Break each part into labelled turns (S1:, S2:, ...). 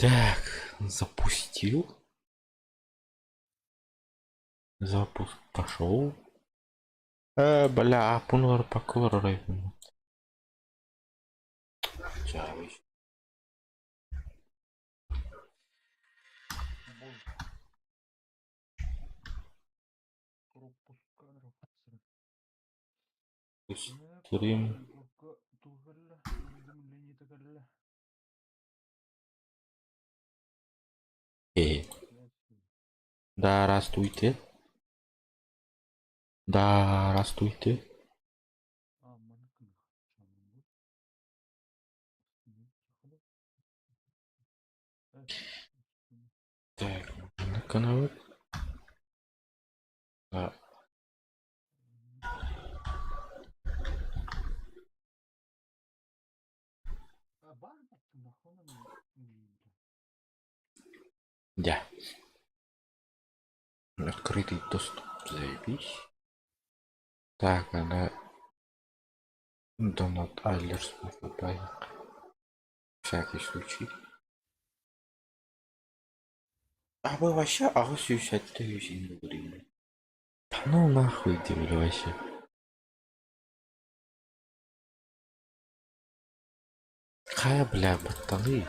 S1: Так, запустил. Запуск пошел. Бля, аппун пакылар. Стрим. Здравствуйте. Здравствуйте. Так, канал. Да. Да. Открытый доступ, заебись. Так, она... Донат Алерс покупает. Всякий случай. А вы вообще аҕыс сүүс сэттэ үс иннигирин. Да ну нахуй диэбили вообще. Хайа бля батталыы.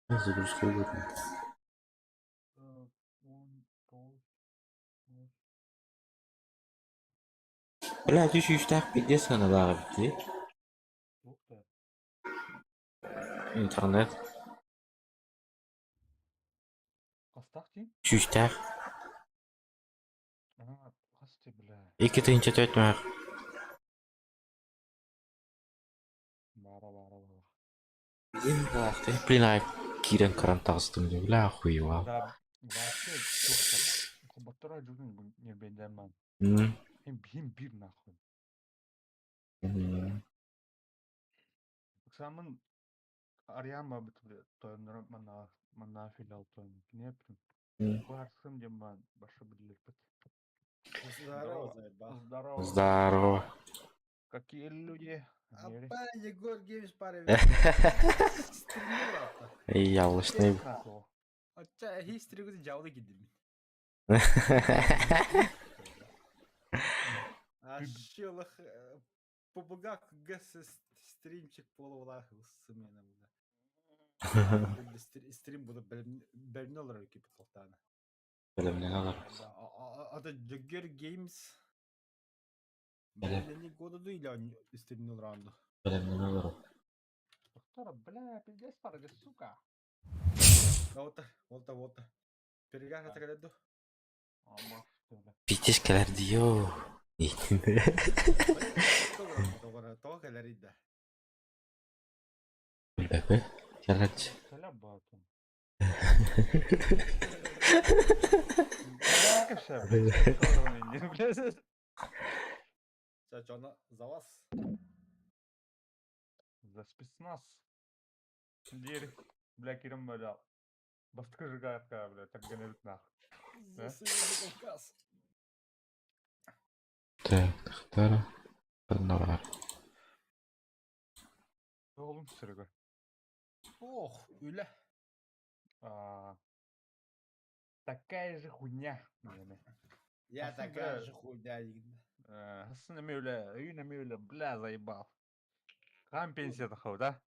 S1: Загрузка будет. Бля, үс сүүстээх пиздец сыаналаах эбит дии. Интернет. Сүүстээх. Икки тыһыынча төрт мөһөх. Блин, ай киирэн көрөн таҕыстым дии, бля охуевал. М.
S2: Арыйаан барбыт тойонноро манна манна филиал тойон киниэппин. Баарсым диэн баан барса биллэрбит.
S3: Здорово, заебал.
S2: Здорово.
S1: Здорово.
S2: Какие люди?
S3: Апа, Егор Геймс парень.
S1: Яблочный.
S3: Оча хистригу жауды кидим. Ашилах Побугак ГС стримчик буола сымена бля. Стрим буду бэлэмнэ олорор кипит тохтаана.
S1: Бэлэмнэн олорор.
S3: Ата Джаггер Games бэлэмнэни года ду или стримни олоранду?
S1: Бэлэмнэн олорор.
S2: Доктора, бля, пиздец парга, сука.
S3: Волта, волта, волта. Перегар хата ду.
S1: Пиздец кэлэр диё.
S3: Тоҕо кэлэрий да?
S1: Билбэппин. Кэлэрчи.
S2: Кэлэр баатын.
S3: Чачона за вас.
S2: За спецназ. Диир, бля, кирим бля. Бастакы жигаевка, бля, тэргэнэбит нах.
S3: За Северный Кавказ.
S1: Так, тахтара. Бар.
S2: Oğlum sürgü.
S3: Ох, үлэ.
S2: А, Такая же хуйня.
S3: Я такая же хуйня.
S2: Хасын эме үлэ, өйүн эме үлэ, бля, заебал. Хаан пенсия тахау, да?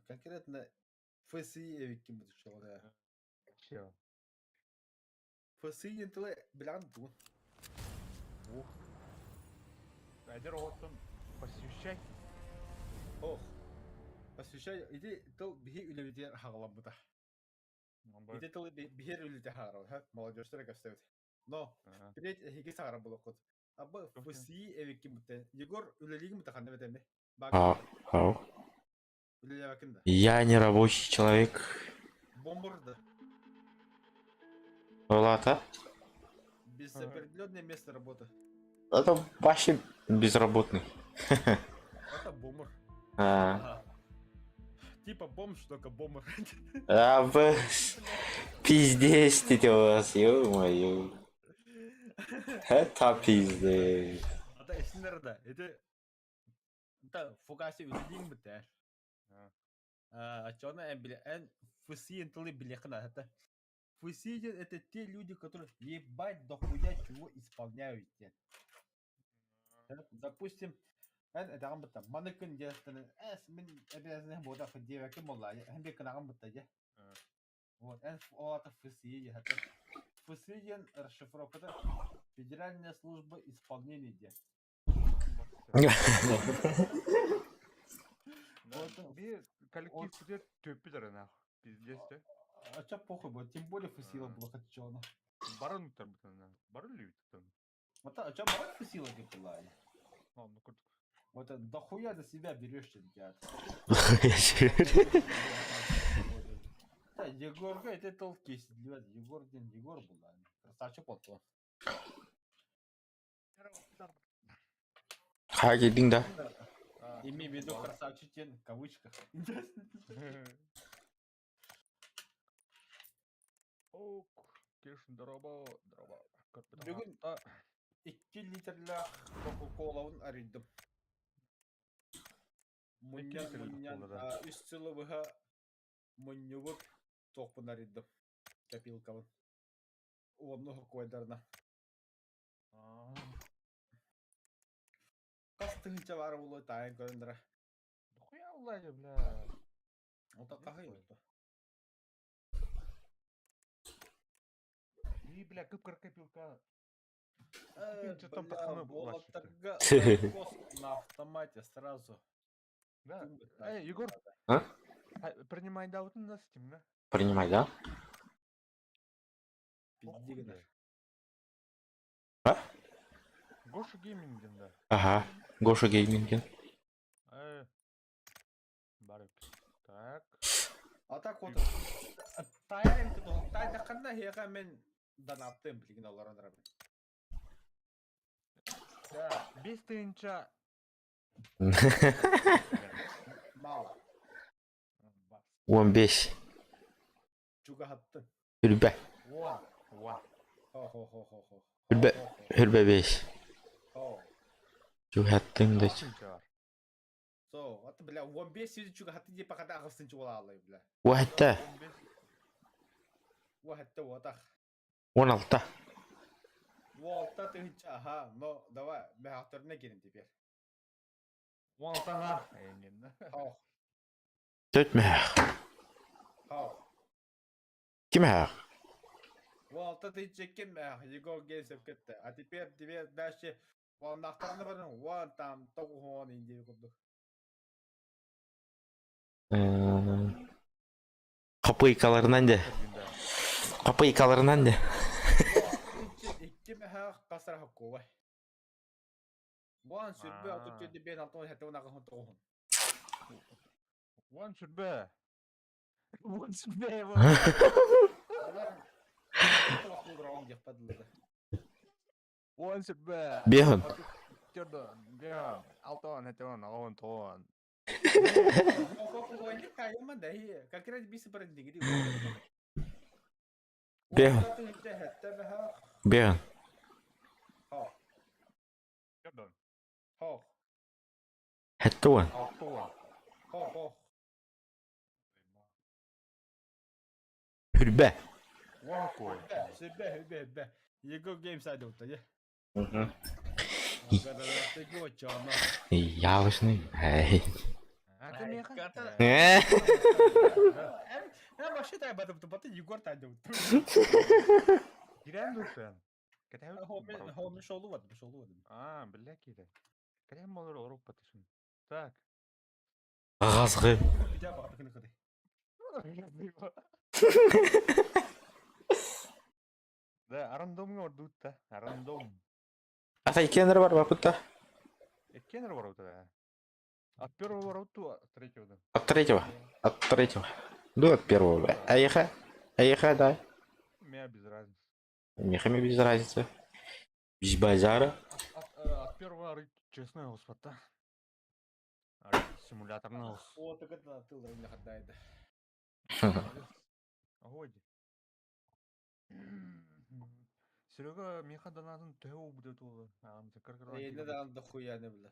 S3: Конкретно ФСИ эбиккин бутуччоҕуна.
S2: Чё?
S3: ФСИ диэн тылы билэҕин дуу?
S2: Ух. Эдэр оҕоттон посвящай.
S3: Ох. Посвящай ити тыл биһи үлэбитигэр хаҕаламмыта. Ити тылы биһиэр үлэтэ хаҕарабыт, молодежьтара көстөбүт. Но, впредь эһиги саҕарар буолуоххут. Абы ФСИ эбиккин бутта. Егор үлэлиигин бутта ханна бэтэмми?
S1: Ау.
S3: Үлэлээбэккин да?
S1: Я не рабочий человек.
S3: Бомбур да.
S1: Лата?
S3: Без определенное место работы.
S1: Это вообще безработный.
S3: Это бомбер.
S1: А.
S3: Типа бомж, только бомбер.
S1: А, пиздец ты у вас, ё-моё. Это пиздец.
S3: Ата эсиннер да. Это Да, фугаси үлэлииҥ бүтээр. Оччоҕуна эн били эн ФСИ тылы билиэххин наада. ФСИ диэн это те люди, которые ебать дохуя чего исполняют диэн. Допустим, эн этэҕин бытта маны күн диэхтэн эс мин обязанность буолах диэбэккин буоллаа эн биир кынаҕын бытта дьэ. Вот эн ол аата ФСИ диэн. ФСИ диэн расшифровката Федеральная служба исполнения диэн.
S2: Биир коллектив бүтэр төппүт эрэ пиздец те.
S3: А чё похуй будет, тем более фусила было хотчона.
S2: Барын тарбытана. Бары лүбүттэн.
S3: Вот а чё бары фусила была?
S2: Ну курдук.
S3: Вот это дохуя за себя берешь, ребят. Да, Егорга это толки, Егор день Егор был, красавчик вот.
S1: Хайа киирдиҥ да?
S3: Имей в виду красавчик диэн в кавычках.
S2: Ок, кеш дороба, дороба.
S3: Бүгүн 2 литрлээх Кока-Колабын арыйдым. Мунньан мунньан үс сылы быһа мунньубут туохпун арыйдым. Копилкабын. Уонна хокуойдарына. Хас тыһыынча баара буолуой таайан көрөн
S2: Дохуя улайы, бля.
S3: Ото хаһый ото.
S2: И, бля, кып-кыра копилка.
S3: Бля, уолаттарга на автомате сразу.
S2: Да. Эй, Егор.
S1: А?
S2: Принимай да, вот на Steam, да?
S1: Принимай, да?
S3: Пизди гынар.
S1: А?
S2: Гоша Гейминг диэн да.
S1: Ага, Гоша Гейминг.
S2: Э, Барык. Так.
S3: А так вот, таайан таайдахханна эһиэхэ мин донаптыам билигин олорон эрабын.
S2: Да, 5 тысяча.
S3: Мало.
S1: 15.
S3: Чугаһаттын.
S1: Үрбэ.
S2: Уа. Уа.
S3: Хо-хо-хо-хо-хо.
S1: Үрбэ. Үрбэ бес.
S3: Хо.
S1: Чугаһаттыҥ да.
S2: Тыһыынча бар.
S3: Со, вот, бля, 15 сүүс чугаһаттын диэппэ хата аҕыстынчы буолааллай, бля.
S1: Уһатта.
S2: 15.
S3: Уһатта уотах.
S1: 16.
S3: 16 тыһыынча, ага, но давай, мөһөхтөрүнэ киирин теперь.
S2: 16-га. Эйнин.
S3: Хо.
S1: Төрт мөһөх.
S3: Хо.
S1: Ким мөһөх?
S3: 16 тыһыынча ким мөһөх, Егор Гейсев кытта. А теперь тебе дальше уоннахтарына баран уон там тоҕуһуон индии курдук.
S1: Копейкаларынан де. Копейкаларынан де.
S3: Икки мөһөөх хасара хоккуобай. Уон сүүрбэ 34 5 6 7 8 9.
S2: 10 сүүрбэ. 10 сүүрбэ.
S3: Олар диэхпэ
S2: 10 сүүрбэ.
S1: Биэһин.
S2: Төрдөн, биэһин, алтан, хэтэн, аҕын, тоҕон.
S3: Как раз биси баран дигири.
S1: Биэһин. Биэһин.
S3: Хо.
S2: Төрдөн.
S3: Хо.
S1: Хэттуан.
S2: Алтуан.
S3: Хо хо.
S1: Үрбэ.
S2: Уон кой.
S3: Сүүрбэ, сүүрбэ, сүүрбэ. Егор Геймс айдылта, я.
S1: Явочный. Эй.
S2: А ты меха?
S1: Э.
S3: Я вообще так батым, баты Егор тайдыл.
S2: Кирен дутен. Кэтэһэ
S3: Хо, шолу вадым, шолу вадым.
S2: А, бля кире. Кэтэһэ молор Европа тышын. Так.
S1: Газгы.
S3: Бия баҕатыкыны кыды.
S2: Да, рандомҥа ордуутта. Рандом.
S1: Ата иккиэннэр бар бапытта.
S2: Иккиэннэр барбыта да. От первого вороту, от третьего, да.
S1: От третьего. От третьего. Ну, от первого. Аеха. Аеха, да.
S2: У меня без разницы.
S1: Меха мне без разницы. Без базара.
S2: От первого арыт честный господа. Арыт симуляторный.
S3: О, так это тыл не хаддайды.
S2: Годи. Серега, меха донатын төһө будет ол.
S3: Эйне да дохуя не бля.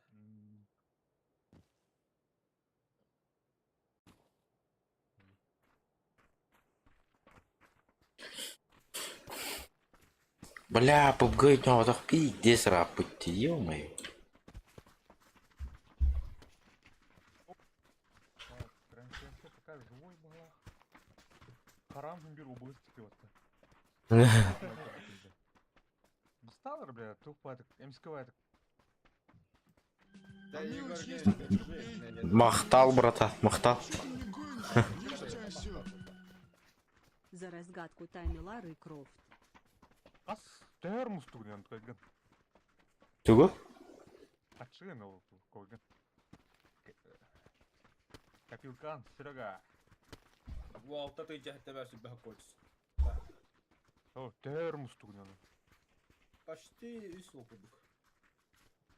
S1: Бля, PUBG ойноотох пиздец ырааппыт дии, ё-моё.
S2: Так, трансляция пока живой была. Харам бир убылыс типи Басталар, бля, тух патык, МСК
S3: Да,
S4: А
S3: Егор,
S4: мелочь
S3: не,
S4: есть
S3: не,
S4: для
S3: не,
S4: преступления.
S3: не, не.
S1: Махтал, брата, махтал.
S4: Чё ты не гонишь? Ешь ты, осёл.
S5: За разгадку тайны Лары Крофт.
S2: Ас термос тугнен койган.
S1: Тугу?
S2: Ачыгын ол койган. Копилкан, Серега.
S3: Уолта ты дьэһтэбэ сүбэһэ кольц.
S2: О, термос тугнен.
S3: Почти үс лопудук.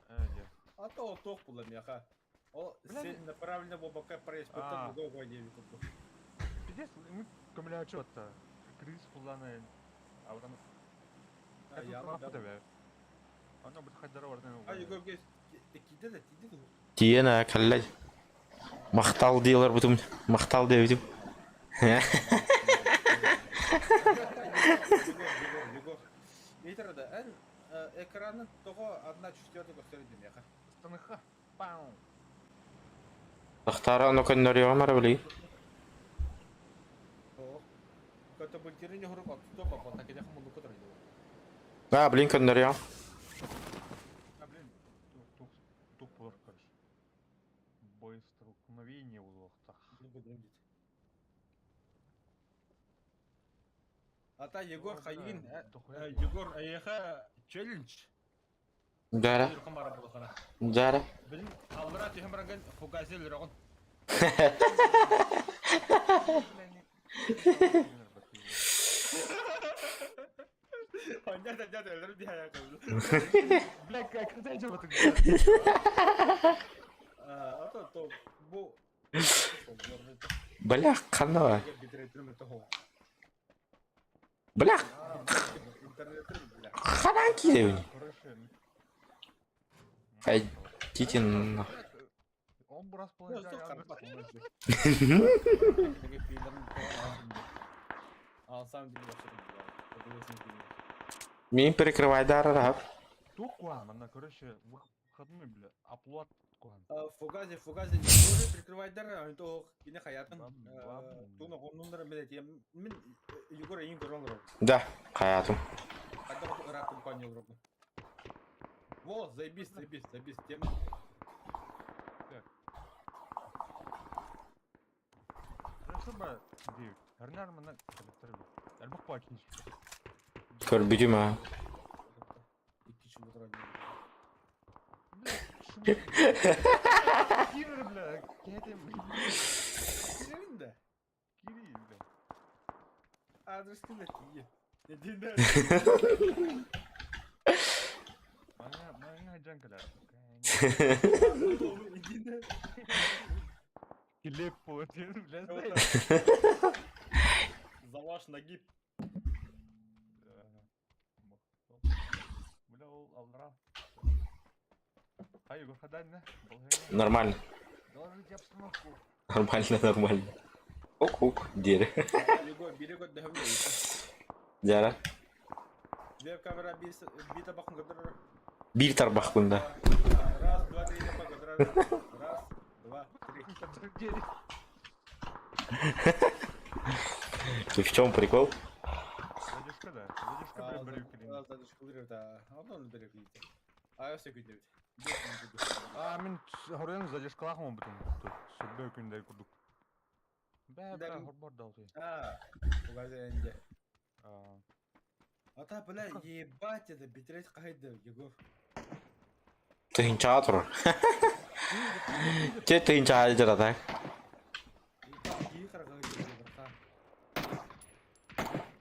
S2: Э, дьэ.
S3: А то тох була мяха. Ол
S2: Бля,
S3: сен направлено бобака пресс
S2: А.
S3: потом го го курдук.
S2: Пиздец, мы көмөлөөчү отта. Крис булланы. А вот
S3: А я
S2: да.
S3: да.
S2: Аны бит хаддара бар.
S3: А Егор кес тиде да тиде да.
S1: Тиена каллай. Махтал диэлэр бутум. Махтал диэбитим.
S3: Егор, Егор, Егор. Митер да эн экраны того 1/4 көстөрү демеха.
S2: Станыха. Пау.
S1: Тахтара ону көннөрүөҕүм эрэ билигин.
S3: О. Катапультирование хурук отто баба так я хмулу который.
S1: А, блин, көннөрүөҕүм.
S2: А, блин, тух тух болор, короче. Боестолкновение улуохтах.
S3: Ата Егор хайын, Егор аяха челлендж.
S1: Дьэ
S3: Хамара булахана.
S1: дьэ
S3: Билин аллара түһэн баран фугазел рогон. Онда да да өлөр би хая кыл.
S2: Бля, как это дело ты?
S3: А то бу
S1: Бля, ханна. Бля, ханан кииребин.
S2: Короче,
S1: Ай, титин.
S2: Он бы располагал.
S3: А сам деле вообще
S1: Мин перекрывай раб.
S2: Тух куан, она, короче, выходной, бля, оплат куан.
S3: Фугази, фугази, не тоже прикрывай дар, а то кине хаятын. Туна гомнундар билет. Мин Егор ең көрөн рог.
S1: Да, хаятым.
S3: Когда рак компанию рог. Во, заебись, заебись, заебись, тема.
S2: Хорошо бы, Дейв, Эрнар мана Элбэх пакин.
S1: Көрбүтүм а.
S3: Икки чумутра.
S2: Кирер, бля, кетем.
S3: Кирин да.
S2: Кири, бля.
S3: Адрес кимде тие. Динде.
S2: Маңа, маңа жанкалар.
S3: Динде.
S2: Килеп бля, знаешь.
S3: За ваш нагиб.
S2: Бля, ол алра. Ай, Егор, хадай,
S1: Нормально.
S2: Доложите обстановку.
S1: Нормально, нормально. Ок-ок, дири.
S3: Егор, бире код дэхэмне.
S1: Дьэ.
S3: Веб камера бита бакын көтөрөр.
S1: Биир тарбахпын да.
S3: Раз, два, три, бак көтөрөр. Раз, два, три.
S1: Ты в чем прикол?
S2: Задержка, да. Задержка, бля, брюкали.
S3: Задержка, да. Онон брюкали. А все күндөбүт.
S2: А, мин хорен задержкалахмын бүтүн. Сүрбө күндей курдук. Бә, бә, хорбор далты.
S3: А, угаза энде. Ата, бля, ебать это, битрейт кайда, Егор.
S1: Тыһынчаҕа турар. Те тыһынчаҕа дьара так.
S3: Кии карага браха.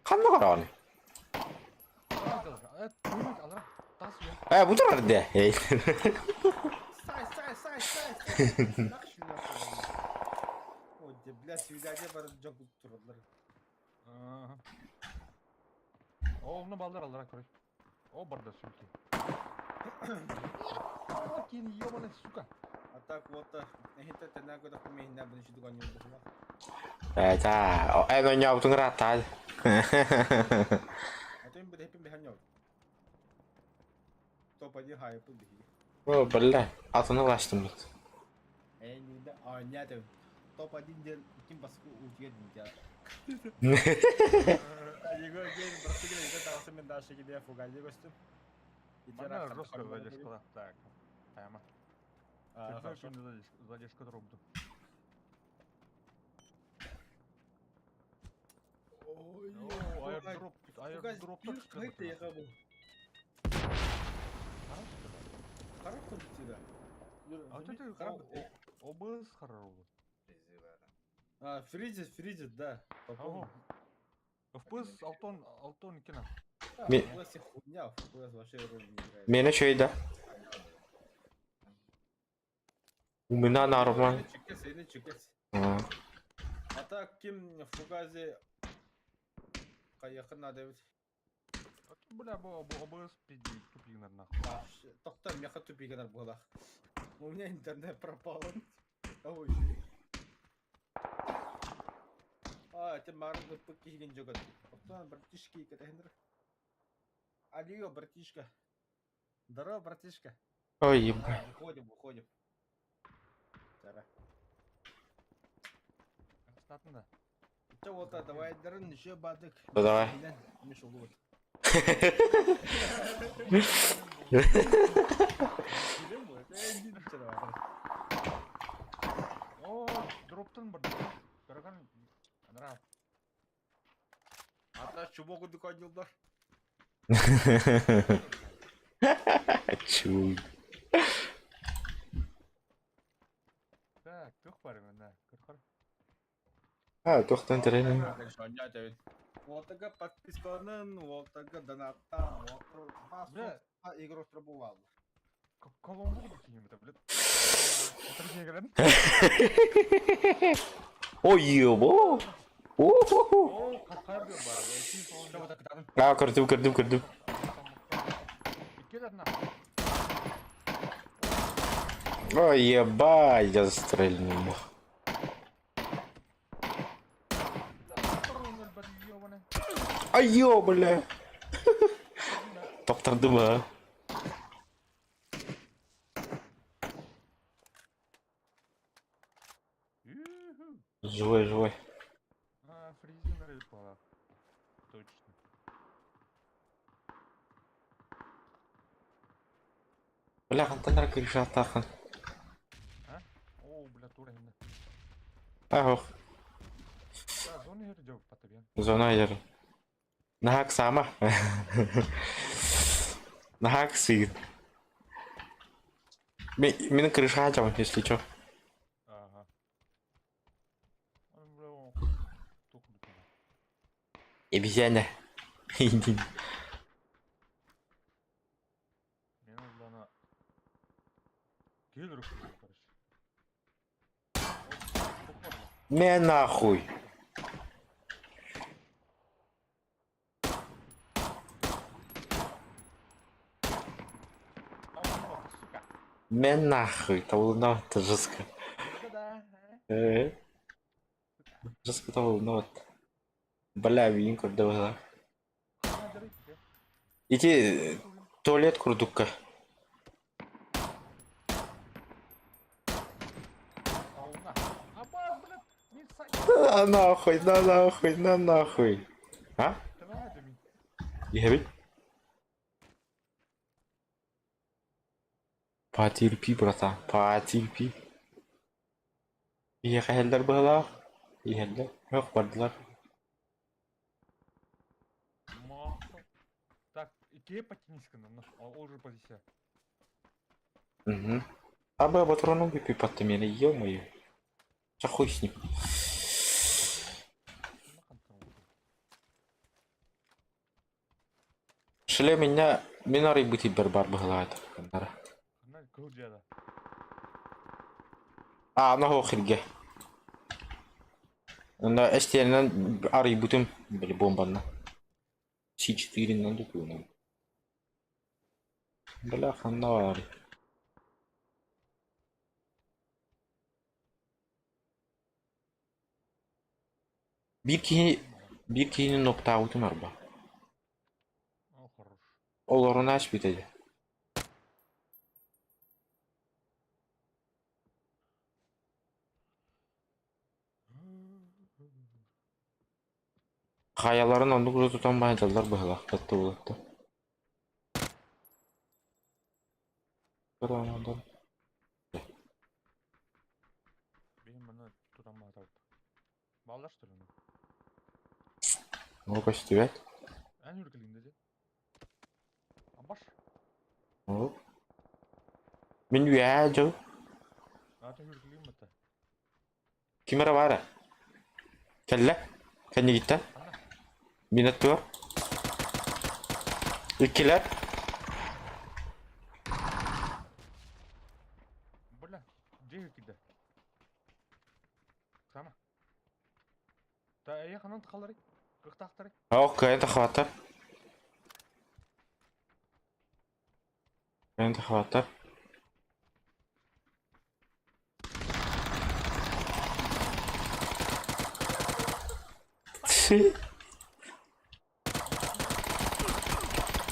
S1: Ханна карааны? Э, бу турар де. Эй.
S3: Сай, сай, сай, сай, сай. О, де, бля, свидание бар жок туралар.
S2: О, ну балдар алара, короче. О, барда сүлки. Кин ёбаный, сука.
S3: А так вот, эхите тенага да кумейна бин шидуган юлдула.
S1: Э, та. Э, ну ньяутун рата.
S3: А то им буде хеппи биханьо. Топ-1 хайыппыт биһиги.
S1: О, бля, атыны ылаштыммыт.
S3: Эйнинде оонньоотум. Топ-1 диэн ким баскы уутуйар диэн. Егор диэн бастакы Егор таҕыстым мен дальше киде фугази көстүм.
S2: Манна жестко задержка так. Тайма.
S3: Хорошо.
S2: Задержка дробду.
S3: Ой,
S2: Аирдроп, аирдроп
S3: хайта бу. Харах сюда.
S2: А вот это ОБС хорошо.
S3: А, фризит, фризит, да. Попал.
S2: FPS Алтон, Алтон кино.
S3: FPS хуйня, FPS вообще роль не играет.
S1: Миэнэ үчүгэй да? У меня нормально.
S3: Чекес, ini чекес.
S1: А,
S3: А так ким фугази хайыахын наада эбит.
S2: Бля, бу ОБС пиздит, тупигнер нахуй.
S3: Тохтоо, миэхэ тупигнер буолах. У меня интернет пропал. Ой. А, это марын ыппыт киһигин дьөгөт. Оттон братишки кэтэһиннэр. Алло, братишка. Здорово, братишка.
S1: Ой, ебать.
S3: Выходим, выходим. Тара.
S2: Статно.
S3: Чэ, вот давай дарын еще бадык.
S1: Да давай.
S3: Миша улуут.
S2: О, дроптан бар. Караган анара.
S3: Ата чубо курдук оонньууллар.
S1: Чуй.
S2: Так, тух бар мен, көрхөр.
S1: А, туохтан тэрэнин.
S3: Уолтага подписканын, уолтага донаттан,
S2: Бля.
S3: уолтага игрок бувал.
S2: Коломбо кийим это, блядь. Отыргегелен.
S1: Ой, ебо! О-хо-хо!
S2: О, кахар бар.
S1: А, көрдүм, көрдүм, көрдүм.
S2: Икки на.
S1: Ой, ебать, я застрельнул. Ай, ё, бля! Таптардым, а. Живой, живой.
S2: А, фризинг рыпала. Точно.
S1: Бля, хантан эрэ крышааттааххын.
S2: А? О, бля, тура инна.
S1: Ах,
S2: Да, зона иһэр патабиан.
S1: зона иһэр. Наһаа саама. Наһаа сыгыт. Мин крышаҕа дьабын, если чё.
S2: Ага. Ой, бля, тух бутына.
S1: Обезьяна. Иди.
S2: Мен улана Кел короче.
S1: Мэ нахуй.
S2: Сука.
S1: Мэ нахуй. Табылына это жестко.
S2: Да-да.
S1: Э. Жестко табылына Бля, вин көрдө Ити туалет курдукка.
S2: Аба, блядь, не сай.
S1: На нахуй, на нахуй, на нахуй. А?
S2: Давай, Дами.
S1: Иһэбит? Потерпи, братан, потерпи. Иэхэһэллэр быһалаах, иһэллэр, өх бардылар.
S2: Так, икки потянись на ол же позиция.
S1: Угу. Аба патрону выпей мені, ё-моё. Да хуй с ним. Шлем меня миноры быть барбар быһалаат.
S2: На кыл жада.
S1: А, на хохирге. На эстенен арый бутым, били бомбанна. С4 надо туна. Бля, ханна ары. Биир киһи биир киһини ноктаабытым арба.
S2: О, хорош.
S1: Олоруна ас бүтэ. Хайаларын оннук уже тутан баһыйталлар быһыылаах баттыбылатта.
S2: Benim bana tutan баһатабыт. Баллар что ли?
S1: Ну көстүбэт.
S2: Эн үргүлүҥ дии. Абаш.
S1: Ну. Мин үөһээ дьыл.
S2: Ата үргүлүҥ бата.
S1: Ким эрэ баара? Кэллэ? Кэннигиттэн? Мин аттыбар. Иккилэр.
S2: Бля, дьиэ киирдэ. Сама. Та эйэ ханан тахалары? Кыахтаахтары?
S1: Ох, кыайан тахабаттар. Кыайан тахабаттар.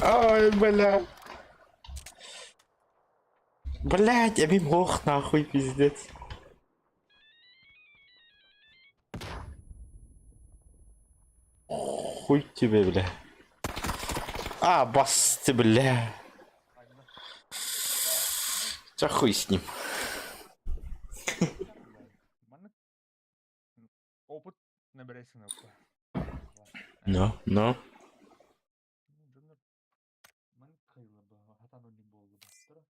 S1: Ой, бля. Блять, я мог нахуй, пиздец. Хуй тебе, бля. А, бас ты, бля. Ча хуй с ним.
S2: Маннык опыт набирайсың опа.
S1: Но, но.
S2: Дьоннор маннык хайылла хатан оннук буолла бастара.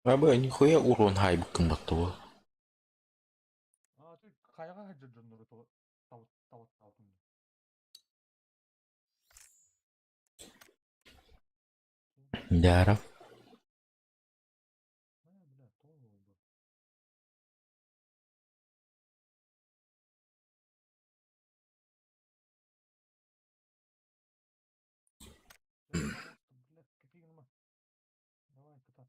S1: Аба нихуя урон хайбыккын баттыбы.
S2: А ты хайаҕа сылдьар дьоннору талаттаабытым
S1: Дара.
S2: Бля, тоҕо буолла? Бля, какие Давай, кытат.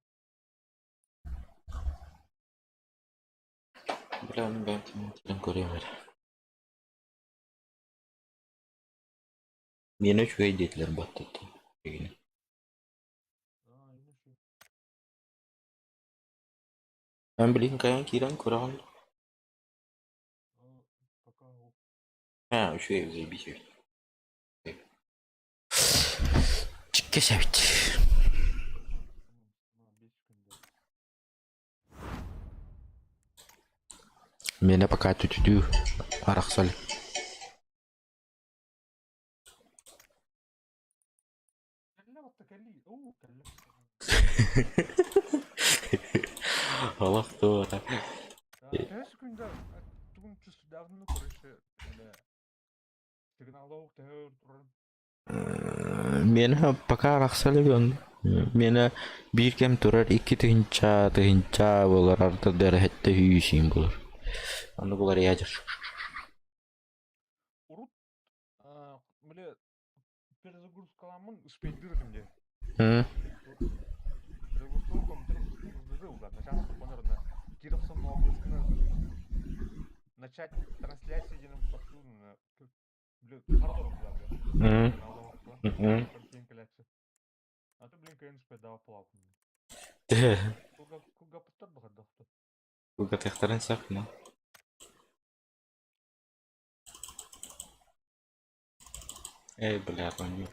S1: Бля, ну бэм кэлэн көрүөм эрэ. Миэнэ үчүгэй диэтилэр баттата.
S2: А, иначе.
S1: Эн билигин кайан киирэн көрөҕүн?
S2: А, пока
S1: А, үчүгэй заебись Чикке сэбит. Миэнэ пока түтүдүү арахсал. Олох туора.
S2: Төһө күндэ тугун чувствовал короче сигналлаах төһө турар
S1: Миэнэ пока арахса илик Миэнэ биир кэм турар икки тыһыынча тыһыынча буолар арда дэрэһэттэ сүүсүүн буолар. Ону буларыйа дьар.
S2: Урут бile перезагрузкаламмын успейдыр этим дии. Перезагрузка компьютер Кировсон начать трансляцию диэн
S1: Кылгатыахтарын сөп, но. Эй, бля, оонньуу.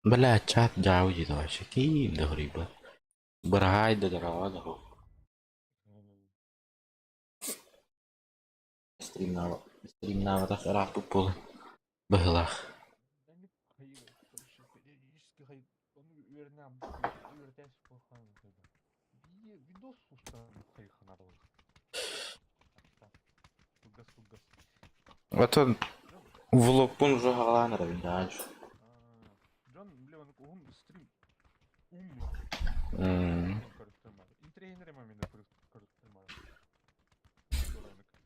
S1: Бля, чат дьаабы дии вообще киим да хоруйбат. Быраһаай да дороҕо да суох. Стримнаабатах ырааппыт буолан быһыылаах. Оттон влогпун уже хаҕалаан эрэбин даҕаны.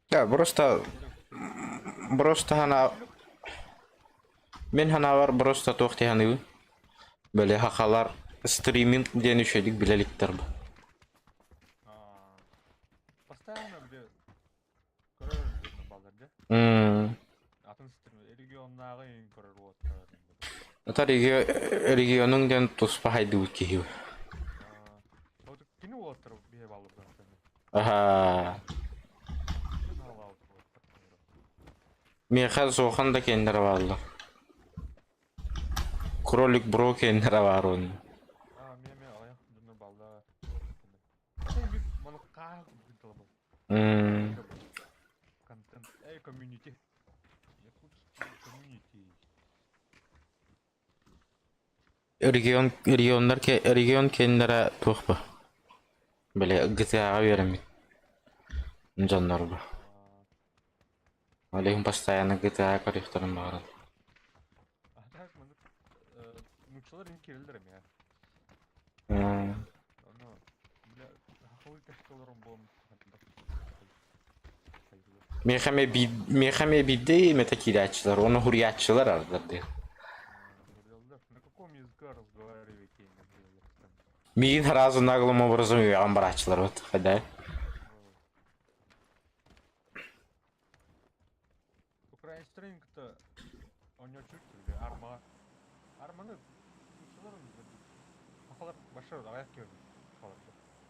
S1: Да, просто просто хана мин ханаабар просто туох дии Били хахалар стриминг диэн үчүгэйдик билэ иликтэр бу.
S2: Постоянно бile көрөр балар дьэ. Атын стрим регионнааҕы көрөр уоттар.
S1: Ата регионуҥ диэн туспа хайдыбыт киһи.
S2: уолаттар биһи бааллар
S1: Аһаа. Миэхэ суохан да киэннэрэ бааллар. Кролик бро киэннэрэ баар уонна. М. Регион регионнар регион киэннэрэ туох ба? Били GTA-ҕа үөрэммит дьоннор ба. Ол иһин постоянно GTA көрүөхтэрин баҕарар. Миэхэ эмиэ биир миэхэ эмиэ биирдэ имэтэ киирээччилэр уонна уһуйааччылар ардар дии. Миигин сразу наглым образом үөҕэн барааччылар вот хайдай.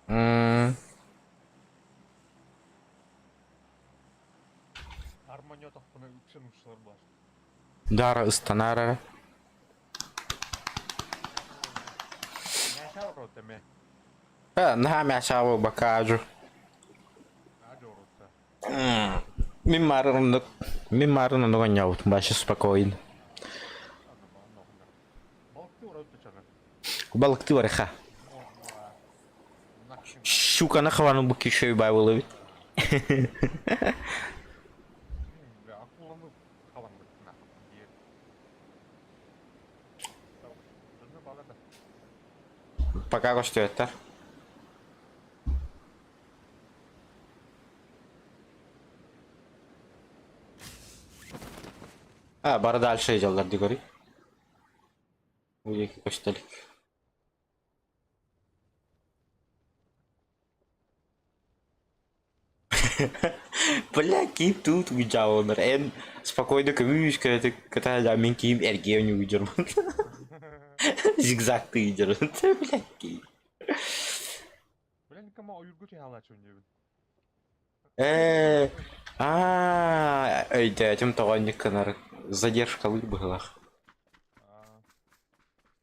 S1: М. Дара ыстанаар эрэ. Э, наһаа мясаабы бакаажу. Мин маарын оннук мин маарын оннук оонньообутум вообще спокойно. Балыктыы барыха. Щуканы хабаны бу кишей байбыл эбит. Пока көстүөттэр. А, бары дальше идёллар дии көрүй. Уйеки көстөлүк. Бля, киим тут уйдьааланар. Эн спокойно көмүс көтө көтө мин киим эргиэ ойдьормун. Зигзагты ыйдьарбын. Бля, киим. Ээ, аа, өйдөөтүм тоҕо инник гынар задержкалыыр быһыылаах.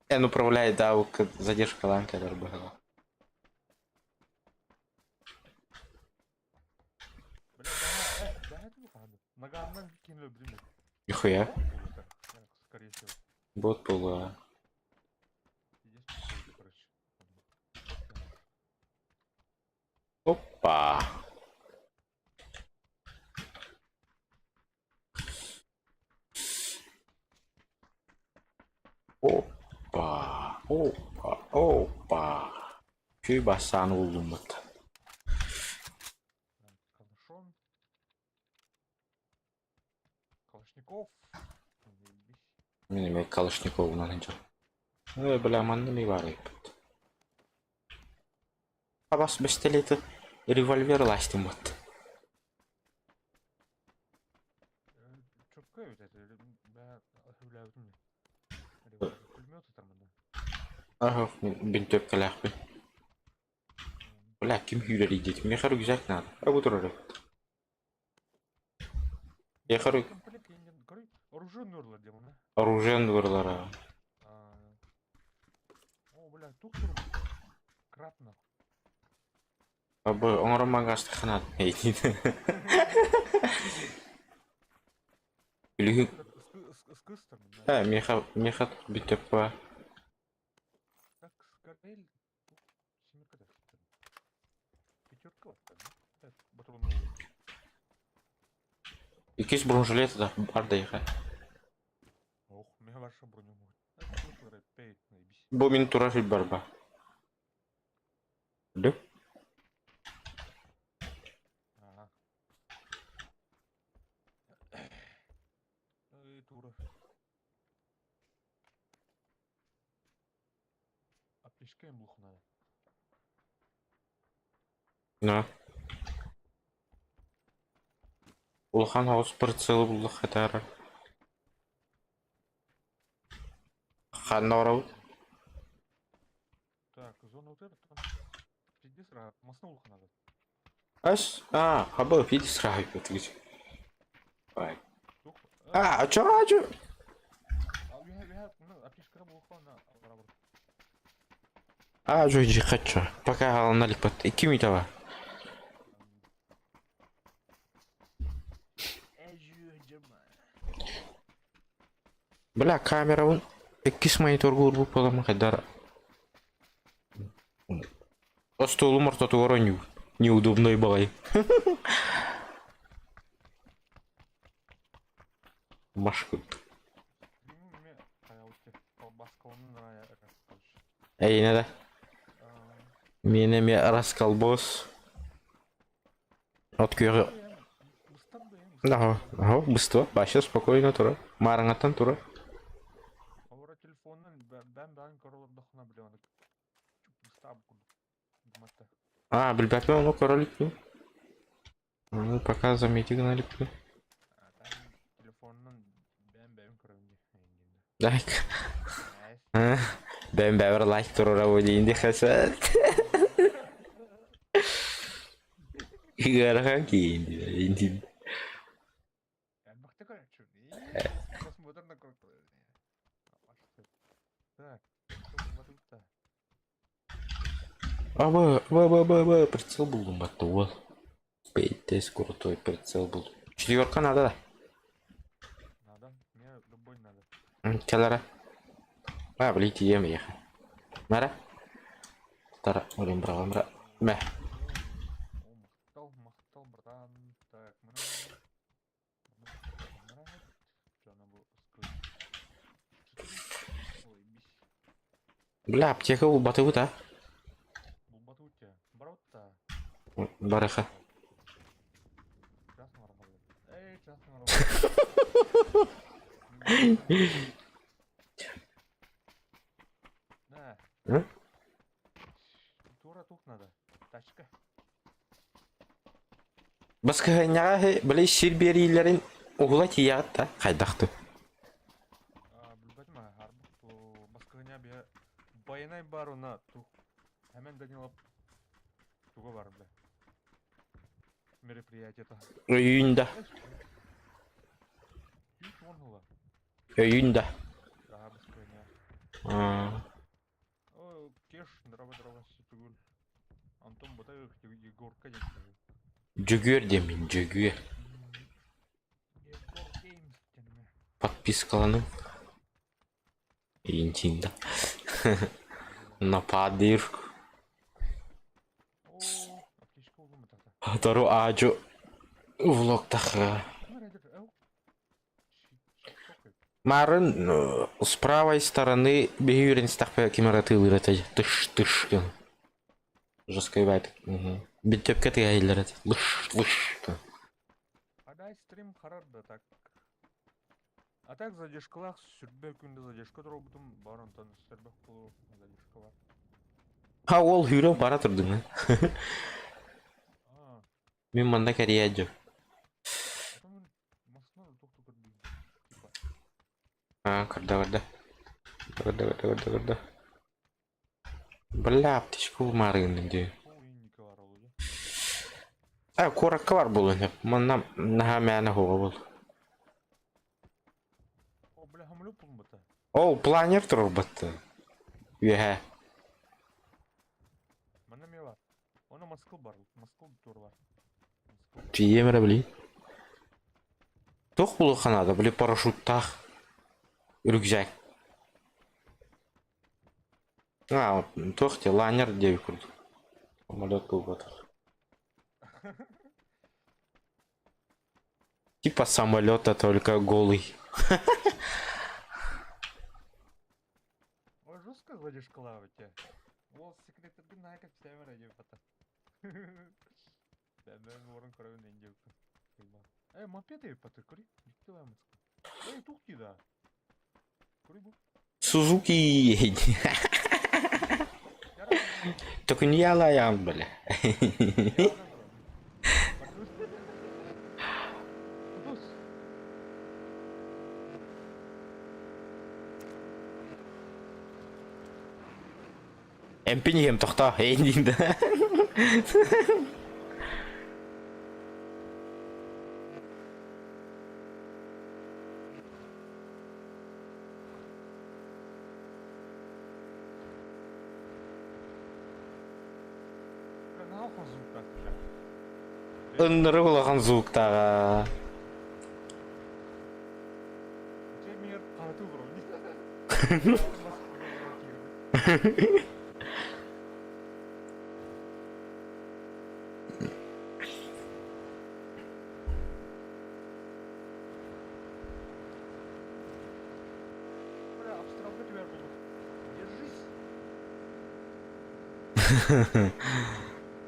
S1: Эн управляй даабыкка задержкалаан кэлэр быһыылаах. Нихуя. Бот буолуо. Опа. Опа, опа, опа. Үчүгэй бассааны буллуммут. Мин эмиэ Калашниковунан сылдьар. Э, бля, манна эмиэ баар эбиппит. Абас бэстэлиэти револьвер ылаастым вот. Аһа, бинтиэпкэлээхпин. Бля, ким күүрэрий диэтим. Миэхэ рюкзак наада. А бу турар эбит. Миэхэ рю... Оружие выбрала. Абы оҥорон магаастаххына Күлүгүн Э, миэхэ миэхэ бүттөппө. Иккис бронежилет да бар да иха. Бу мин турар барба. Дө? На. Улахан оҕус прицелы буллах хатаара. Ханна барабыт?
S2: Пиздец масна улахана.
S1: Ас, а, хаба пиздец срахайпыт. А, чё, а, чё? А, жо хочу. Пока галналик пат. Икки мүйтава. Бля, камерабын иккис мониторга уурбут буоламмын хайдара. Остуолум ортотугар оонньуур. Неудобный баҕайы. Маш курдук. Эйиэнэ да. Миэнэ эмиэ расколбос. От күөҕү Аһа, аһа, быстыбат, вообще спокойно тура. Маарыҥаттан тура.
S2: Олоро телефонунан бэм бээн көрө олордоххуна били аны быстаабыт курдук гымматта.
S1: А, билбэппин ону көрө иликпин. Ну, пока замети гына иликпин.
S2: А там телефонунан бэм бэйэм көрөбүн дии
S1: Лайк. Бэм бэбэр лайк турура буолиин дии хасат. Ыарахан киин дии.
S2: Элбэхтэ көрөөччү. Просмотр на Так,
S1: Аба, аба, аба, аба, прицел булдум батта уол. Пиздец крутой прицел был. Четверка надо да?
S2: Надо, мне любой надо.
S1: Кэлэрэ. А, блин, тиийэм эйиэхэ. Мара. Тара, блин, браво, бра. Мэ.
S2: О, махтал, махтал, братан. Так, мы
S1: Бля, аптека булбатыбыт а?
S2: Булбатыбыт Барабыт
S1: Барыха.
S2: Да. Тура тух надо. Тачка.
S1: Баскыһыанньаҕа били сир биэриилэрин уһула тиийэҕит да хайдахтыы?
S2: Билбэтим арбах баскыһыанньа биһэ Байанай бар уна тух Хэмэн Данилов туга бар бля мероприятиета.
S1: Өйүүн да. Өйүүн да.
S2: Аха баскыһыанньа. О, Кеш, здорово, здорово, Түгүл. Антон Батаев, Егорка диэн.
S1: Дьөгүөр диэммин, Дьөгүөр.
S2: Егор Геймс диэн.
S1: Подпискаланым. Интин да. Нападыр.
S2: О, аптечка булдум тата.
S1: Тару аажу влогтаха. Марын с правой стороны биһи үөрэнстэхпэ ким эрэ тыылыыр этэ тыш тыш гын. Жесткой баайдык. Бүттөпкө тыаһыйлар этэ. Лыш лыш гын.
S2: Адай стрим харар да так. А так задержкалаах сүрбэ күндэ задержка туруорбутум бар онтон сөрбөх буолуо задержка бар.
S1: Ха ол сүүрэн бара турдуҥ Мин манна кэрийээдьим. Аа, көрдө көрдө. Көрдө көрдө көрдө көрдө. Бля, аптечка булмаарыгын дии. А, куоракка бар буолуон сөп. Манна наһаа мээнэ суоҕа буолуо. Ол планер турарбат үөһээ.
S2: Оны Москва бар, Москва тур бар.
S1: Тиийиэм эрэ били. Туох булуохха наада, били парашюттаах рюкзак. А, туох диэ, лайнер диэбит курдук. Самолет буолбатах. Типа самолета, только голый.
S2: Ой, жестко задержкалаабыт Ол секреттерге наһаа кэпсээмэр эрэ диэбит Бэм уоран көрөбүн эн диэбиппин. Э, мопед эбит көрүй. Дьикти Эй, тух дии да. Көрүй бу.
S1: Сузуки. Төкүнүйэ бля. Эмпин иһиэм тохтоо, эйин да. Ыннырык улахан звуктааҕа.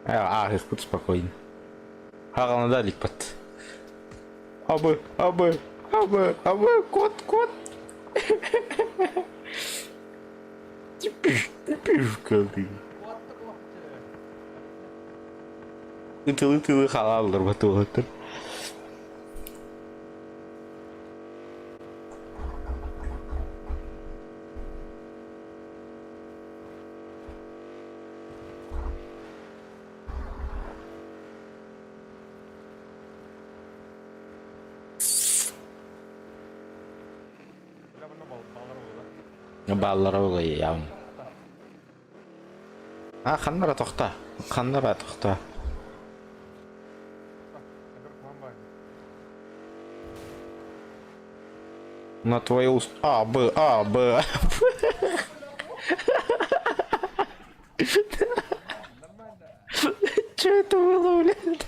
S1: Ааһыахпыт спокойно. Хаҕана да иликпит. Абы, абы, абы, абы, кот, кот. Теперь, теперь ты. Ытылы-тылы халааллар батуолаттар. Бааллара улайыам. А ханнара тохта? Ханнара тохта? На твои уст... А, Б, А, Б. Че это было, блядь?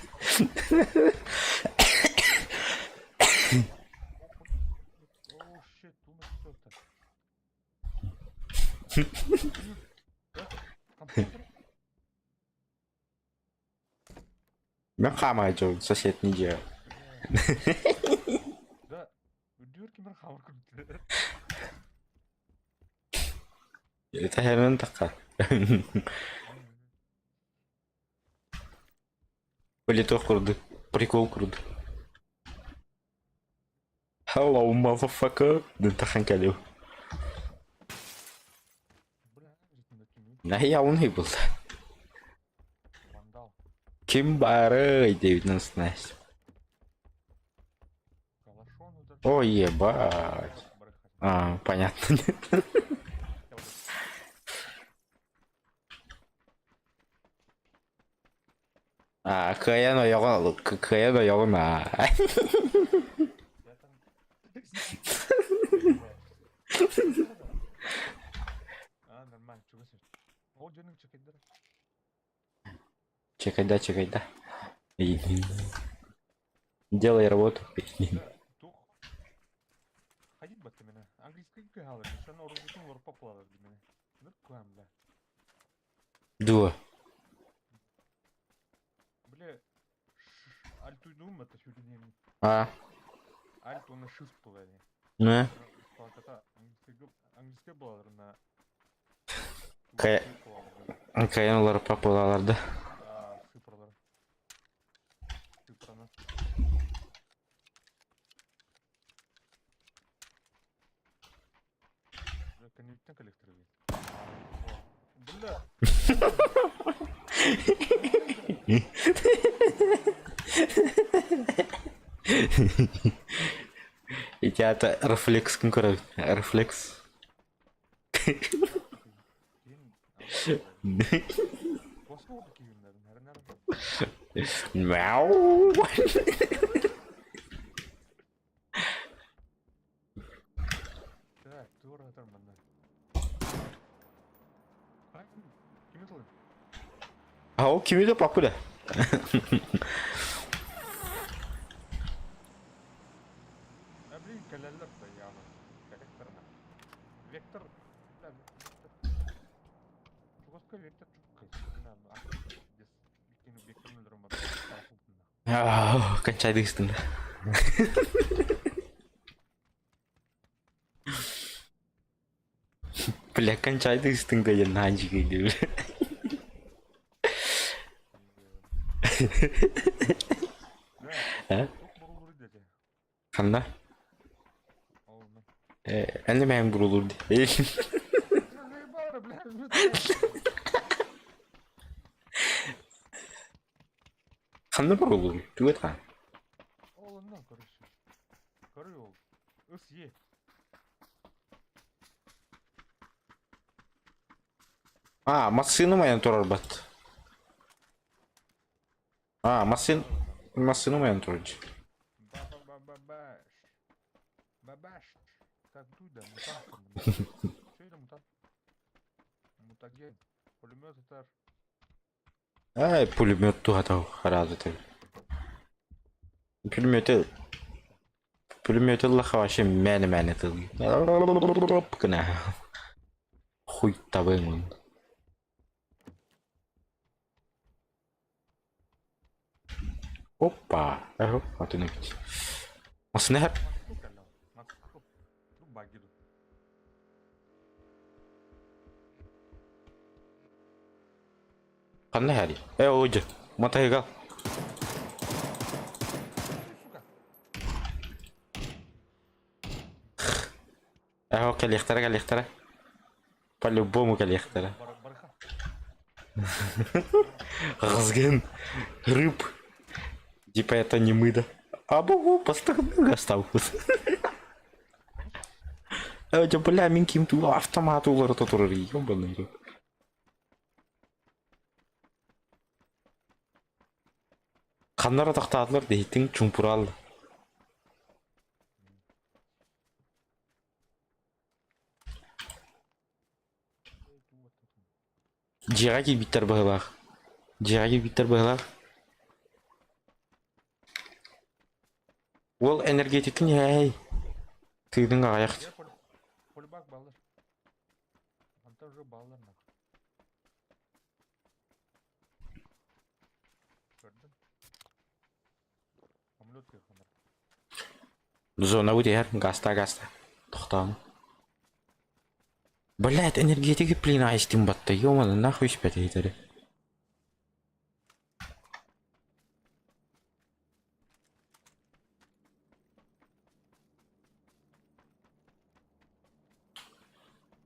S1: Мен хаамай дьон соседний дьиэ. Это hemen такка. Полетох курдук, прикол курдук. Hello, motherfucker. Тахан кэлиу. Наһыйа был. Ким бары диэбитинэн снась. О, ебать. А, понятно. А, кыайан ойоҕун кыайан ойоҕун аа. Чекайда, чекайда. Делай работу. Дуо. А. Ну. Кайан олар папалаларда. Ити аата рефлекс көрөбүт. Рефлекс. Мяу. А ол кими да папыля. Кончай дыхтын. Бля, кончай дыхтын деген нанчик иди. Э? Ханна? Э, эн мэм бурулур ди. Ханна барыллыбый? Тугу этаҕын?
S2: Ол онно короче. Көрүй ол. Ыс е.
S1: А, массыына майан турарбат. А, массыын массыына майан турар.
S2: Ба-ба-ба-ба-баш. Бабаш. Так, дуй да, мутант. Что это мутант? Мутаген. Пулемет атар.
S1: Ай, пулемет туһата хараазы Пулеметы пулеметы лаха вообще мээнэ-мээнэ тылый. Гына. Хуй табыҥ. Опа! Эһо, атын эбит. Массыына иһэр. Ханна иһэрий? Э, ой, матайга. Эһо, кэлиэхтэрэ, кэлиэхтэрэ. По-любому кэлиэхтэрэ. Разгын рыб. Типа это не мы, да? А богу, постоянно остался. Э, бля, мин ким ту автомат уларыта турар, ёбаный рот. Ханна эрэ тохтоотулар диһиттиҥ чуҥпураал Дьиэҕэ киирбиттэр быһыылаах. Дьиэҕэ киирбиттэр быһыылаах. Уол энергетикин иһээй. Тыыныҥ аҕыйах.
S2: Полибак баллар. Онтон уже баллар нахуй. Көрдүм. Самолет кыаханар.
S1: Зона иһэр, гаста гаста. Тохтоон. Блядь, энергетики блин айстым батта. Ё-моё, нахуй испэт иһитэри.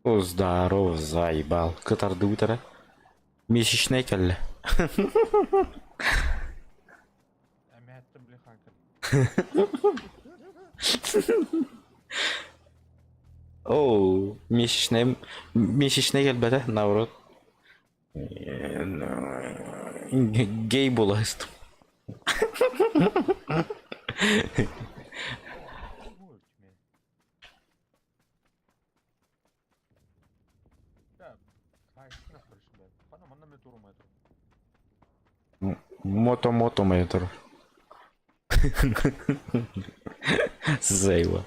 S1: О, здорово, заебал. Кытардыбыт эрэ. Месячнай кэллэ.
S2: Эмээттэн били хаакыр.
S1: Оу, месячнай, месячнай кэлбэтэ, наоборот. Гей буола сыстым. Мото-мото моя тур. Заебал.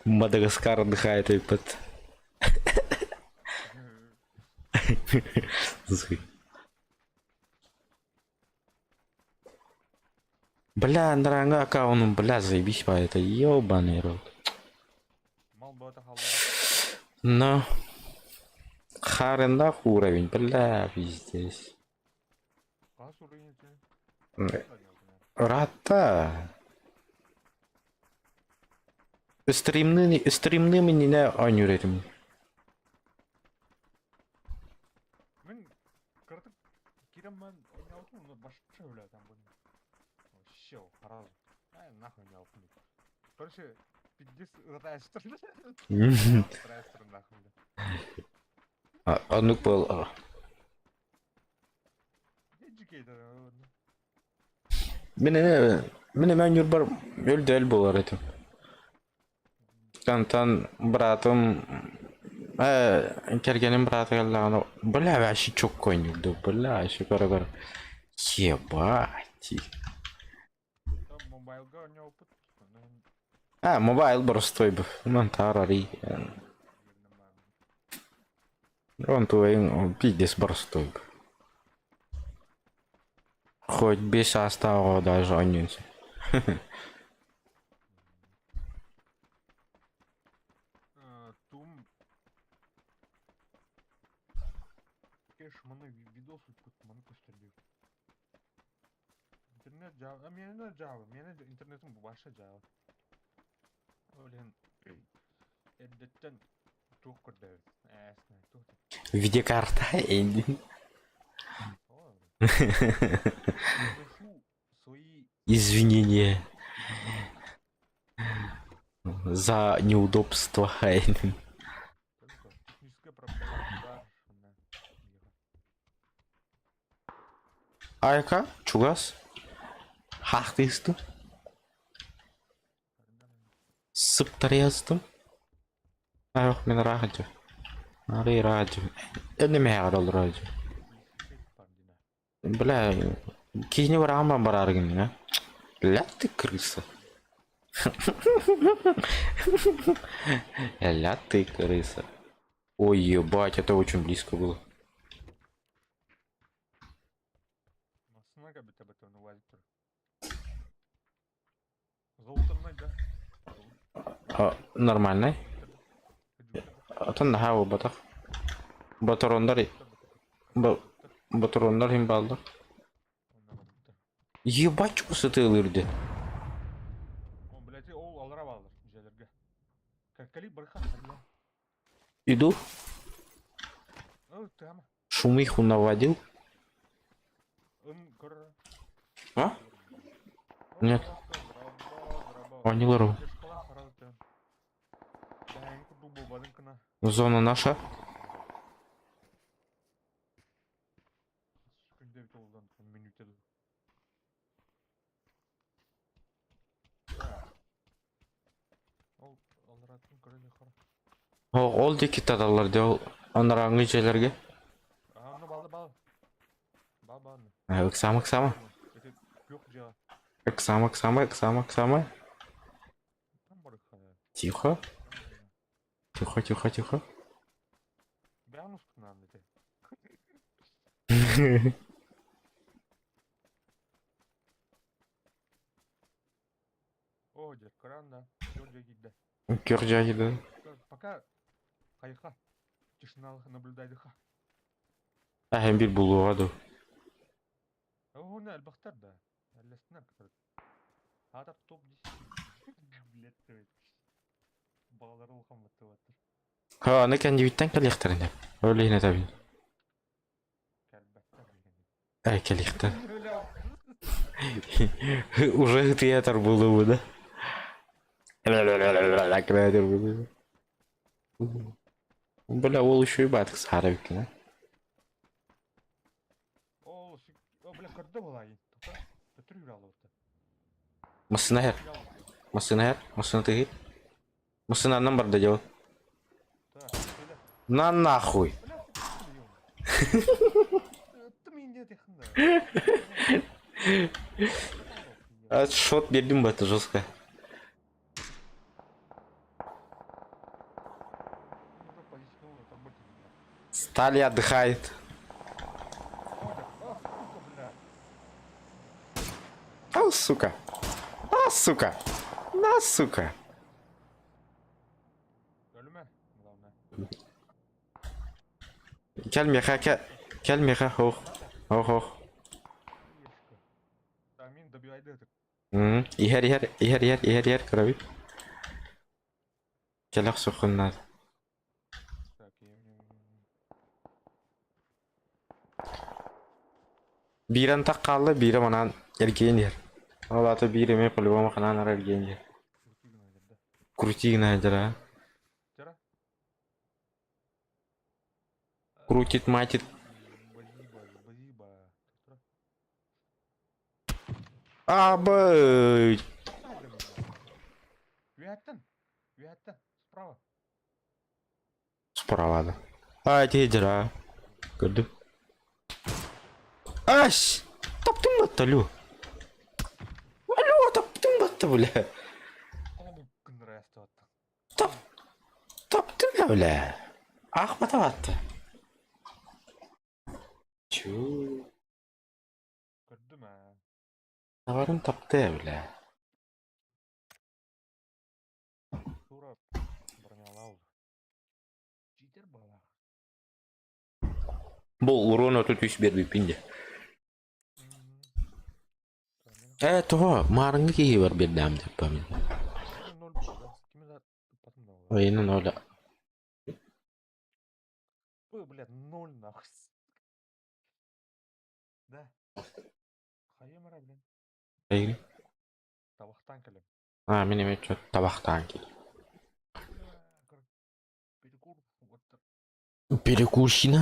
S1: Мадагаскар отдыхает и под... Бля, Андранга аккаунтум, бля, заебись по это, ёбаный рот. Но. Харенах уровень, бля, пиздец. Рата. Стримны, стримны мине оонньуур этим.
S2: Мин кыратык киирэн оонньообутум онно башша үлээтэн бу вообще харазу. Ай нахуй оонньообуппун. Короче, пиздец ытаастыр. Ытаастыр нахуй.
S1: Оннук буол. Мин эмэ мин эмэ оонньуурбар өл-дөөл буолар этим. Онтон быраатым ээ кэргэним быраата кэллэҕинэ бля вообще чокко оонньуур бля вообще көрө-көрө ебать А, мобайл боростуой бу. Онон таарарый. Он твоим пиздец боростуой бу. Хоть без состава даже оонньуон сөп.
S2: Тум Интернет Java, миэнэ Java, миэнэ интернетим баша Java. Ол иһин эрдэттэн туох көрдөбүн? Ээсне, туох
S1: Видеокарта эйдин.
S2: Выношу свои
S1: Извинение за неудобство.
S2: Техническая проблема баар.
S1: Айка, чугас. Хаахтыыстым. Сыптарыйастым. Ах, мин ыраах Ары ыраах Эннэмэһэҕэр олорор Бля, киһини быраҕан бараары гынныҥ а? Ля ты крыса. Ля ты крыса. Ой, ебать, это очень близко было. А, нормальный. Атын наһаа буолбатах. Ботуруоннар ботуруоннар иһин бааллар. Ебать сытыылыыр дии. Иду. Шумиху наводил. А? Нет. Понял, Зона наша. Ол диэки тадаллар дии ол анарааҥҥы дьиэлэргэ. Ыксаама, ыксаама. Ыксаама, ыксаама, ыксаама, ыксаама. Тихо. Тихо, тихо, тихо. Күөх дьаһыйда.
S2: Пока хайха тишина наблюдайдыха.
S1: Аһын бир булуоҕа дуу.
S2: Уһуна элбэхтэр да. Эллэстинэр кытары. Аатар топ 10 блядь Балалары улахан баттыбаттар.
S1: Ха, аны кэннибиттэн кэлиэхтэринэ. Ол иһин этэбин.
S2: Кэлбэттэр билигин.
S1: Эй, кэлиэхтэр. Уже театр булуубу да. Театр булуубу. Бля, ол еще и баатык саара бүккүн, а?
S2: Ол, бля, көрдө булайын. Төтөр үралыбыта.
S1: Массына һэр. Массына һэр. Массына тыһыт. Массынанан барда дьол. На нахуй. А шот бердим бы это жестко. Стали отдыхает. А, сука. А, сука. На, сука. Кэл миэхэ, кэл, кэл миэхэ, ох, ох, ох. Иһэр, иһэр, иһэр, иһэр, иһэр, иһэр, көрөбүт. Кэлэх суххуннаат. Биир антах хаалла, биирэ манаан эргийэн иһэр. Ол аата биир эмиэ по-любому ханаан ара эргийэн иһэр. Крути гына сылдьар аа. Крутит, матит. Абый! Справа да. А, эти дела. Көрдүм. Ась! Таптым батта, алло. Алло, таптым батта, бля. Тап... Таптым бля. Ахмата батта. Чу.
S2: Көрдүм ээ.
S1: Табарын тапты, бля.
S2: Тура бронялау. Читер балах.
S1: Бу урон 33 биэрбиппин дии. Ээ, тоҕо маарыҥҥы киһи бар биэрдэҕим деп мин. Ойыны ноля.
S2: Ой, блядь, ноль нахуй. Да. Хайым ара, блин.
S1: Эйгин.
S2: Табахтаан кэлим.
S1: А, мин эмиэ чё табахтаан кэлим.
S2: Перекур, вот.
S1: Перекурщина.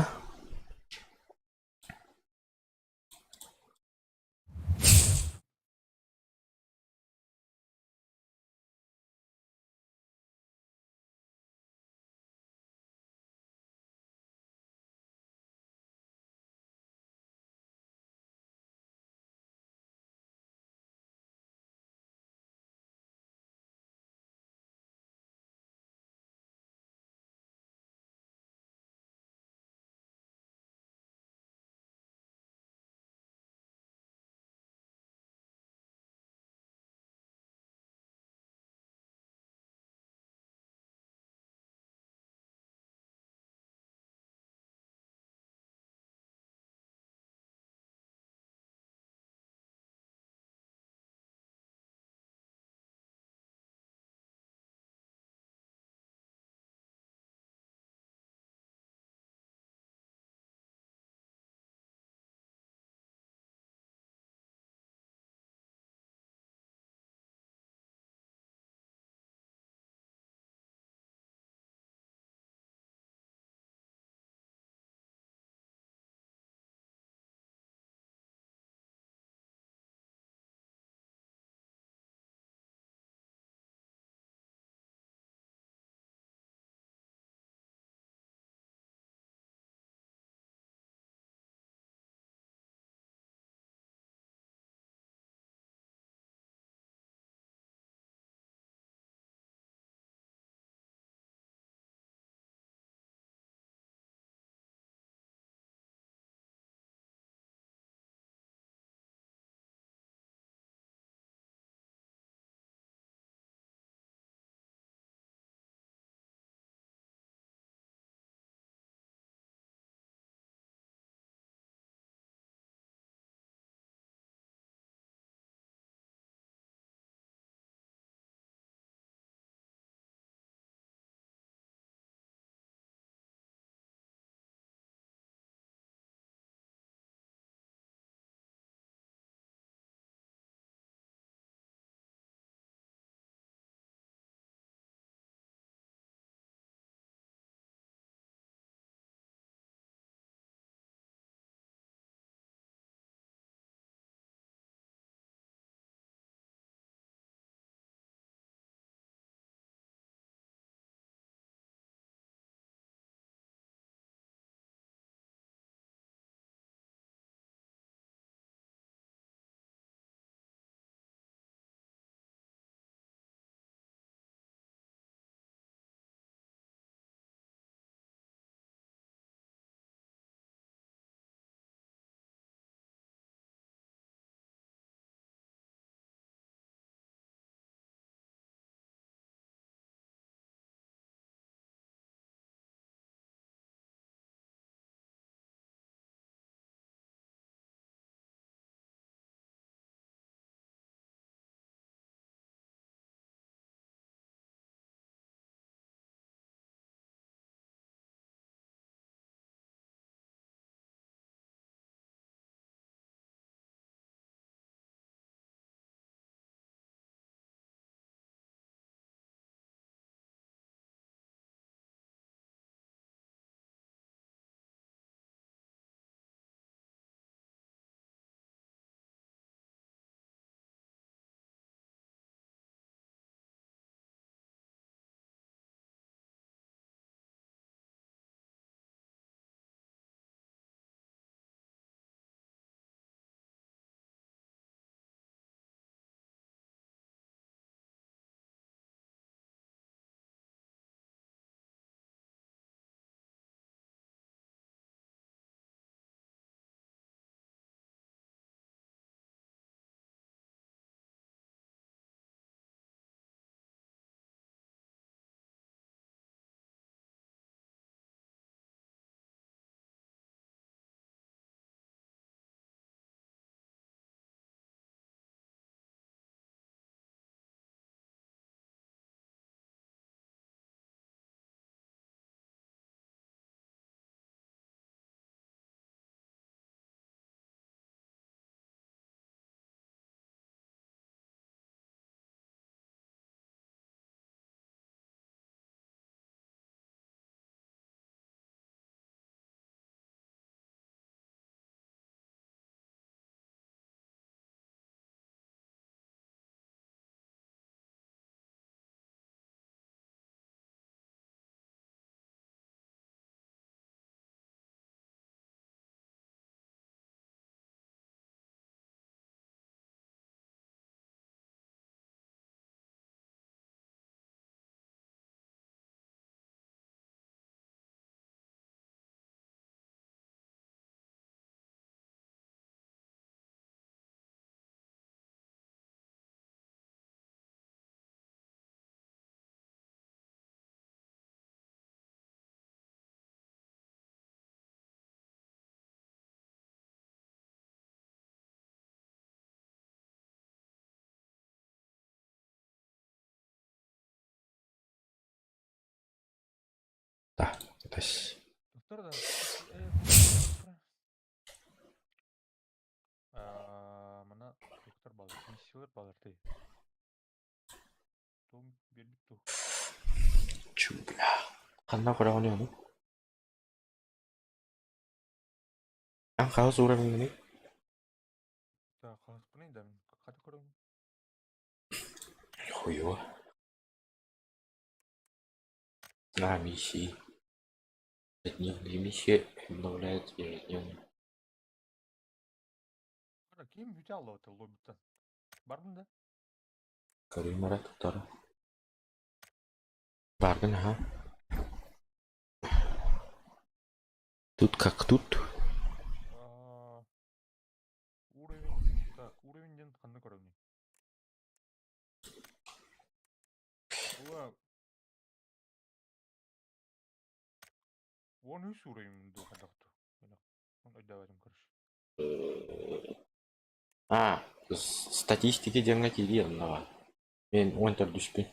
S1: Да, это с-
S2: Доктор да. Мана доктор балар, миссиялар балар ты. Том биэрбит ту.
S1: Чу, бля. Ханна көрөҕүн ону? Ан хаһыс уровенныный?
S2: Да, хаһыспыный да мин хата көрөм.
S1: Хуёво. На миссии. Ежедневные миссии обновляются ежедневно.
S2: Ара ким бүтэ алла лоббиттан. Барбын да?
S1: Көрүм эрэ туттара. Баргын аха. Тут как тут.
S2: А, Уровень, так, уровень диэн ханна көрөмүй? Ула 13 уровень дуу хайдах дуу. Өйдөөбөтүм короче.
S1: А, статистики диэҥҥэ киирии онно Мен уон төрдүспүн.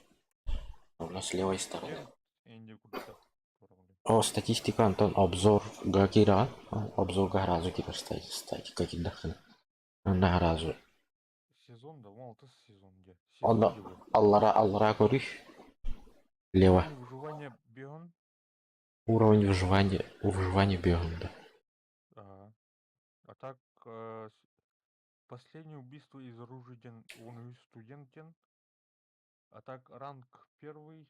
S1: У нас с левой стороны.
S2: Энди курдук.
S1: О, статистика, Антон, обзор киирэҕин. Обзорга сразу киирэр статика киирдэххинэ. Онно сразу
S2: Сезон да, 16 сезон где.
S1: Онно аллара аллара көрүй. Лево.
S2: Выживание бегун.
S1: Уровень выживания, выживания бегун, да.
S2: Ага. А так, последнее убийство из оружия ден, он студент ден. А так, ранг первый.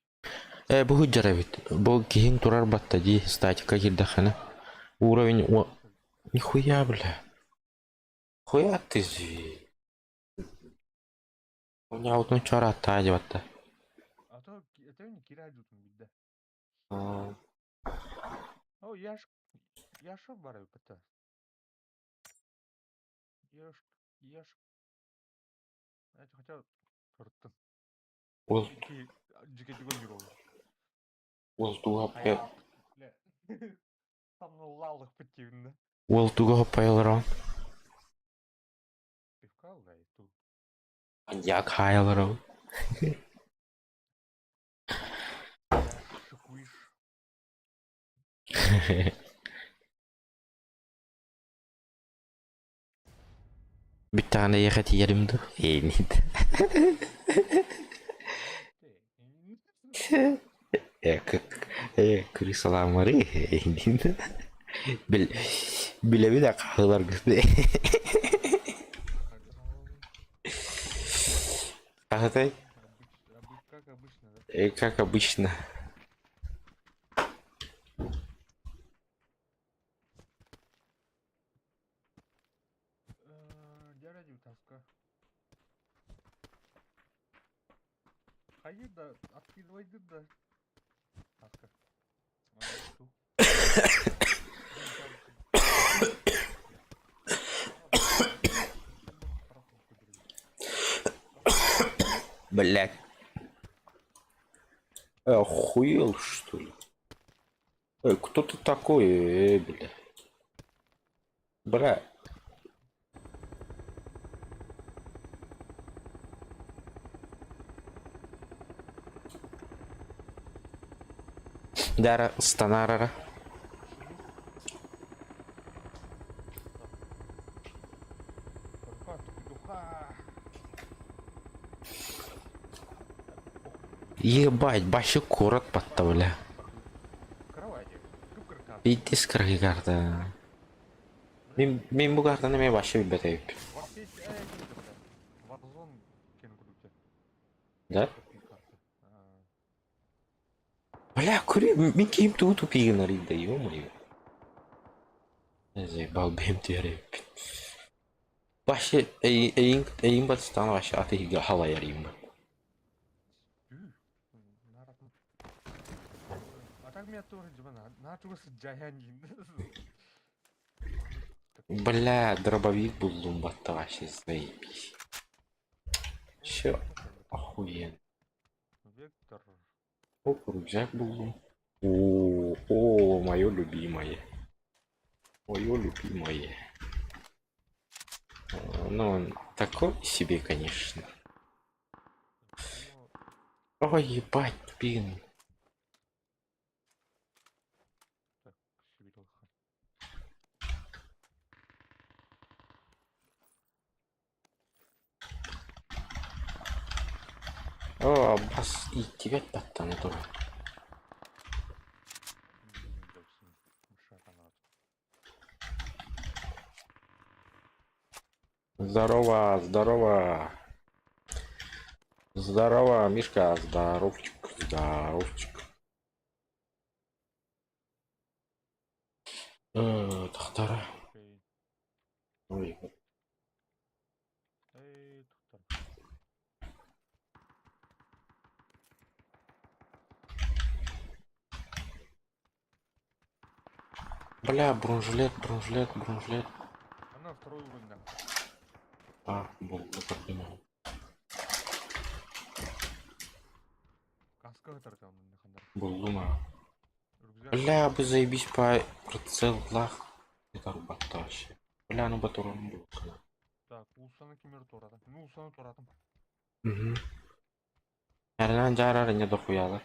S1: Э, бу сылдьар эбит. Бу киһиҥ турар батта дии, статика киирдэххинэ. Уровень о... Нихуя, бля. Хуя ты зверь. У меня вот ну чара диэбэтэ.
S2: А то это не кирайдутун бидде.
S1: А,
S2: О, яш Яша бар эбит. Яш Яш Это хотя Турттун.
S1: Ол
S2: Ики жике жигон юрол.
S1: ол туга
S2: Хайа. Там лалых битти
S1: ол туга хоппайыларон.
S2: Пивка лай ту.
S1: Як хайыларон.
S2: Шикуиш.
S1: Бүттэҕинэ эйиэхэ тиийэрим дуу? Эйнит. Э, как крысаламары эйнит. Бил билэбит хаһыларгыт. Хаһытай?
S2: Как обычно, да?
S1: Как обычно.
S2: Дядя таска. Хайы да, откидывайды да. Таска.
S1: Блять. Охуел, что ли? Кто ты такой, бля? Бля. Дара станарара. Ебать, башы куорат батта, бля. Пиздец кыргый карта. Мин, мин бу картаны эмиэ вообще билбэт эбиппин. Да? Бля, көрү, мин киһим тугу тупигын да, ё-моё. Заебал бэйэм түһэр эбиппин. Вообще, эйин, эйин батыстаан вообще аты иһигэ халайар иим
S2: А так меня тоже, Диман, на
S1: Бля, дробовик буллум батта вообще заебись. Все охуенно.
S2: Вектор.
S1: Оп, рюкзак буллум. О, о, мое любимое. Мое любимое. Ну, он такой себе, конечно. Ой, ебать, блин. Оо, бас ииттибэт баттана турар. Здорово, здорово. Здорово, Мишка, здоровчик, здоровчик. Тахтара. Ой. Бля, бронежилет, бронежилет, бронежилет.
S2: Она второй уровень, да.
S1: А, был, как думал.
S2: Каска таркан хандар.
S1: Буллум а. Бля, бы заебись по прицеллах. Это рубата вообще. Бля, ну батурун был.
S2: Так, уулуссаны ким эрэ туоратым. Мин уулуссаны туоратым.
S1: Угу. Эрнан дьаарар инньэ дохуялар.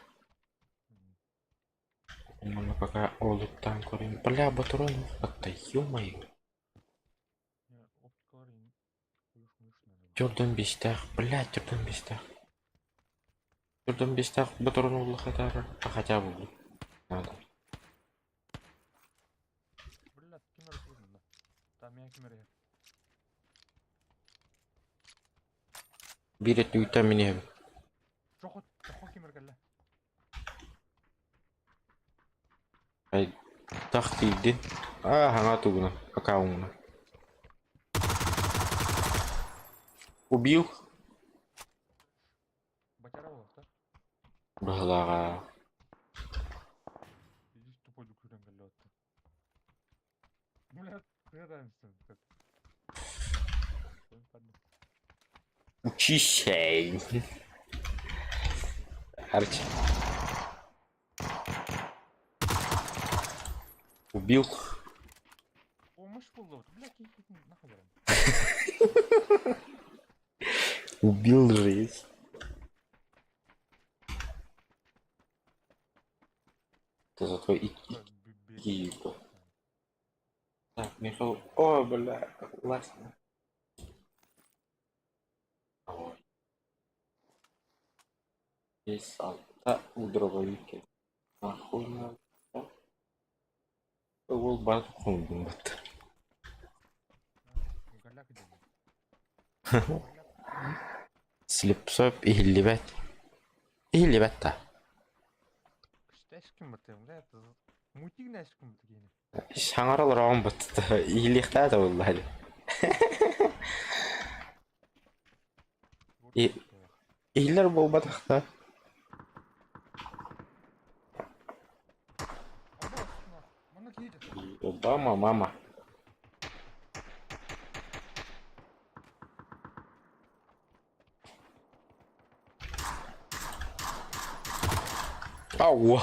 S1: Манна пока олуттаан көрөйүн. Бля, ботурун батта, ё-моё.
S2: Оптикалар
S1: Төрдөн биэстээх, бля, төрдөн биэстээх. Төрдөн биэстээх ботурун уллахатаар, хотя бы надо.
S2: Бля, ким эрэ турдун да. Там меня ким эрэ.
S1: Биир өттүгүттэн мин иһэбин.
S2: Чохо, чохо ким эрэ кэллэ.
S1: Хайдах тиийдин? Аа, хаҥа тугунан, аккаунунан. Убил?
S2: Батяра буолла.
S1: Быһылааҕа.
S2: Иди тупой дүкүрэн кэллэ отта. Бля,
S1: Учись. Арчи. Убил.
S2: Помощь буолла. Бля, нахуй баран.
S1: Убил жизнь. Это за твой и Так, Михаил. О, бля, классно. Ой. Есть алта у дробовики. Нахуй надо. Ол бар хомдун бат.
S2: Голяк
S1: Слепцов иһиллибэт. Иһиллибэт да.
S2: Кэшкин бартым, бля, мутиг нэшкин бартым.
S1: Саҥарал роҕун бат. Иһиллиэхтээ да буолла. И иһиллэр буолбатах да. Обама, мама. Ау.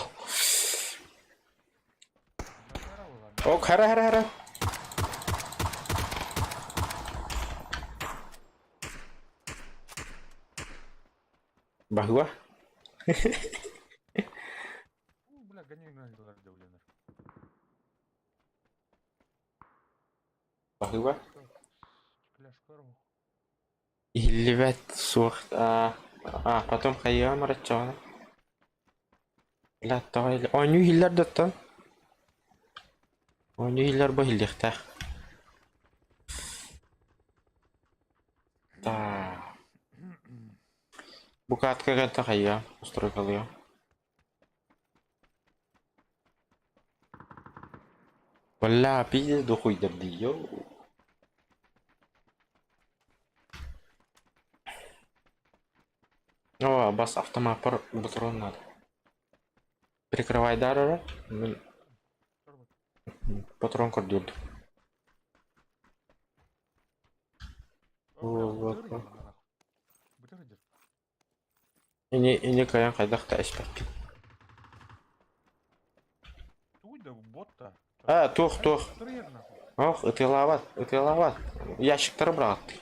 S1: Ок, хара, хара, хара. Баһыга.
S2: Бля, гони
S1: Баһыга. Иһиллибэт суох. А, а потом хайыам араччаҕына. Бля, тоҕо оонньуу иһиллэр да оттон. Оонньуу иһиллэр бу иһиллиэхтээх. Так. Бу каатка кэлтэ хайыам, устройкалыам. Бля, пиздец дохуйдар дии, йоу. О, бас автомаппар ботурон надо. Прикрывай дарара. Мин патрон көрдүрдүм. Ини ини кайан хайдах да эспэккин. А, туох туох. Ох, ытыалаабат, ытыалаабат. Ящиктары быраҕаттыы.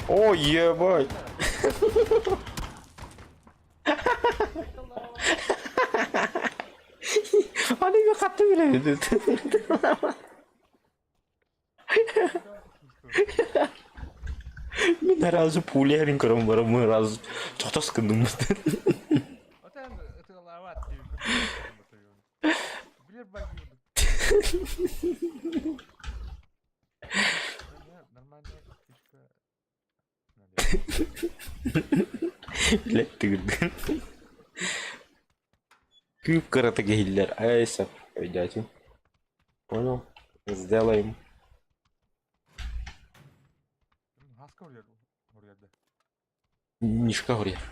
S1: О, ебать! Аны мен қатты білемін. Разу пуля көрөн бараммын разу чохтос гынным.
S2: Отан ытыалаабат Билер баги Нормальная фишка.
S1: Блядь, тыгырдын. Күүп кыратык иһиллэр. Ай, сап, өйдөөтүм. Понял? Сделаем.
S2: Хаска уруйарда.
S1: Мишка уруйар.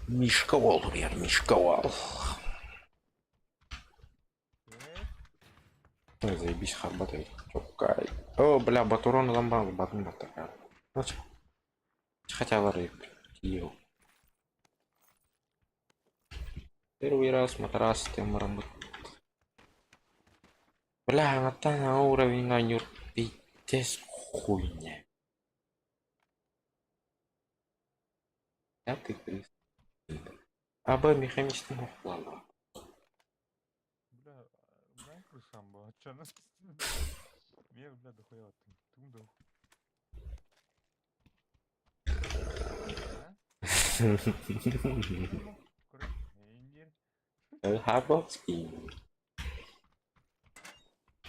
S1: Мишка уол уруйар, Мишка уол. Ой, заебись, харбат эбит. Чоккай. О, бля, батурон ылан баран батын баттар. Хотя бы Тиил. Первый раз матрас тем бараммыт. Бля, аҥаттан аҥа уровеньҥа ньур пиздец хуйня. Я ты крыс. Аба механический охлала.
S2: Бля, бля, крысам была. Чё нас? Мне, бля, дохуя вот тум дох.
S1: Хабовский.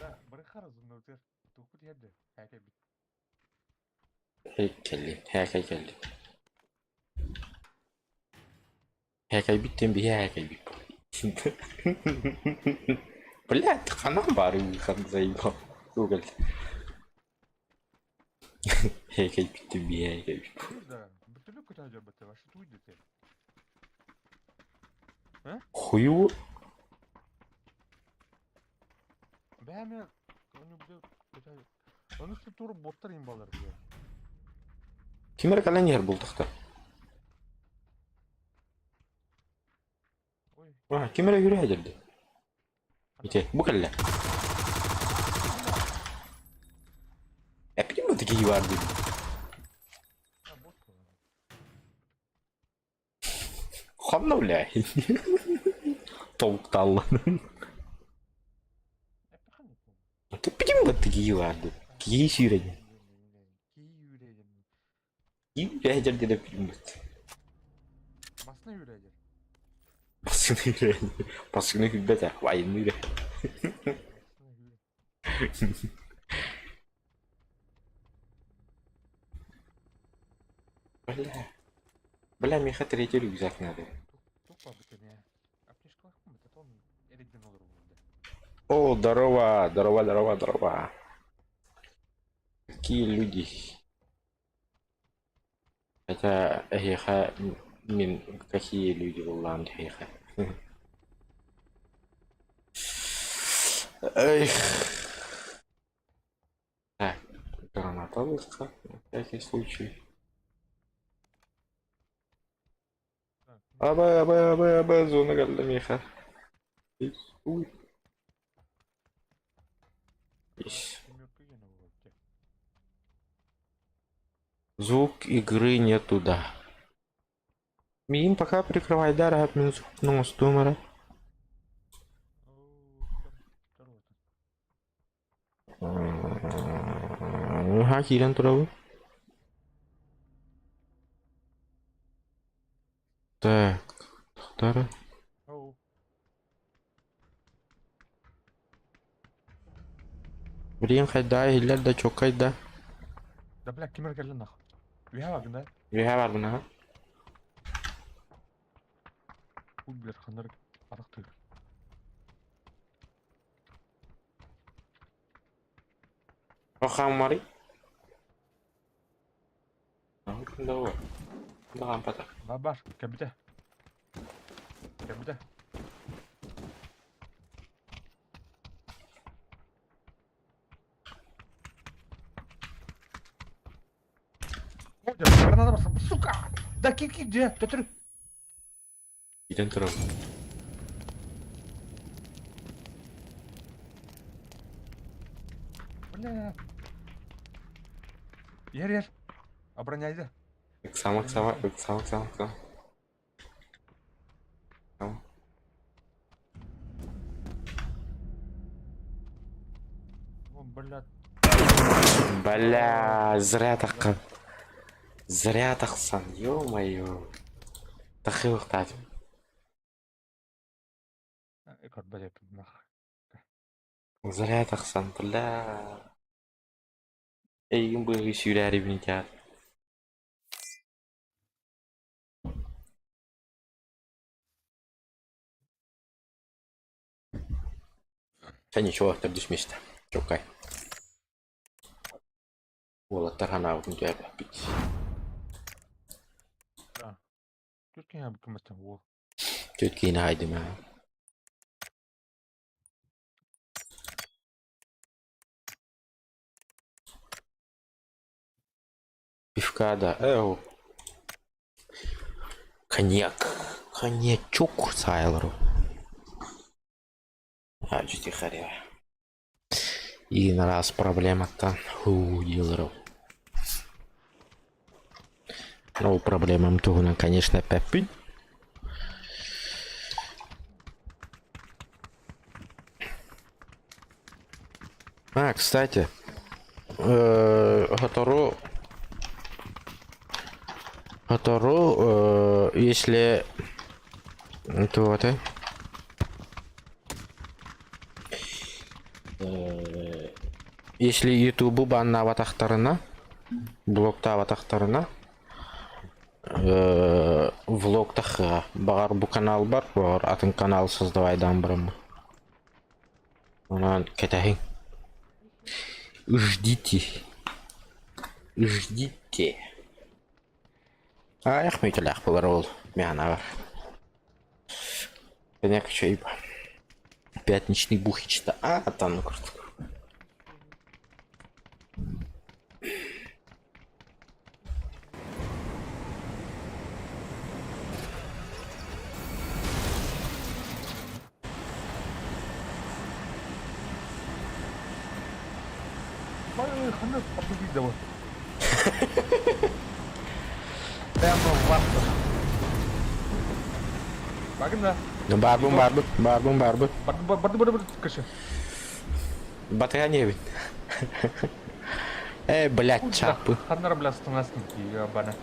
S2: Да, барыхар зумнутер. Тухпут ябды. Хәкә бит.
S1: Кэлли, хәкә кэлли. Хәкәйбиттен биһи хәкәйбит. Блядь, ханан бары хан заебал. Google. Хәкәйбиттен биһи хәкәйбит.
S2: Да, бөтүлүк көтә жабыты, ваше туйды те.
S1: Хую.
S2: Бәме, оны бile көтә. Оны тур боттар имбалар бile.
S1: Кимер калан ер булдыкта.
S2: Ой.
S1: А, кимер yürü хәдерде. Ите, бу кэллэ. Эпидем бу тики бар дип.
S2: А, бот был.
S1: Ханна бля. Толукталлан. Эпидем бу тики бар дип. Кии сүйрәде.
S2: Кии yürәдем.
S1: Кии хәдерде деп бу.
S2: Басына yürәдер.
S1: Басыны yürәде. Басыны күлбәтә. Вайын yürә.
S2: Басына yürә.
S1: Бля. Бля, миха третий рюкзак надо.
S2: Тук бабытын я. Аптечка лахмын, это он эриден olur burada.
S1: О, здорово, здорово, здорово, здорово. Какие люди. Хотя, эйха, мин, какие люди буллаан эйха. Эх. Так, граната лыска, на всякий случай.
S2: Так,
S1: Аба, аба, аба, аба, зона кэллэ миэхэ. Уй. Ис.
S2: Семерка гена болот.
S1: Звук игры нету, да. Миин пока прикрывай, да, рахат мин звук стумара. Ха киирэн турабын. Так, тохтара.
S2: Оу.
S1: Блин, хайда, иһиллэр да, чоккай да.
S2: Да бля, кимер кэллэ нах. Үһэ бардын да?
S1: Үөһэ бардын аха.
S2: Уй, блядь, ханнар арахтыр.
S1: Охаммари. Да Да,
S2: Бабаш, кэбитэ. Кэбитэ. Ой, граната барсан, сука! Да кир кир дьэ, төтөр.
S1: Иден турабын.
S2: Бля. Ер ер. Обороняйды.
S1: Ыксама, ыксама, ыксама, ыксама, ыксама. Ыксама. Бля, зря таххан. Зря тахсан, ё-моё. Тахыахтаатым.
S2: Көрбөт эппин нах.
S1: Зря тахсан, бля. Эйигин быыһыы сүүрээрибин итиат. Чэ ничего, төрдүс миэстэ. Чуолкай. Уолаттар ханаабытын түһэрбэппит.
S2: Түөрт киһи кыммыттан уол.
S1: Түөрт киһини хаайдым аа. Пивка да, э, Коньяк. Коньячок саайлару. А, тихаря. И на раз проблематтан хуу диилэру. Ну, проблемам туһунан, конечно, эппэппин. А, кстати, Сотору Сотору, если туох этэй если ютубу баннаабатахтарына, блоктаабатахтарына влог тахыа. Баҕар бу канал бар, баҕар атын канал создавайдаан бараммын. Онон кэтэһиҥ. Ждите. Ждите. Аҕыйах мүнүүтэлээх буолар ол миэхэ Коньяк үчүгэй Пятничный бухичта. А, там курдук.
S2: Бай, ханна победила. Прямо в вас. Багна.
S1: Ну, барбын, барбын, барбын, барбын.
S2: Барды, барды, барды, барды, кышы.
S1: Батыга диэбит. Э, блядь, чапы.
S2: Ханнара, бля, станасники, ебана.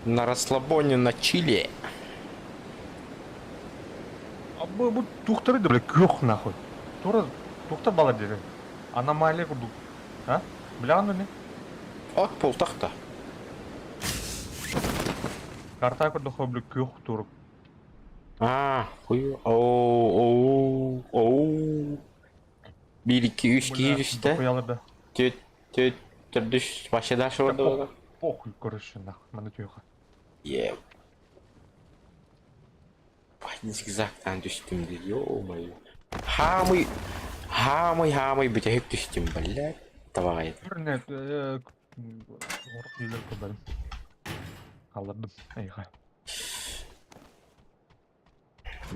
S1: На расслабоне на чили.
S2: А бу, бу тухтары да, бля, күөх нахуй. Тура, тухтар балар дири. Аномалия курдук. А? Бля, аны не?
S1: От полтахта.
S2: Карта курдук, бля, күөх турук.
S1: А, хуй. Оу, оу, оу. Биир, икки, үс киһи түстэ.
S2: Дохуялар да.
S1: Түөрт, түөрт, төрдүс вообще дальше
S2: Да
S1: барда
S2: пох- Похуй, короче, нахуй, маны түһүөххэ.
S1: Е. Зигзагтаан түстүм дии, ё-моё. Хаамый, хаамый, хаамый бүтэһик түстүм, блядь. Табаҕай.
S2: Көрүнэ, орох диилэр көрбөтүм. Хааллардым, эйиэхэ.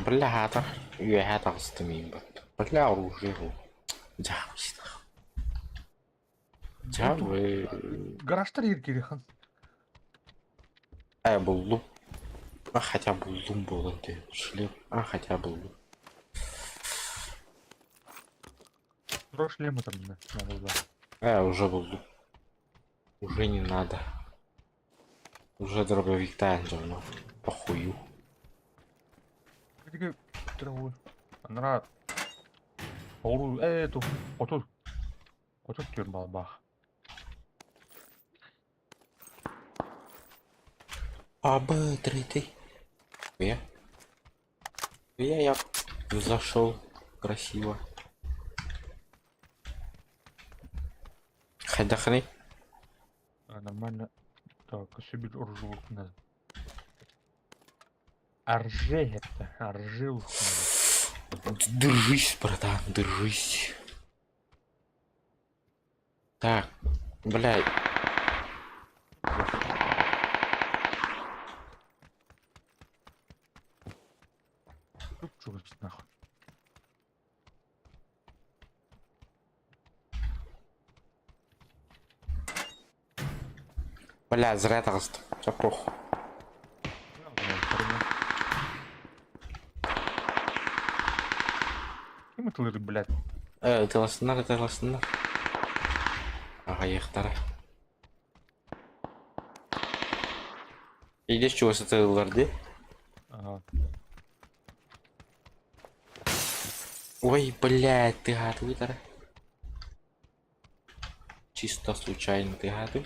S1: Бля, хаатар, үөһээ таҕыстым иин бат. Бля, оружие бу. Дьаабыстах. Дьаабы.
S2: Гаражтар иһир кирихан.
S1: Э, буллум. А, хотя буллум буолан түһэн. Шлем. А, хотя буллум.
S2: Тура шлем там, надо было.
S1: Э, уже буллум. Уже не надо. Уже дробовиктаан дьоно. Похую.
S2: Итиги траву. Анара Ору э ту хоту хоту түр балбах.
S1: А, Б, 3, 3. Я? Я, я зашел красиво. Хайдахны.
S2: Нормально. Так, себе оружие надо. Арже это, аржи
S1: Держись, братан, держись. Так, блядь.
S2: Чугас нахуй.
S1: Бля, зря таҕыстым. Чэ, похуй.
S2: Ким. ытылыр, блядь.
S1: Э, ытыласыннар, ытыласыннар. Аҕайыахтара. Идешь чугас ытыллар дии.
S2: Ага.
S1: Ой, блядь, ты тыһаатыбыт Чисто случайно тыһаатым.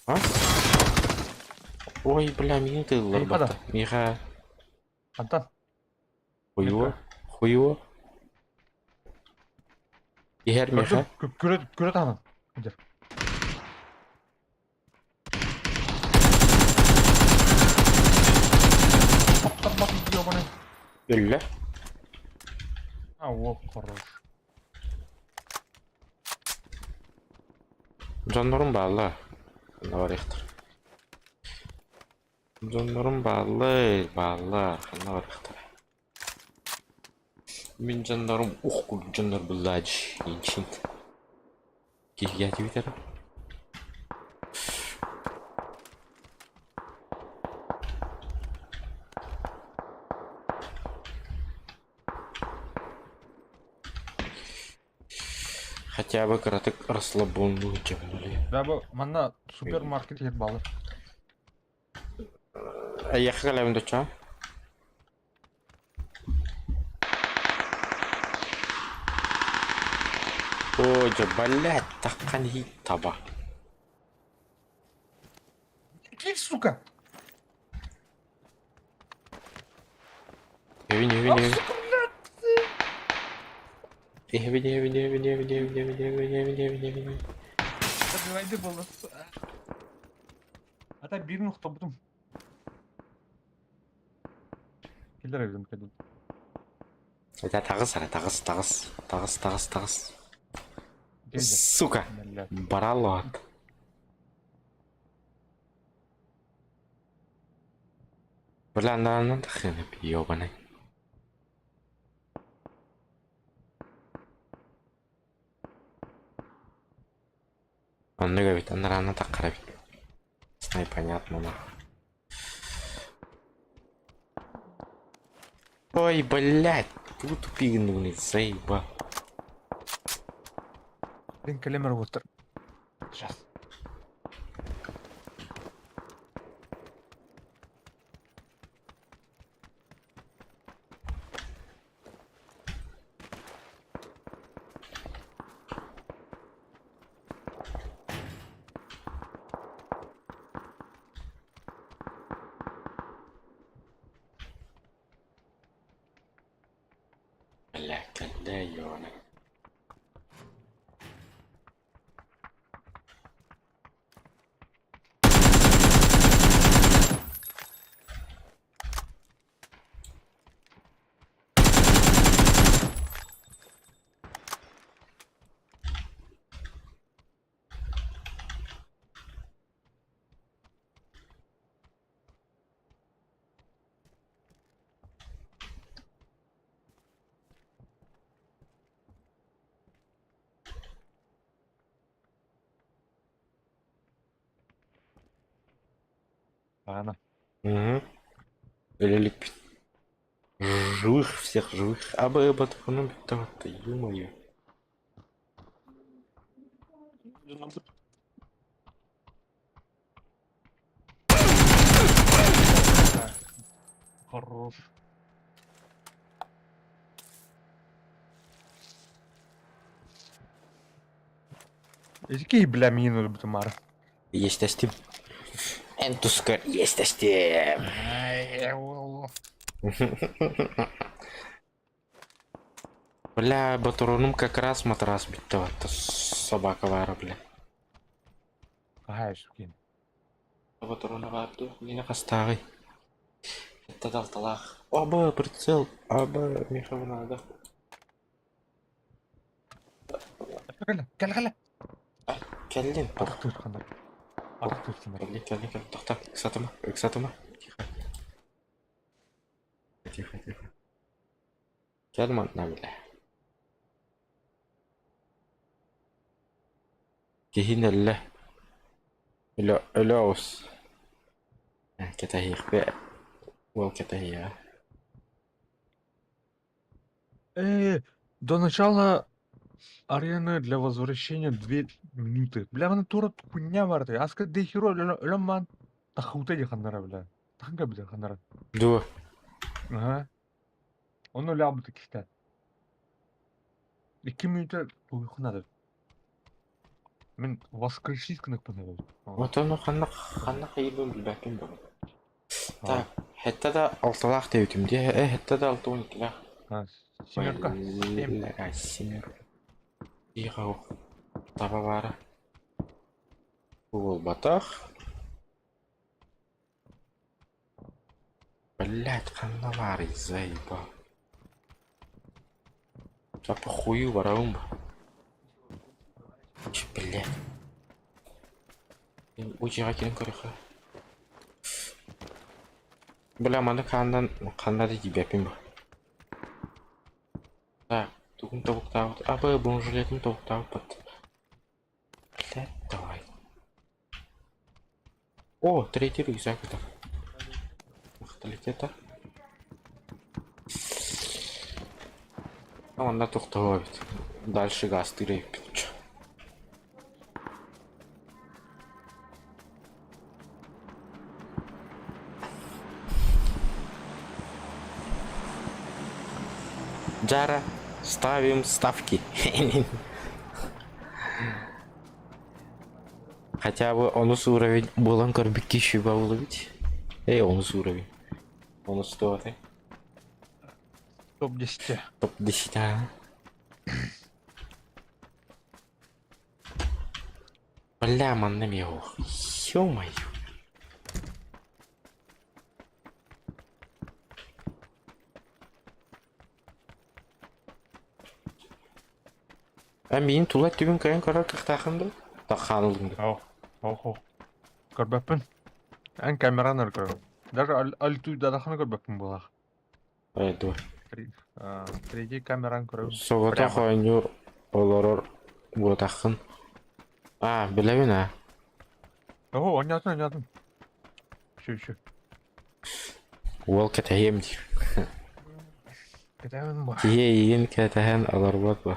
S1: А? Ой, бля, миигин тыыллар
S2: Миха да.
S1: батта. Миха.
S2: Антон.
S1: Хуйуо. Хуйуо. Иһэр Миха.
S2: Көрө көрө таһынан. Дер. Таптарбат ёбаный.
S1: Өллө.
S2: А, о, хорош.
S1: Дьоннорум бааллар. Ханна барыахтар. Дьоннорум бааллар, бааллар. Ханна барыахтар. Мин дьоннорум ух курдук дьоннор буллаадьы инчин. Киһигээтибит эрэ. Хотя бы кыратык расслабоннуу дьэбин
S2: Да бу манна супермаркет иһэр баалар.
S1: Эйиэхэ кэлэбин доча. Оо, дьэ, блядь, таххан иһит таба.
S2: Киир, сука!
S1: Эбин, эбин,
S2: А,
S1: эбин.
S2: сука, блядь!
S1: Эбин, эбин, эбин, эбин, эбин, эбин, эбин, эбин, эбин, эбин.
S2: Добивайды было. А так биир нохтобутум. Киллер эбитим кэлин.
S1: Это таҕыс эрэ, таҕыс, таҕыс, таҕыс, таҕыс, таҕыс. Сука! Баралот. Бля, на хрена, ёбаный. Оннук эбит, анарааны таххар эбит. Ясно и понятно, нахуй. Ой, блядь, тугу тупигнули, заебал.
S2: Блин, кэлэмэр уоттар. Сейчас.
S1: Бля, кэллэ, ёбаный.
S2: Ана.
S1: Угу. Релик Живых всех живых. А бы батхану битта ё-моё.
S2: Хорош. Эти бля мину бутумар.
S1: Есть астим. Энтускар есть астим. Бля, батуронум как раз матрас битта собака вара, бля.
S2: Хаһаа сүкин.
S1: Батурона баар Миэнэ хастааҕый? Сэттэ алталаах. Оба, прицел. Аба, миэхэ наада.
S2: Кэлэ, кэлэ, кэлэ.
S1: Кэллин.
S2: Атах тыырханар. Атах тыырханар.
S1: Кэллин, кэллин, кэллин. Тохто. Ыксатыма, ыксатыма. Тихо. Тихо, тихо. Кэл манна, бля. Киһин өллө. Өлө, өлө оҕус. Кэтэһиэхпит. Уол кэтэһиэҕэ.
S2: До начала арены для возвращения 2 минуты. Бля, маны тура хуйня барда. Аска дохера өлөн баан тахута диханнара, бля. Таханга бля ханнара.
S1: Дуо.
S2: Ага. Ону өлөбүт киһитэ. 2 мүнүүтэ туйух надо. Мин воскресить гыныппын эбит.
S1: Отону ханна ханна хайыбын билбэппин бу. Так, хетте да алталаах диэбитим дии. Э, хетте да 62-лээх.
S2: А, семерка. Семь.
S1: Бля, семерка. Тихо, таба баара. Буолбатах. Блять, ханна баарый, заебал. Да похую барабын ба. Ч, блядь. Удьяҕа киирэн көрүөххэ. Бля, маны хаандан ханна да тиийбэппин бу. Так, тугун тобуктаабыт. Абы, бронежилетин тобуктаабыппыт. Блядь, давай. О, третий рюкзак это. Махталитета. Онно тохтоо эбит. Дальше газтыыр эбиппит. Джара, ставим ставки. Хотя бы онус уровень буолан көрбүккэ үчүгэй буолубут. Эй, онус уровень. Онус туотай.
S2: Топ-10.
S1: Топ-10 а. Бля, манна эмиэ ох. Ё-моё. А миин тула түбүн кыайан көрөр кыахтааххын дуо? Таххаан ыллыҥ дуо?
S2: Ох, ох, ох. Көрбөппүн. Эн камераны эрэ көрөбүн. Даже альтуйдадахына көрбөппүн буолаах.
S1: Э, дуо.
S2: Третий камераны көрөбүн.
S1: Соҕотох
S2: Прямо.
S1: оонньуу олорор буотаххын. А, билэбин аа.
S2: Оо, оонньоотун, оонньоотун. Еще, еще.
S1: Уол кэтэһиэм диир.
S2: Кэтэһэн бу.
S1: Киһи эйигин кэтэһэн олорбот буо.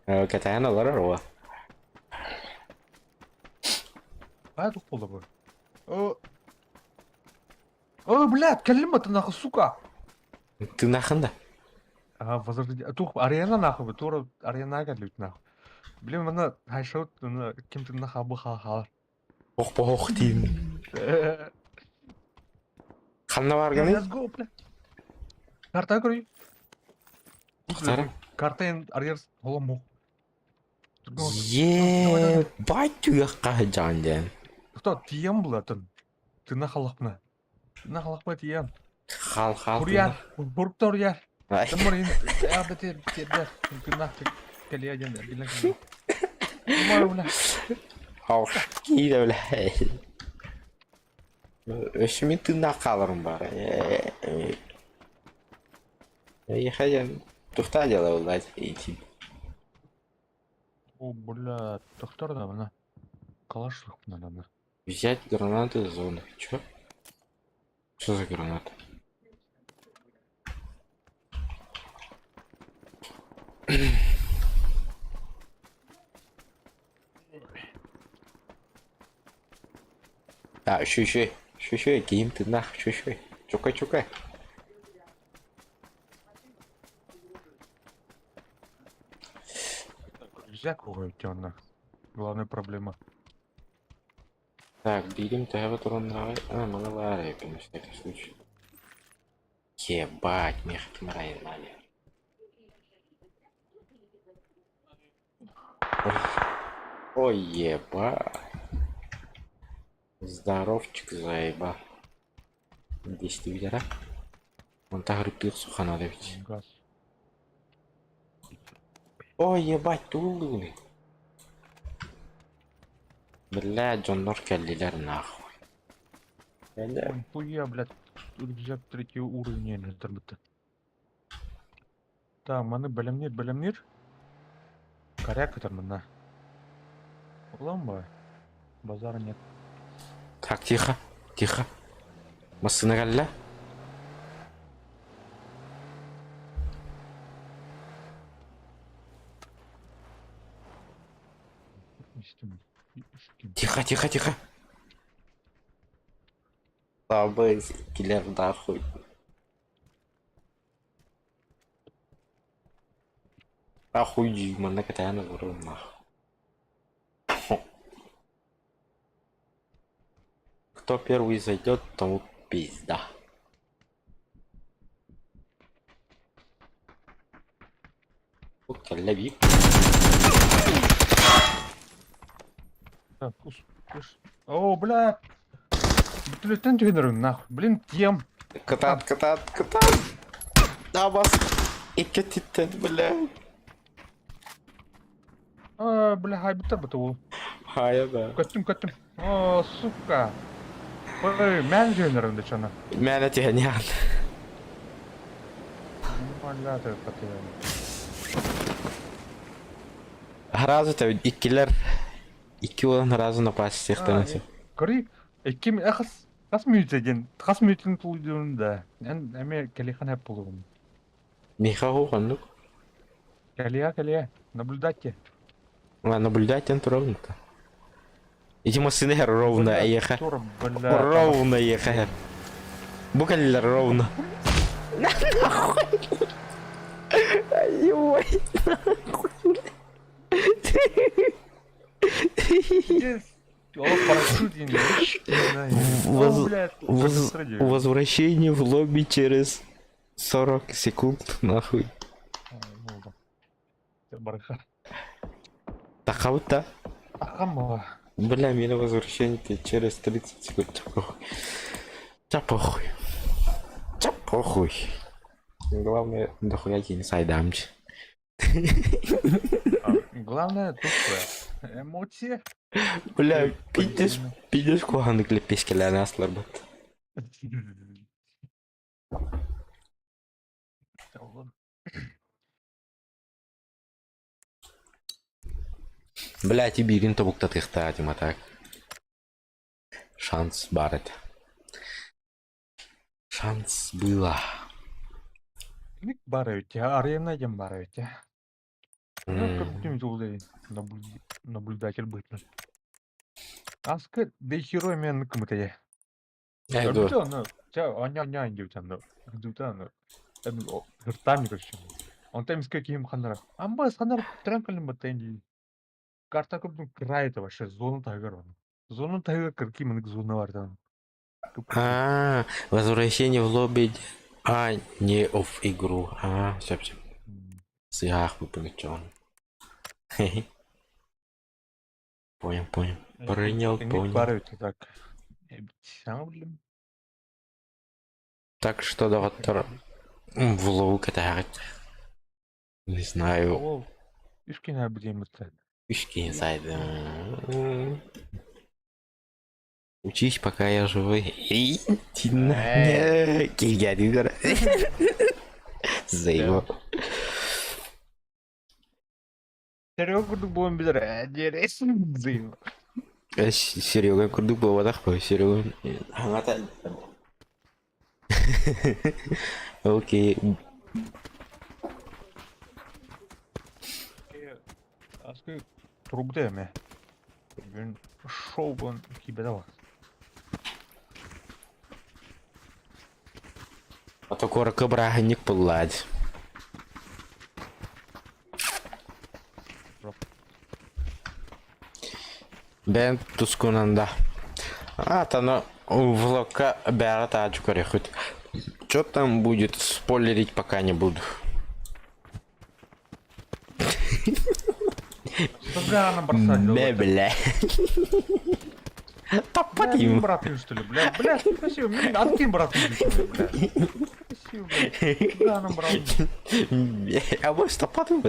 S1: Кэтэһэн олорор уо.
S2: А, туох буолла бу? О, О, блядь, кэллим это нахуй, сука!
S1: Тыынаххын да?
S2: Ага, возрождение. Туох арена нахуй, тура арена кэллибит нахуй. Блин, манна хайшот, ким тынна хабы хаалар.
S1: Ох ох диин. Ханна бааргыный?
S2: Let's go, бля. Карта көрүй.
S1: Тохтара.
S2: Карта эн арьер холом
S1: Ебать түгэххэ сылдьаҕын диэн.
S2: Кто тиийэн булатын. Тына халахпына. Тына халахпына тиийэн.
S1: Хаал хаал
S2: Курьер.
S1: тыына.
S2: Бургтор яр.
S1: Ай.
S2: Тымыр ин арды тер тердер. Тына кэлиэ диэн билэн кэлиэ. Тумар бля.
S1: Ох, киирэ бля. Өссө мин тыыннаах хааларым баар. Эйиэхэ диэн туохтаах дьыала буолла ити.
S2: О, бля, тохтор да мына. Калаш надо.
S1: Взять гранаты из зоны. Чё? Что за граната? А, еще, еще, еще, еще, киим ты нах, еще, еще. Чукай, чукай.
S2: Рюкзак уйдённо. Главная проблема.
S1: Так, биирим төһө туруннаҕай? А, маны баар эбит на всякий случай. Ебать, мех мрайнали. Ой, ебать. Здоровчик, заеба. Действительно. Он так сухана ведь.
S2: Газ.
S1: Ой, ебать, тулуны. Бля, дьоннор кэллилэр нахуй. Бля.
S2: Ой, хуя, блядь. Рюкзак третий уровень не Так, маны бэлэмниир, бэлэмниир. Коряк это мына. Улан Базара нет.
S1: Так, тихо, тихо. Массыына кэллэ. Тихо, тихо, тихо. Табы килер нахуй. Ахуй дии, манна кэтээн олорон нахуй. Кто первый зайдет, тому пизда. Кэллэ биир.
S2: Так, ус- О, бля! Бүтүлүттэн түһэнэрин нахуй. Блин, тем.
S1: Кытаат, кытаат, кытаат! Абас! Икки титтэн, бля.
S2: А, бля, хайбыттар быта ол.
S1: Хайа да.
S2: Көттүм, көттүм. О, сука. Ой, мэн түһэнэрин да чана.
S1: Мээнэ түһэниэҕин.
S2: Бля, ты потыган.
S1: Сразу тебе иккилэр икки уолан сразу напасть сиэхтэрин сөп.
S2: Көрүй, икки хас хас мүнүүтэ диэн, хас мүнүүтүн тулуйдуун да. Эн эмиэ кэлиэххин сөп буолугун.
S1: Миэхэ ханнык?
S2: Кэлиэ, кэлиэ. Наблюдайте.
S1: А, наблюдать ровно то. Эти массыны ровно эйиэхэ. Ровно эйиэхэ. Бу кэллилэр ровно. Нахуй. Ой. Возвращение в лобби через 40 секунд, нахуй. Тахабыт да?
S2: Ахам
S1: Бля, меня возвращение через 30 секунд. Ча похуй. Ча похуй. Ча похуй. Главное, дохуя тебе не сайдамч.
S2: Главное тут эмоции.
S1: Бля, пиздец, пиздец куһаҕаннык лэппиэскэлээн аастылар бат. Бля, биирин тобуктатыахтаах этим а так. Шанс баар этэ. Шанс было.
S2: Ник баар эбит арена диэн баар эбит Наблюдатель быһыытынан. Аска дехерой мен кымытайа.
S1: Э, дуо.
S2: Аны, ча аня диэбит аны. Кырдыбыта аны. Ыртаан короче. Онтон эмискэ киһим ханнара. Амба ханнара туран кэллим баттайын дии. Карта курдук край это вообще зона таһыгар оны. Зона таһыгар кырки мынык зона бар там.
S1: А, возвращение в лобби. А, не в игру. А, все, все. Сыах выпрыгнул. Понял, понял. Принял, понял.
S2: так.
S1: Так что, доктор, в лоу катарит. Не знаю.
S2: Үскин будем
S1: Үскин сайдым. Учись, пока я живой. Килгәдиләр. Заебал.
S2: Серега курдук буолан билэр диэресин
S1: Серега курдук буолбатах бу Серега хаҥата Окей.
S2: Аскы турбута эме. Бүгүн шоу буолан киирбэтэ бар.
S1: А то куоракка бырааһынньык буллаат. Бэйэм тускунан да. А, аны влогка бэҕэ таачу көрөхүт. Что там будет, спойлерить пока не буду.
S2: Бля, она бросать.
S1: Бля, бля. Топот ему.
S2: Брат, что ли, бля, бля, спасибо, откинь, брат, бля. Спасибо, бля. Бля, она брат.
S1: А может, топот ему?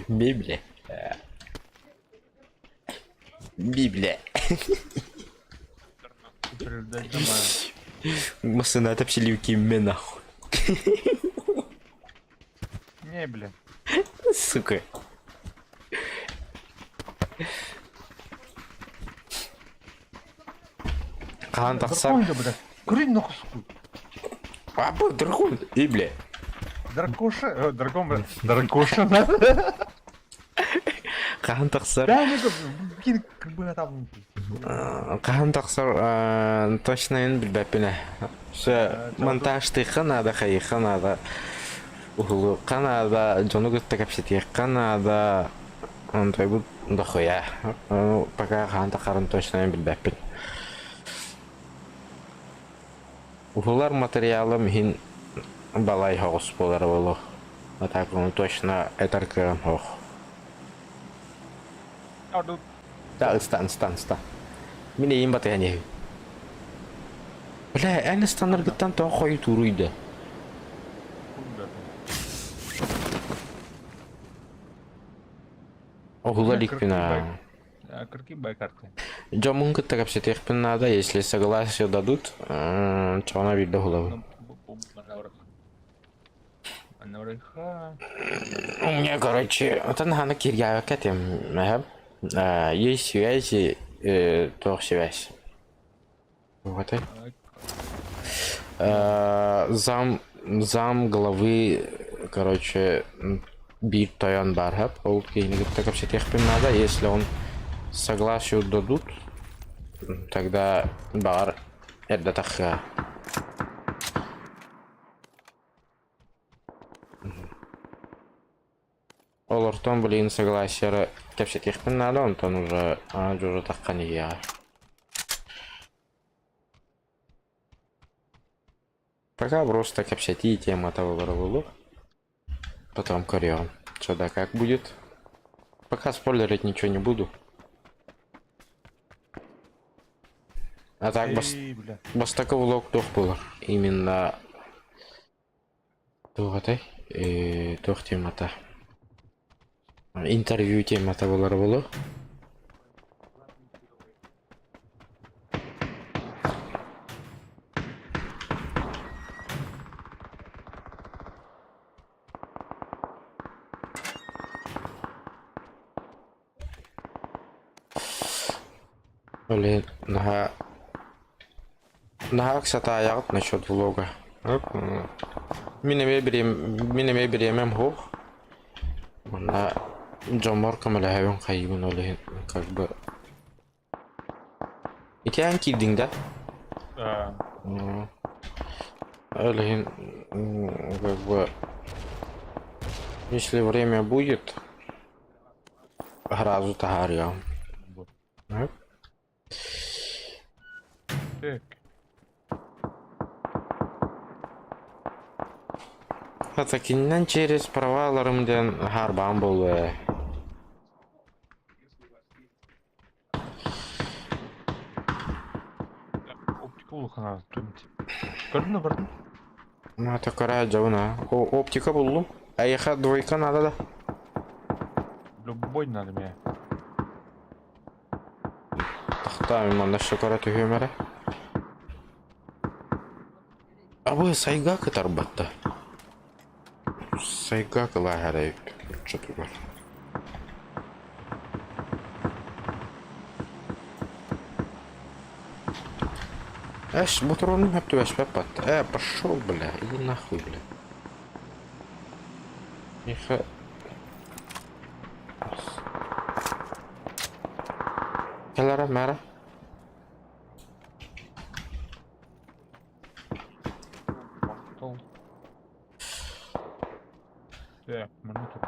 S1: Библя. Библя. Массына тапсиливки нахуй.
S2: Не, бля.
S1: Сука. Хаан тахсар.
S2: Курить нахуй, сука.
S1: А, бу, дракон. И, бля.
S2: Дракоша, дракон, бля. Дракоша.
S1: Хаһан тахсар? Хаһан тахсар точно билбэппин ээ. Все монтажтыахха наада, хайыахха наада, уһулуохха наада, дьону кытта кэпсэтиэххэ наада. Онтойбут дохуя. Пока хаһан тахсарын точно билбэппин. Уһулар материалым иһин балай соҕус буолара буолуо. А так ону точно этэр кыаҕым суох. Да, ыстан, ыстан, ыстан. Мин эйим батыһан иһэбин. Бля, эн ыстанаргыттан тоҕо хойутууруй да? Уһула иликпин аа.
S2: Кыркый карты.
S1: Дьоммун кытта кэпсэтиэхпин наада, если согласие дадут, чоҕуна биирдэ уһулабын. У меня, короче, отон хана киргавакка этим, ага. Есть связи, туох связь. Вот Зам, зам главы, короче, биир тойон баар ол киһини кытта кэпсэтиэхпин наада. Если он согласие дадут, тогда баҕар эрдэ тахха. Олортон блин согласиера кэпсэтиэхпин наада, онтон уже дьуру таххан иһиэҕэ. Пока просто кэпсэтии темата буолара буолуо. Потом көрүөҕүм. Что да как будет. Пока спойлерить ничего не буду. А так бас
S2: Эй, бля.
S1: бастакы влог туох буолар? Именно туох этэй? Туох темата? Интервью темата буолара буолуо. Блин, наһаа наһаа ыксатаайаҕыт насчет влога. Мин эмиэ бириэм мин эмиэ бириэмэм суох. Манна дьоммор көмөлөһөбүн хайыыбын ол иһин как бы Ити киирдиҥ да?
S2: Да.
S1: Ол иһин как бы если время будет сразу таһаарыаҕым.
S2: Так.
S1: Хата кининэн через права ыларым диэн хаарбаан буолуо ээ.
S2: Оптика улахана түмт. Көрдүн да көрдүн.
S1: Маата көрө дьабын аа. О, оптика буллум. Эйиэхэ двойка надо да?
S2: Любой надо мне.
S1: Тахта мин манна өссө көрө түһүөм эрэ. Абы сайга кытарбатта. Сайга кылааһа эрэ оччотугар. Эш, ботуруонум хөп түбэспэт батта. Э, пошел, бля, иди нахуй, бля. Миха... Кэлэрэ, мэра.
S2: Так, минуту.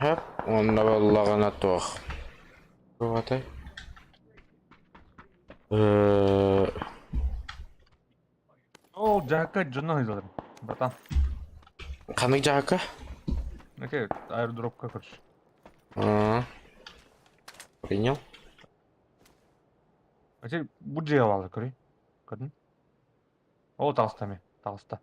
S1: Хөп, онно буоллаҕына туох. Туох этэй?
S2: Ол дьаакка дьоно ыйдылар, братан.
S1: Ханнык дьаакка?
S2: Окей, аэродропка, короче.
S1: А, Принял.
S2: А теперь бу дьиэ баалар, көрүй. Көрдүн? О, таҕыста эмиэ, таҕыста.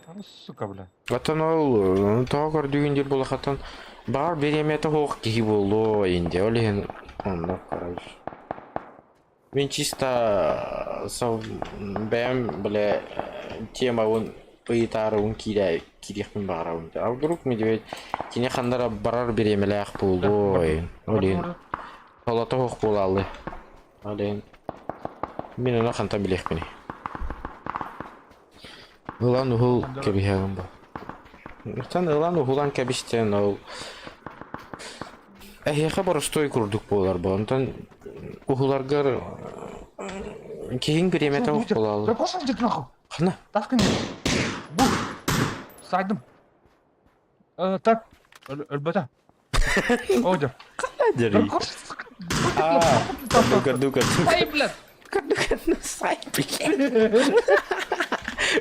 S2: А, сука, бля.
S1: Оттон ол тоҕо көрдүүгүн диир буолахаттан баҕар бириэмэтэ суох киһи буолуо инде ол иһин оннук короче. Мин чисто бэйэм бile темабын ыйытаарыбын киирэ киириэхпин баҕарабын. А вдруг медведь кини ханна эрэ барар бириэмэлээх буолуо ол иһин солото суох буолааллыы. Ол иһин мин ону хантан билиэхпиний. Ылан уһул кэбиһэҕин бу. Оттон ылан уһулан кэбистэн ол эһиэхэ боростуой курдук буолар бу. Онтон уһуларгар киһиҥ бириэмэтэ
S2: Что,
S1: суох буолааллар.
S2: Да пошел ты нахуй!
S1: Хана?
S2: Таскын Бу! Сайдым. Так, өлбөтө. О, дьэ.
S1: Дьэрий. Аа, көрдүм, көрдүм.
S2: Ай, блядь!
S1: Көрдүм, көрдүм, сай, блядь.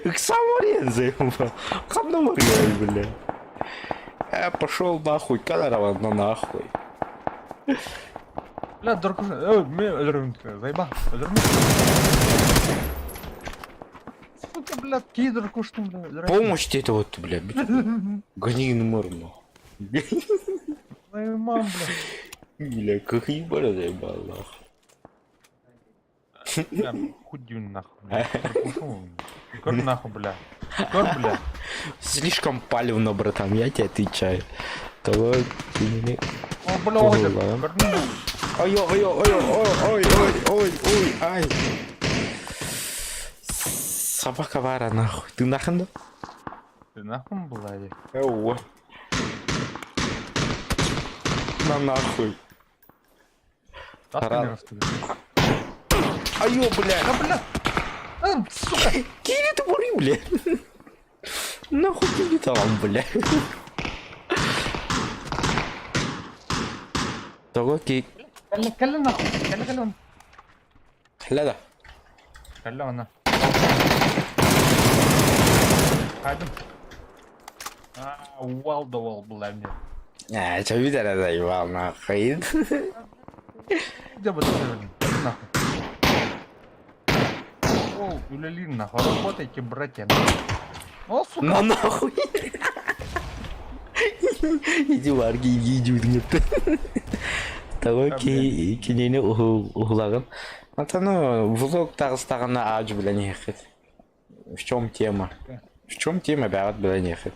S1: Ыксам Лоренцо, Ханна Мария, бля. Пошел нахуй, кадарова на нахуй.
S2: Бля, дуркуш, мен өлөрүм, заеба, өлөрүм. Сука, бля, кии дуркуштум, бля, өлөрүм.
S1: Помощь тебе это вот, бля, гони номер, нахуй.
S2: Твою мам, бля.
S1: Бля, как ебало заебал, нахуй.
S2: Бля, хуй нахуй, бля. Көр нахуй, бля. Көр, бля.
S1: Слишком палевно, братан, я тебе отвечаю. Того кинили.
S2: О, бля, ой, көр
S1: Ой, ой, ой, ой, ой, ой, ой, ой, ай. Собака вара нахуй. Ты нахуй да?
S2: Ты нахуй была ли?
S1: Эу. На нахуй.
S2: Пора.
S1: Айо, бля.
S2: Да, бля. А, сука.
S1: Кири ты бури, бля. Нахуй ты там, бля. Того ки...
S2: Кэллэ, кэллэ нахуй. Кэллэ, кэллэ.
S1: Кэллэ да.
S2: Кэллэ она. Хайдым. А, уал да уал была мне.
S1: А, что видели, заебал нахуй.
S2: Где бы ты нахуй? О, үлэлиир нахуй, работайте, братья. О, сука!
S1: На нахуй! Иди варги, иди, иди, Того ки кинини уһулагын. Антон влог таҕыстаҕына аадьу билэн иһэххит. В чем тема? В чем тема бэҕэт билэн иһэххит.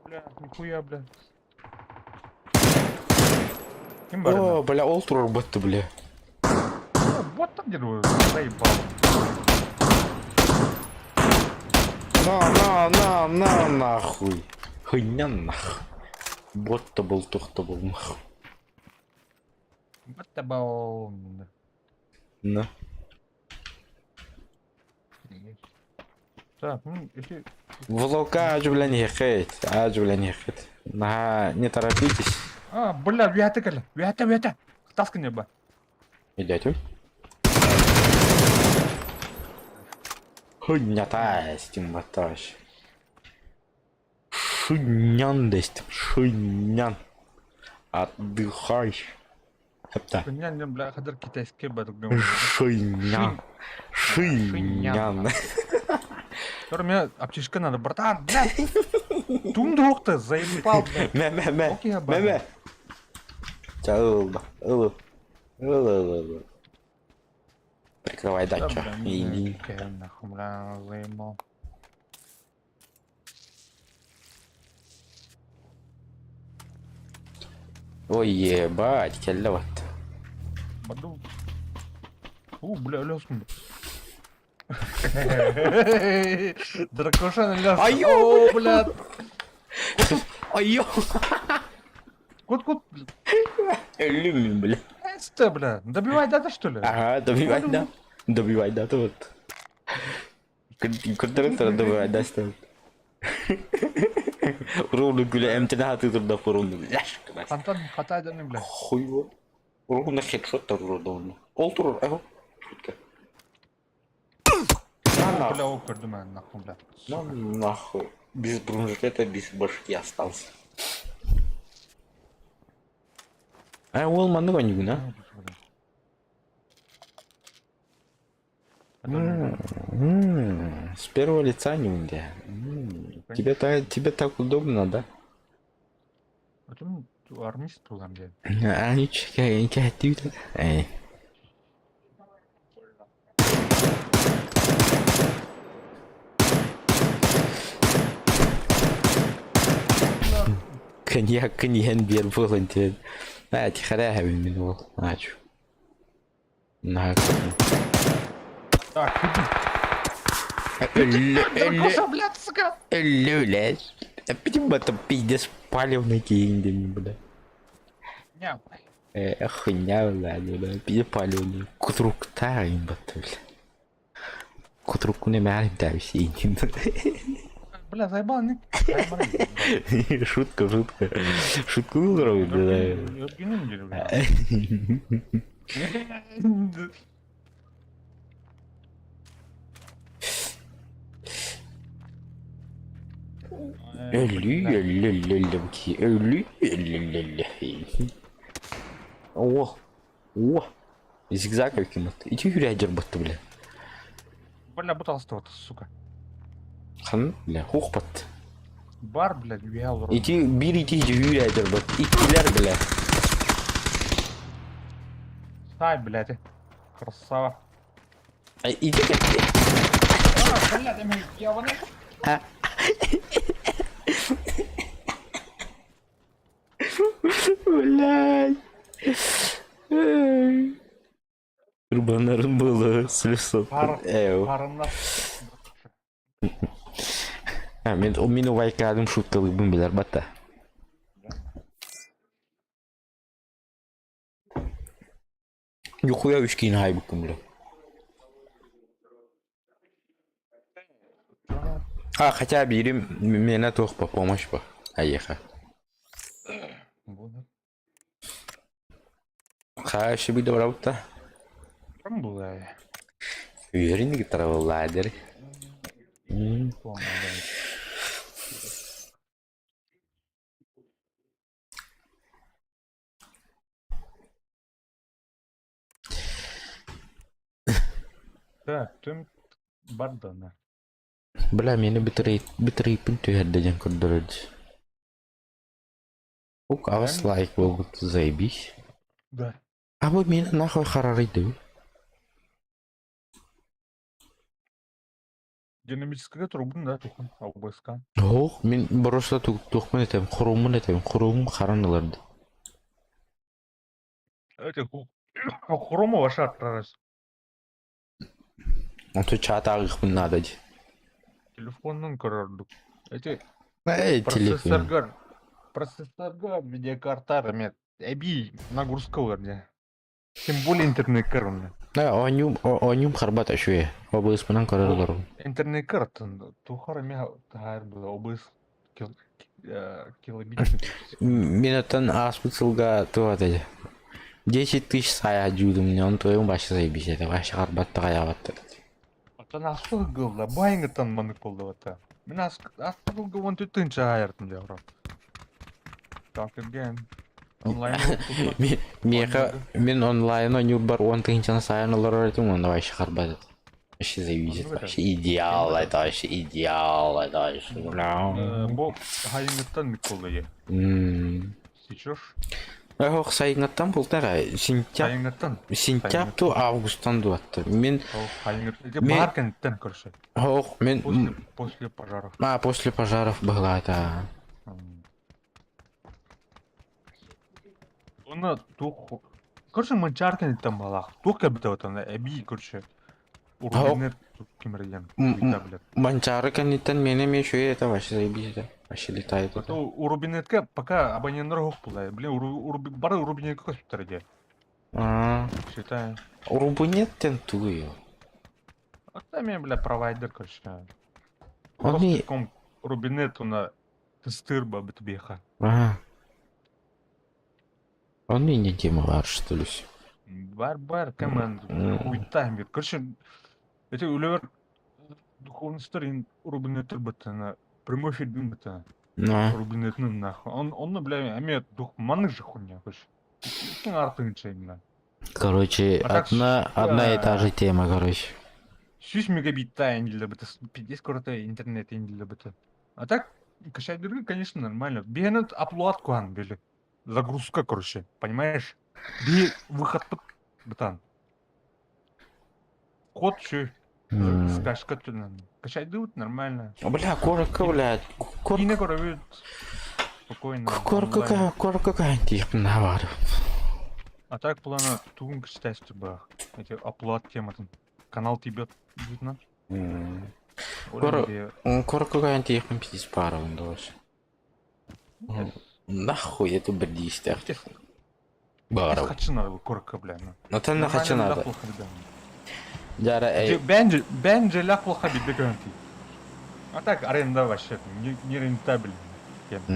S2: Бля, нихуя, бля. Ким бар?
S1: О, бля, ол турар бытты, бля.
S2: Вот там где заебал.
S1: На, на, на, на, нахуй. Хуйня нах. Бот-то был, тух-то был, нахуй.
S2: Бот-то был.
S1: На.
S2: Так, ну, если...
S1: Влока аджу, бля, не хейт. Аджу, бля, не хейт. На, не торопитесь.
S2: А, бля, вята кэлэ. Вята, вята. Таска не ба.
S1: Идете? Хуйня тастим, баташ. Шунян дестим, шунян. Отдыхай. Хепта.
S2: Шунян, бля, хадыр китайский бадугам.
S1: Шунян. Шунян.
S2: Который мне аптечка надо, братан, блядь. Тундук-то заебал, блядь.
S1: Мэ, мэ, мэ. Мэ, мэ. Чао, ыл. Ыл, ыл, ыл. Прикрывай дачу. Иди.
S2: Нахуй, бля, заебал.
S1: Ой, ебать, кэллэ вот.
S2: Баду. У, бля, лёскун. Дракошан лёс.
S1: Айо,
S2: бля.
S1: Айо.
S2: Кут, кут.
S1: Люмин, бля.
S2: Что, бля? Добивай дата, что ли?
S1: Ага, добивай, да. Добивай дату вот. Көрдөрөн добивай дата. Урууну күлэ эмтэнэ хатыы турда урууну
S2: Фонтан хатайдан бля.
S1: Хуй Урууну хедшот турурду. Ол турur, эго. Шутка.
S2: Бля, ол көрдүм мен нахуй, бля.
S1: Ну нахуй. Без бронежилета, без башки остался. А ол маннык ойнугун, а? С первого лица не унде. Тебе, та, тебе так удобно, да?
S2: А армист тугам де.
S1: А, ничего, Эй. Коньяк, коньяк, бер был тебе. А, тихоря, мен ол. Ачу. На.
S2: Так, иди.
S1: Өллө, өллө,
S2: Дракоша, блядь, сука!
S1: өллө, блядь. Опять это пиздец палевный день, бля.
S2: Не,
S1: Хуйня, блядь, бля, пиздец палевный. Кутруктар им бля. Кутруку не мярим, да, все
S2: Бля, заебал, не... Заебал.
S1: Шутка, шутка. Шутку выбрал, бля. Өлүү, өллө, өллө, өллө, өлүү, өллө, өллө, өллө. О, о, зигзаг каким-то. Иди юрядер батты, бля.
S2: Бля, буталсты вот, сука.
S1: Хан, бля, хух батты.
S2: Бар, блядь, үйә
S1: Ити бир ити юрядер бат. Иккилер, бля.
S2: Сай, блядь. Красава.
S1: Иди
S2: А, блядь, я вон.
S1: Блядь. Рубанарын было слесо.
S2: Парымна.
S1: А, мен, мин увайкадым шуткалыбын билер бата. Нихуя үчкин хайбыккын бля. А, хотя бирим меня туох по помощь по. Аеха. Хашы би добраута.
S2: Кім бұл
S1: Уверен, гитара ладер.
S2: Так, түм бардана.
S1: Бля, мени битрейпин түһэрдэ диэн көрдөрөр. Ук, авас лайк буолбут, заебись.
S2: Да.
S1: А бу мени нахуй харарыйды.
S2: Динамическая трубын да тухан, ОБСК.
S1: Ох, мин просто тухмын этем, хурумун этем, хурум харан ыларды.
S2: Это хрома ваша прорас.
S1: Онто чат агыхпын надо.
S2: Телефоннан көрөрдүк. Эти
S1: Эй, телефон.
S2: процессоргар, процессорга видеокартар эме эби нагрузка бар де. Тем более интернет кар
S1: Да, онюм, онюм харбат ашуе. ОБС мынан көрөр
S2: Интернет карт тухар эме тахар было ОБС килобит.
S1: Минутан ааспыт сылга туат эти. 10 тысяч сая жуудум, мне он твоем башы заебись, это вообще харбат тагаябатты.
S2: Аттан асыл гылда байыңытан манык болду бата. Мен асыл гылван түтүнчө айырдым деп. Так again. Онлайн
S1: Меха, мен онлайн ойнуур бар 10 тыһынчаны сайын олорор этим, он вообще харбат. Вообще заебись, это вообще идеал, это вообще идеал, это вообще, бля.
S2: Бу хайыңыттан мик болду е. Сечешь?
S1: Ох, сайыңаттан бултара, сентябрь,
S2: Хайыңыттан.
S1: сентябрь ту августтан дуатты. Мен,
S2: Хайыңыт.
S1: Мен-
S2: Бар кенттен көршө.
S1: ох, мен,
S2: После после пожаров.
S1: а, после пожаров была это.
S2: Оны тух Короче, манчар кенттен балах. Тух кебите отан эби короче. Урбинет кимерден. Блядь.
S1: Манчары кенеттен менем еще это вообще заебись, это. Вообще летает
S2: А
S1: это.
S2: то Урбинетке пока абоненттер хок булай. Блин, бар Урбинетке көстөр де.
S1: А,
S2: Считай.
S1: Урбинеттен тую.
S2: А там я, бля, провайдер, короче.
S1: Он не...
S2: Ком Рубинет на тестырба битбеха.
S1: А. Он не не тема бар, что ли?
S2: Бар бар команд хуй там. Короче, эти үлевер духовностар ин Рубинеттер бит на прямой эфир бит
S1: На.
S2: Рубинетнин нахуй. Он бля, аме дух маны же хуйня, короче. Кин артынча именно.
S1: Короче,
S2: А так
S1: одна и та же тема, короче.
S2: Сүүс мегабит инделе бит, пиздец крутой интернет инделе бит. А так, качать конечно, нормально. Бенет оплат куан били. Загрузка, короче, понимаешь? Би выход бытан. Код еще скачка түнен. Качать дают нормально.
S1: Бля, коротко, блядь.
S2: Кине
S1: Коротко,
S2: көрөбүт. Спокойно.
S1: коротко,
S2: онлайн.
S1: коротко, тихо, навар.
S2: А так плана тугун качать ба. Эти оплат тематын. Канал тебе видно.
S1: Коркуга тиэхпин пиздец паарабын доҕор. Нахуй это бэрдиистээх. Баҕарабын.
S2: Хочу надо корка, бля.
S1: Натан хочу надо. Дьара эй.
S2: Бенджи, бенджи лях плохо бидде көрөнти. А так аренда вообще не рентабельный.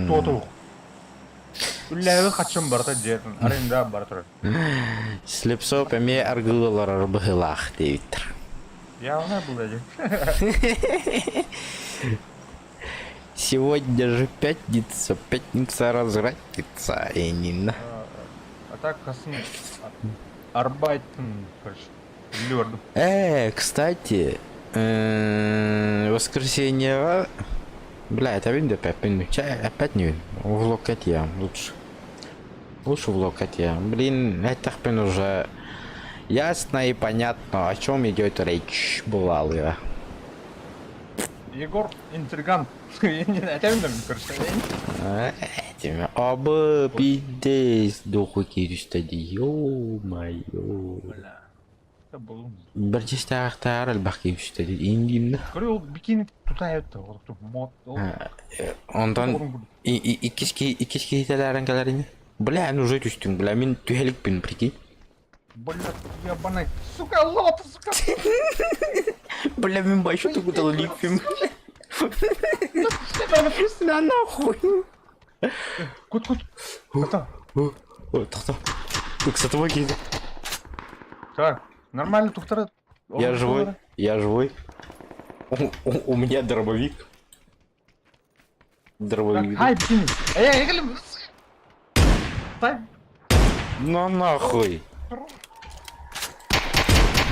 S2: Тоту. Үллээби хачым барта дьиэтин аренда бара турар.
S1: Слепцов эмиэ аргылыларар быһыылаах диэбиттэр.
S2: Явно было дии.
S1: Сегодня же пятница, пятница развратится, и не на.
S2: А так хасын арбайтын, короче, лёрду.
S1: Кстати, воскресенье... Бля, это вин опять, опять не вин. В локоть я лучше. Лучше в локоть я. Блин, это уже ясно и понятно, о чем идет речь, бывало.
S2: Егор интригант. Этим короче.
S1: Абы пиздец, духу киристе ё-моё.
S2: Бля. Это был.
S1: Бэрдьистээхтээр элбэх киирбитэ ингимнэ.
S2: Көрү ол бикини тута это мод.
S1: Онтон иккис иккис киһитэлээрэн кэлэрини. Бля, эн уже түстүҥ, бля, мин түһэликпин, прикинь.
S2: Бля, ебаный, сука, лот, сука.
S1: Бля, мин бачу тугуталаликпин. На нахуй.
S2: Кут, кут. Тоқта.
S1: Ой, тоқта. Ыксатыма киирдэ.
S2: Так, нормально тухтара.
S1: Я живой, я живой. У меня дробовик. Дробовик.
S2: Ай, блин. Эй, эй, эй,
S1: На нахуй.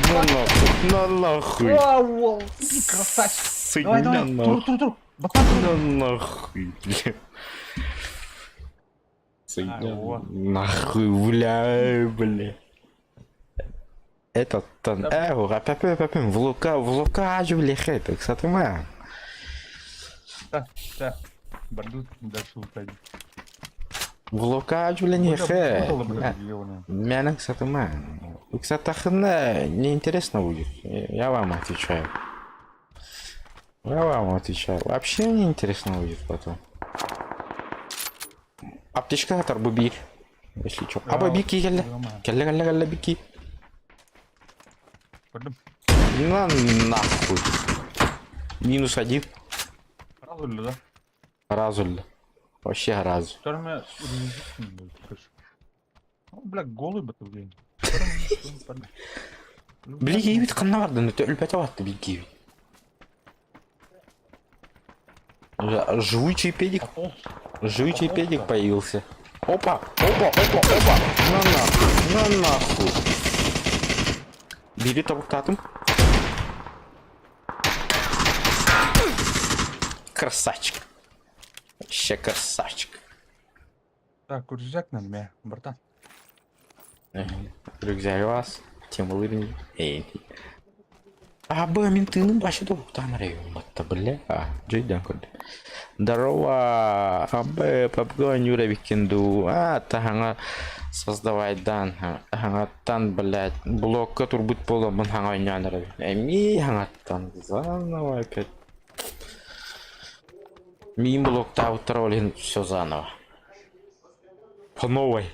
S1: На нахуй. На нахуй.
S2: Вау, красавчик. Давай, давай, тур, тур, тур.
S1: На нахуй, бля. Нахуй, бля, бля. Этот тан, влука, влука, бля, хэпик, сатыма.
S2: Да, да. Бардут дальше лутать.
S1: Влука, бля, не хэ. Мянок сатыма. Кстати, неинтересно будет. Я вам отвечаю. Я вам отвечаю. Вообще неинтересно будет потом. Аптечка тарбы Если чё. Аба бики кэллэ. Кэллэ кэллэ кэллэ бики. На нахуй. Минус один.
S2: Разуль, да?
S1: Разуль. Вообще разу.
S2: Бля, голый бы ты, блин.
S1: Били киһибит ханна бардын, өлбөтө батты били киһибит. Живучий педик. Живучий педик появился. Опа, опа, опа, опа. На нахуй, на нахуй. Бери тобуктатым. Красавчик. Вообще красавчик.
S2: Так, рюкзак на меня, братан.
S1: Рюкзак вас. Тема лырни. Эй. А, б, мин тыным башы тобуктан батта, бля. А, жойдан көрдүм. Здорово, АБ, PUBG Нюра Викинду. А, тахаңа создавай дан. Хаңаттан, блядь, блокка турбут боламын хаңа ойнаныр. Эми хаңаттан заново опять. Мин блокта утролин все заново. По новой.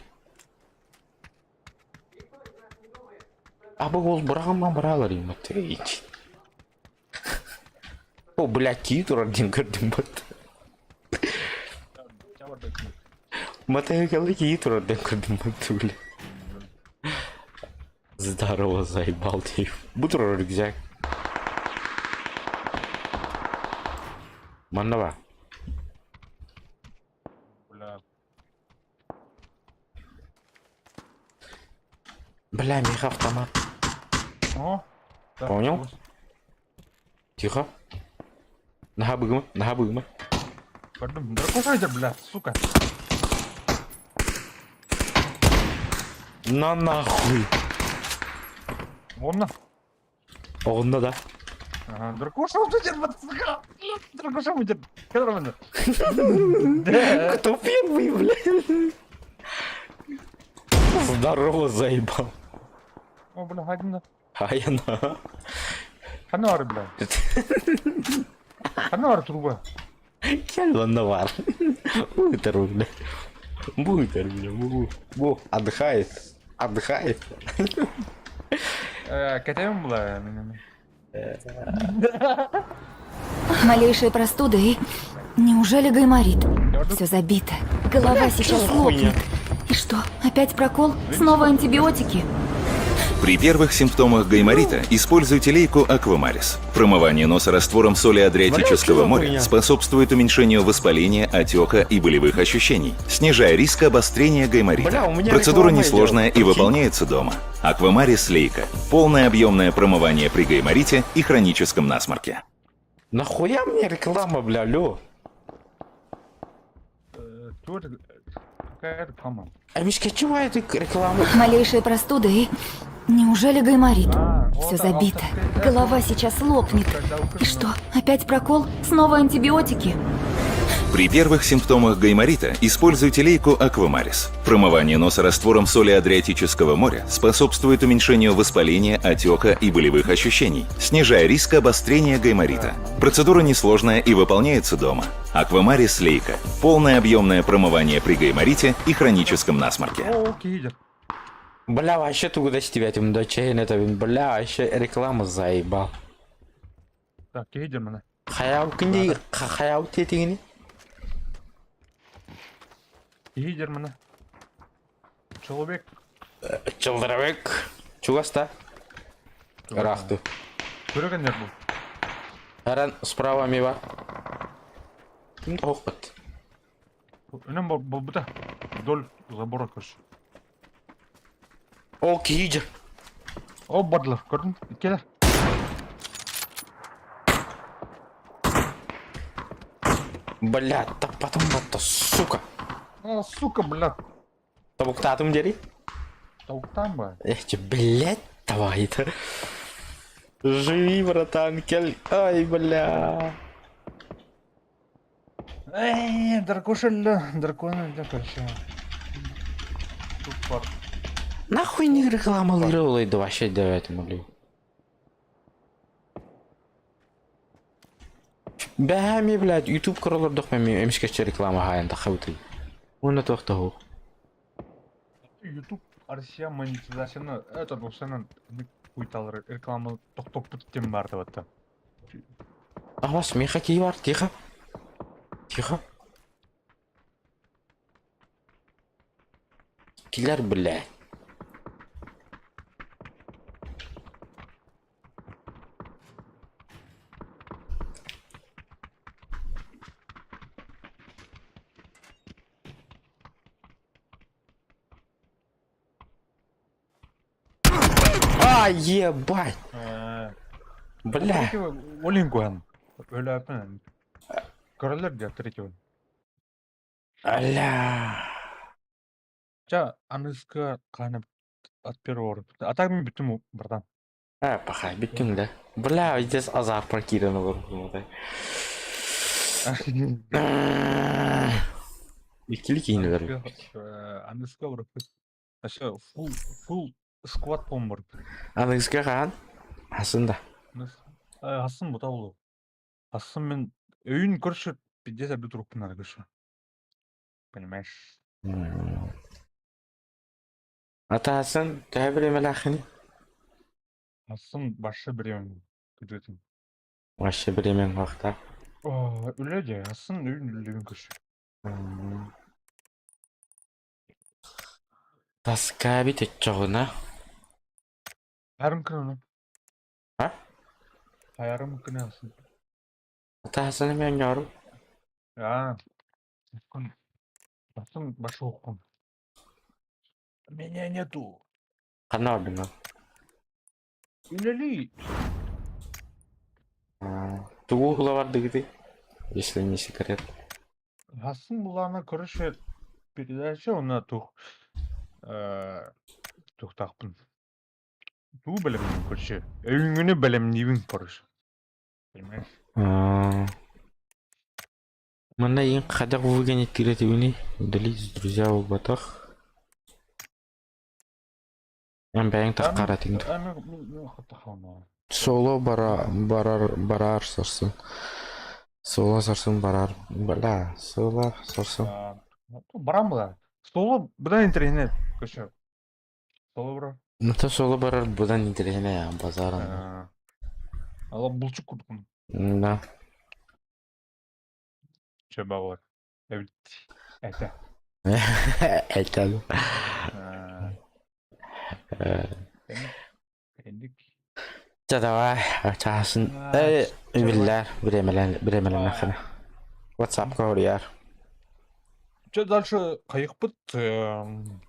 S1: Аба ол бұрағыма бұралар им О, блядь, кии турар диэн көрдүм бат. Матайы кии турар диэн көрдүм бат, бля. Здорово, заебал ты. Бу турар рюкзак. Манна
S2: Бля.
S1: Бля, меха автомат.
S2: О,
S1: Понял? Тихо. Наха быгыма, наха быгыма.
S2: Пардон, дракошайдер, бля, сука.
S1: На нахуй.
S2: Онно.
S1: Онно да.
S2: Ага, дракоша сука. Дракоша выйдет. Который
S1: Кто первый, бля? Здорово, заебал.
S2: О, бля, один.
S1: А я на.
S2: Ханар, бля. Ханна бар труба?
S1: Кел онно бар. Бу бля. Бу бля. Бу. Бу. Отдыхает. Отдыхает.
S2: Кэтэбин була мин.
S6: Малейшая простуда и... Неужели гайморит? Все забито. Голова сейчас лопнет. И что, опять прокол? Снова антибиотики?
S7: При первых симптомах гайморита используйте лейку Аквамарис. Промывание носа раствором соли Адриатического моря способствует уменьшению воспаления, отека и болевых ощущений, снижая риск обострения гайморита.
S1: Бля, у меня
S7: Процедура
S1: реклама
S7: несложная
S1: идет.
S7: и
S1: Прикинь.
S7: выполняется дома. Аквамарис лейка. Полное объемное промывание при гайморите и хроническом насморке.
S1: Нахуя мне реклама, бля, алло?
S2: Тур какая реклама?
S1: А мишка, чего это реклама?
S6: Малейшая простуда и... Неужели гайморит?
S2: А,
S6: Все забито. Голова сейчас лопнет. И что, опять прокол? Снова антибиотики?
S7: При первых симптомах гайморита используйте лейку Аквамарис. Промывание носа раствором соли Адриатического моря способствует уменьшению воспаления, отека и болевых ощущений, снижая риск обострения гайморита. Процедура несложная и выполняется дома. Аквамарис лейка. Полное объемное промывание при гайморите и хроническом насморке.
S2: О, киһи
S1: Бля, вообще тугу да этим дочейн это, бля, вообще реклама заебал.
S2: Так, киһи мана.
S1: Хаяу кинди, хаяу тетигини.
S2: Киһи мана. Человек.
S1: Человек. Чугаста. Рахты.
S2: Көрөгөннөр бу.
S1: Аран справа мива. Ким тохпат.
S2: Үнэн болбута. Вдоль забора короче.
S1: О, киһи
S2: О, бардылар, көрдүң? Келер.
S1: Бля, так потом это, сука.
S2: А, сука, бля.
S1: Тобуктатым дери.
S2: Тауктан ба.
S1: Эх, че, блядь, давай это. Живи, братан, кел. Ай, бля.
S2: Эй, дракоша, дракона, да, короче. Тут бар.
S1: Нахуй не реклама лырылайды вообще деп этим блин. Бәми, блядь, YouTube көрөлөрдөх мен эмискече реклама хайын тахабыты. Уна тохтоху.
S2: YouTube Россия монетизацияны это болсанан куйталар реклама токтоп тем бар деп атты.
S1: Ахвас, миха кии бар, тихо. Тихо. Килер, блядь. А, ебать! Бля!
S2: Олин куан. Өлөпүн. Көрөлөр деп третьего.
S1: Бля!
S2: Ча аныска канып от первого. А так мен бүттүм братан.
S1: А, пахай, бүттүң да. Бля, здесь азар прокидано был. Иккили кийинилер.
S2: Аныска бар. Вообще фул фул сквад помбар.
S1: Аныгызга хаан? Асында.
S2: Асын бу табылу. Асын мен өйүн көршү пиздец әбді туруппун ары көршү. Понимаешь?
S1: Атасын төһө биремелээхини?
S2: Асын башы биремен күтөтүм.
S1: Вообще биремен вакта.
S2: Үле де, асын өйүн үлебин көршү.
S1: Таска бит өтчөҕүнэ.
S2: Хайарым күнү.
S1: А?
S2: Хайарым күнү асын.
S1: Атасын мен yorум.
S2: А. Асын башы оккун. Меня нету.
S1: Ханна ордуна.
S2: Үлели.
S1: Тугу хула бар дыгыты. Если не секрет.
S2: Асын булана көрүшө передача она тух тухтаахпын. Туу билемин көрүшө. Өйүнгүнү билемнибин короче. Понимаешь?
S1: Манна ең қадақ выгонять киретибини удалить друзья батах. Эн бэйэҥ таххара тиҥ. Соло бара барар барар сарсын. Суола сарсын барар. Бля, суола сарсын.
S2: Баран была. Соло быдан интэриэһинэй көрсө. Соло бро.
S1: Ну то соло барар быдан интэриэһинэй базаран.
S2: Ала булчук курдукун.
S1: Да.
S2: Чэ баҕар. Эбит. Это.
S1: Это.
S2: Инник.
S1: Чэ давай, чаасын. Э, биллэр, бириэмэлэн, бириэмэлэнэххинэ. WhatsApp-ка хоруйар.
S2: Че дальше хайыхпыт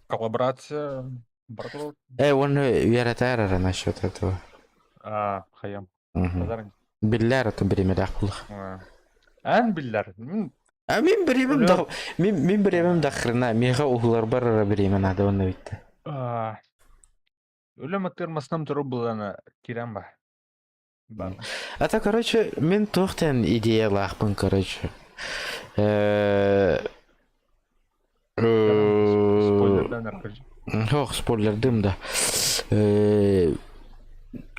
S2: коллаборация братва.
S1: Э, уонна үөрэтээр эрэ насчет этого.
S2: А, хайам.
S1: Биллэр это бириэмэлээх булах.
S2: Эн биллэр.
S1: А мин бириэмэм да мин мин бириэмэм да хрена миэхэ уһуларбар эрэ бириэмэ наада уонна бүттэ.
S2: Үлэм аттыгар массыынам турар буоллаҕына киирэн бар. Бар.
S1: А то, короче, мин туох диэн идеялаахпын, короче. Э,
S2: Спойлердаан аркажы.
S1: Ох, спойлердым да. Э,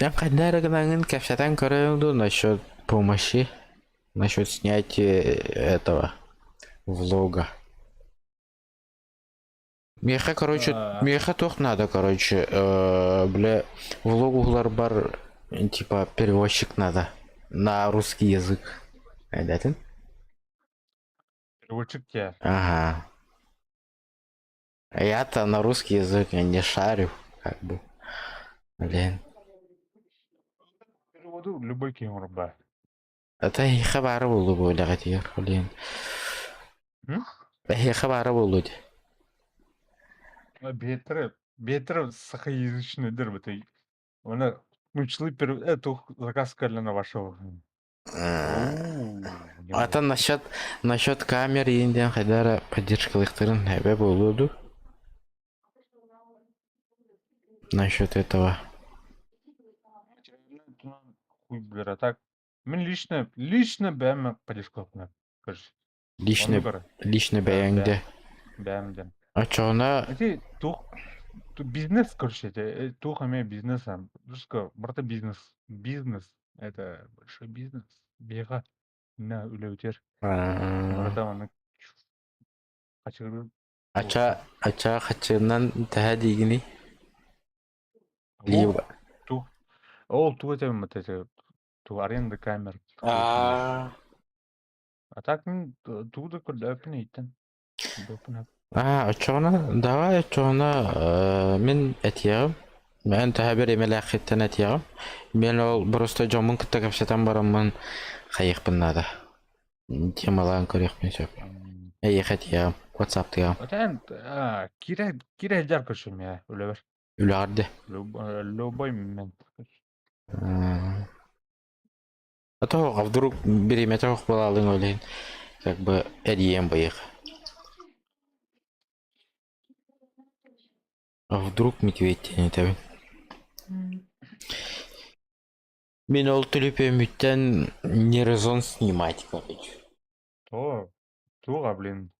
S1: Эн ханна эрэ гынаҥын кэпсэтэн көрөйүҥ дуу насчет помощи, насчет снятия этого влога. Миэхэ, короче, миэхэ туох надо, короче, бля, влог уһуларбар типа переводчик надо на русский язык. Өйдөөтүн?
S2: Переводчик тебе.
S1: Ага. Я-то на русский язык я не шарю, как бы. Блин.
S2: Переводу любой киһи оҥорбат.
S1: Это эһиэхэ баара буолуо бу үлэҕитигэр, блин.
S2: М?
S1: Эһиэхэ баара буолуо дии.
S2: Бетер, бетер сахаязычныйдыр бытай. Оны мучлы пер эту заказ на вашего.
S1: Ата насчет насчет камер иинден хайдара поддержкалыктарын эбэ буолуо дуу? Насчет этого.
S2: Хуй бля, так. Мин лично, лично бэм поддержкалыкна. Короче.
S1: Лично, лично бэйэҥ
S2: Бэм дэн.
S1: Оччоҕуна
S2: Эти тух бизнес, короче, это тух эмиэ бизнес, русского, брата бизнес, бизнес, это большой бизнес. Бега на үлэбитер. Брата аны хачыры
S1: Ача ача хачырынан тэһэ диигиний? Либо
S2: Тух ол тух этим вот эти ту аренда камер.
S1: А
S2: А так тугу да көрдөппүн иттен.
S1: Аа, оччоҕуна давай оччоҕуна мин этиэҕим. Эн төһө бириэмэлээххиттэн этиэҕим. Мин ол просто дьоммун кытта кэпсэтэн бараммын хайыахпын наада. Темалаан көрүөхпүн сөп. Эйиэхэ этиэҕим, WhatsApp-тыаҕым.
S2: Отен кире кире сылдьар көрсүм я үлэбэр.
S1: Үлэҕэр де.
S2: Любой момент.
S1: А то а вдруг бириэмэтэ суох буолаалыҥ ол иһин как бы эрийиэм быйык. А вдруг медведь диэн этэбин. Мин ол төлөпүөммүттэн не резон снимать, короче.
S2: То, туга, блин.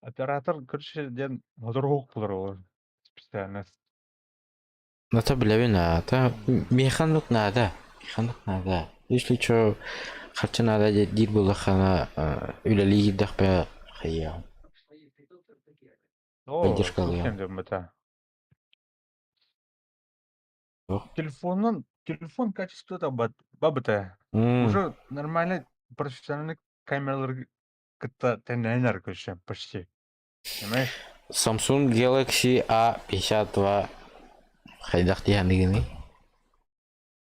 S2: Оператор, короче, диэн моторуһук булар ол специально.
S1: Это билэбин аата. Миэхэ оннук наада. Миэхэ оннук наада. Если чё, харчы наада диир буоллаххына, үлэлии киирдэхпинэ хайыаҕым.
S2: О,
S1: Поддержкалыам.
S2: туох диэн бата.
S1: Туох?
S2: Телефонун, телефон качествота бабыта. Уже нормальный профессиональный камералар кытта тэннэнэр көрсө почти. Понимаешь?
S1: Samsung Galaxy A52 хайдах диэханыгыный?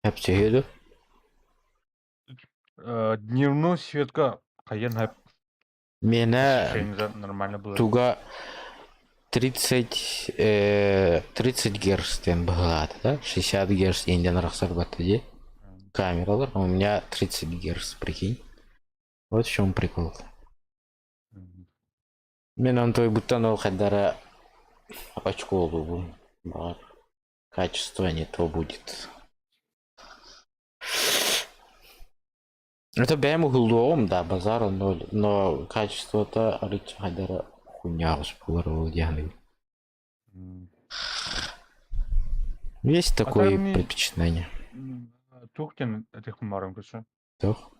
S1: Хапсыһыа дуо?
S2: Дневной светка хайан хап
S1: Миэнэ
S2: освещение нормально было.
S1: туга 30 30 герц диэн быһыылаата да? 60 герц диэн арахсар батта дии. Камералар, у меня 30 герц, прикинь. Вот в чем прикол. Мин онтуйбуттан ол хайдара очколуубун. Баҕар, качество не то будет. Это бэйэм уһуллуоҕум да, базара ноль, но качествота арыычча хайдара хуйня оҕус буолар ол диэханыгын. Есть
S2: А
S1: такое
S2: там
S1: предпочитание.
S2: Туох диэн этиэхпин баҕарабын көрсө?
S1: Туох?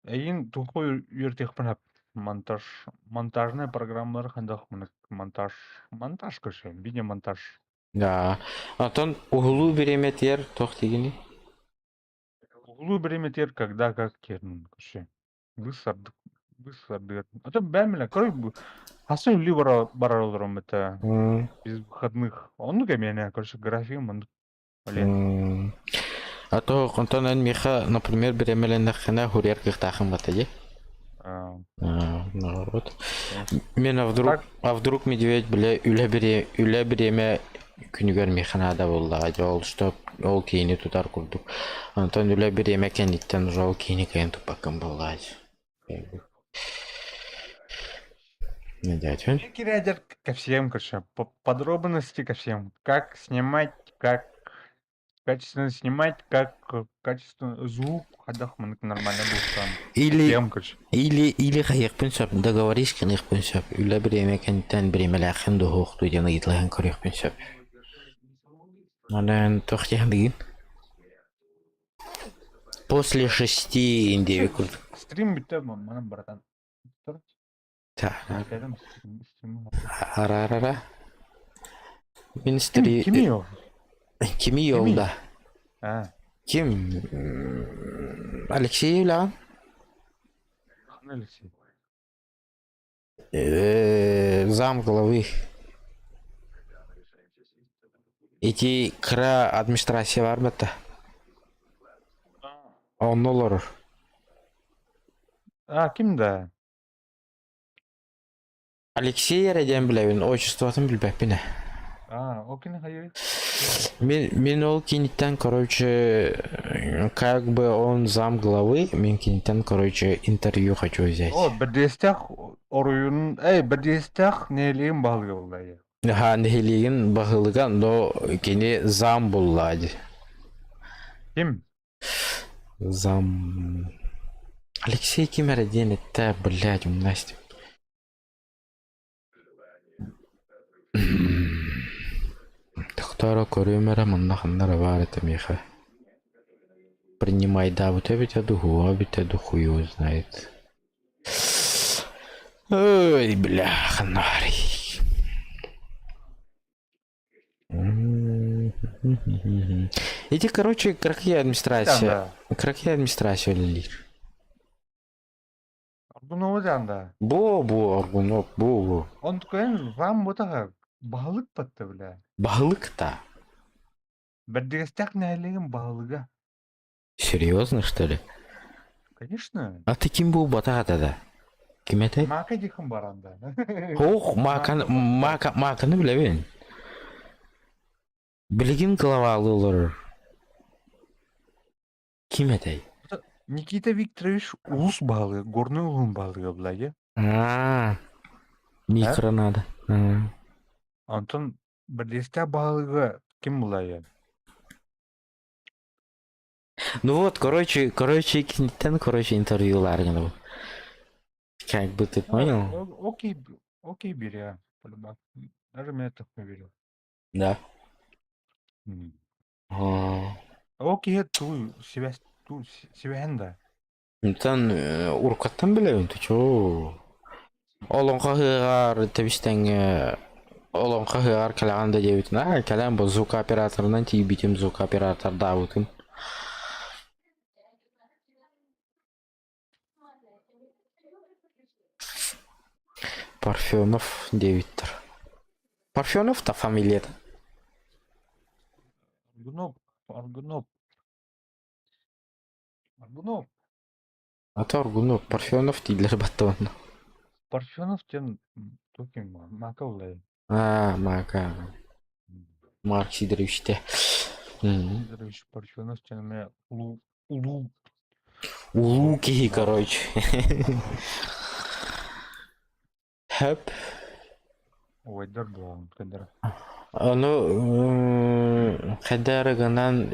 S2: Эйигин туохха үөрэтиэхпин сөп? Монтаж, монтажная программалары хайдах монтаж, монтаж көрсө, видеомонтаж.
S1: Да. Онтон уһулуу бириэмэтигэр туох диигиний?
S2: Уһулуу бириэмэтигэр когда как диэн көрсө. Быыс-ардык, быыс-ардыгар. А то бэйэм көрө хасын үлүү бара барар олором это без выходных. Оннук эмиэ короче графигым оннук. Блин.
S1: А то онтон эн миэхэ, например, бириэмэлэннэххинэ хуриар кыахтаахын батта дии.
S2: А,
S1: Ну вот. Мен а вдруг,
S2: Так,
S1: а вдруг медведь, бля, үлэ бириэ, үлэ бириэмэ күнүгэр миэхэ наада буоллаҕа дьэ ол что ол киини тутар курдук. Онтон үлэ бириэмэ кэнниттэн уже ол киини кыайан туппаккын буоллаҕа дии. Дядя.
S2: Кирядер ко всем, короче, по подробности ко всем. Как снимать, как качественно снимать, как качественно звук, хайдах маннык нормально буолсан.
S1: Или
S2: Всем, короче.
S1: или или хайыахпын сөп, договорись гыныахпын сөп. Үлэ бириэмэ кэнниттэн бириэмэлээххин дуһуохтуу диэн ыйыталаһан көрүөхпүн сөп. Онон туох диэн дигин? После шести индиэби курдук.
S2: Стрим бүттэ манан братан.
S1: Так. Арарара. Министри...
S2: Кими ол?
S1: Кими yolda?
S2: А.
S1: Ким? Алексей Юлян?
S2: Алексей.
S1: Зам главы. Ити кыра администрация бар бата. Онно олорор.
S2: А, ким да?
S1: Алексей эрэ диэн билэбин, отчествотын билбэппин ээ.
S2: А, ол кини хайыы?
S1: Мин, мин ол киниттэн, короче, как бы он зам главы, мин киниттэн, короче, интервью хочу взять.
S2: О, бэрдиэстээх оройун, эй, бэрдиэстээх нэһилиэгин баһылыга буолла ээ.
S1: Аха, нэһилиэгин баһылыга, но кини зам булла дии.
S2: Ким?
S1: Зам... Алексей ким эрэ диэн эттэ, блядь, умнасть. Тохтооро көрүөм эрэ манна ханна эрэ баар этэ миэхэ. Принимайдаабыта эбитэ дуу, уһуоҕа эбитэ дуу, хуй его знает. Ой, бля, ханна баарый? Ити, короче, кыракый администрация. Кыракый администрация үлэлиир.
S2: Аргунова да.
S1: Бу, бу, Аргунов, бу, бу.
S2: Он такой, вам вот так, баһылык батта, бля.
S1: Баһылык та.
S2: Бэрдигэстээх нэһилиэгин баһылыга.
S1: Серьезно, что ли?
S2: Конечно.
S1: А ты ким буолбатах да? Ким этэй?
S2: Мака диэхин баран да.
S1: Ох, мааканы, мака, мааканы билэбин. Билигин главалы олорор. Ким этэй?
S2: Никита Викторович улус баһылыга, горный улуун баһылыга булайы.
S1: А, микро надо. А.
S2: Онтон Бэрдигэстээх баһылыга ким булайы?
S1: Ну вот, короче, короче, киниттэн, короче, интервьюлар гынабын. Как бы ты понял?
S2: Окей, окей, бери, а, по-любому. Даже меня так поверил.
S1: Да.
S2: Окей, ту связь, ту связь да.
S1: Онтон уруккаттан билэбин, ты чё? Олоҥхо ыһыаҕар тэбистэҥҥэ олоҥхо ыһыаҕар кэлэҕин да диэбитин, аа кэлэн бу звукооператорынан тиийбитим, звукооператордаабытым. Парфенов диэбиттэр. Парфенов-то фамилията.
S2: Аргунов, Аргунов. Аргунов.
S1: А то Аргунов, Парфенов дииллэр баттабанна.
S2: Парфенов диэн туох ким Мака улай.
S1: Аа, Мака. Марк Сидоровичте.
S2: Сидорович Парфенов диэн эмэ улуу улуу
S1: Улуу киһи, короче. Хөп.
S2: Убайдар буолан кэллэр.
S1: Ону хайда эрэ гынан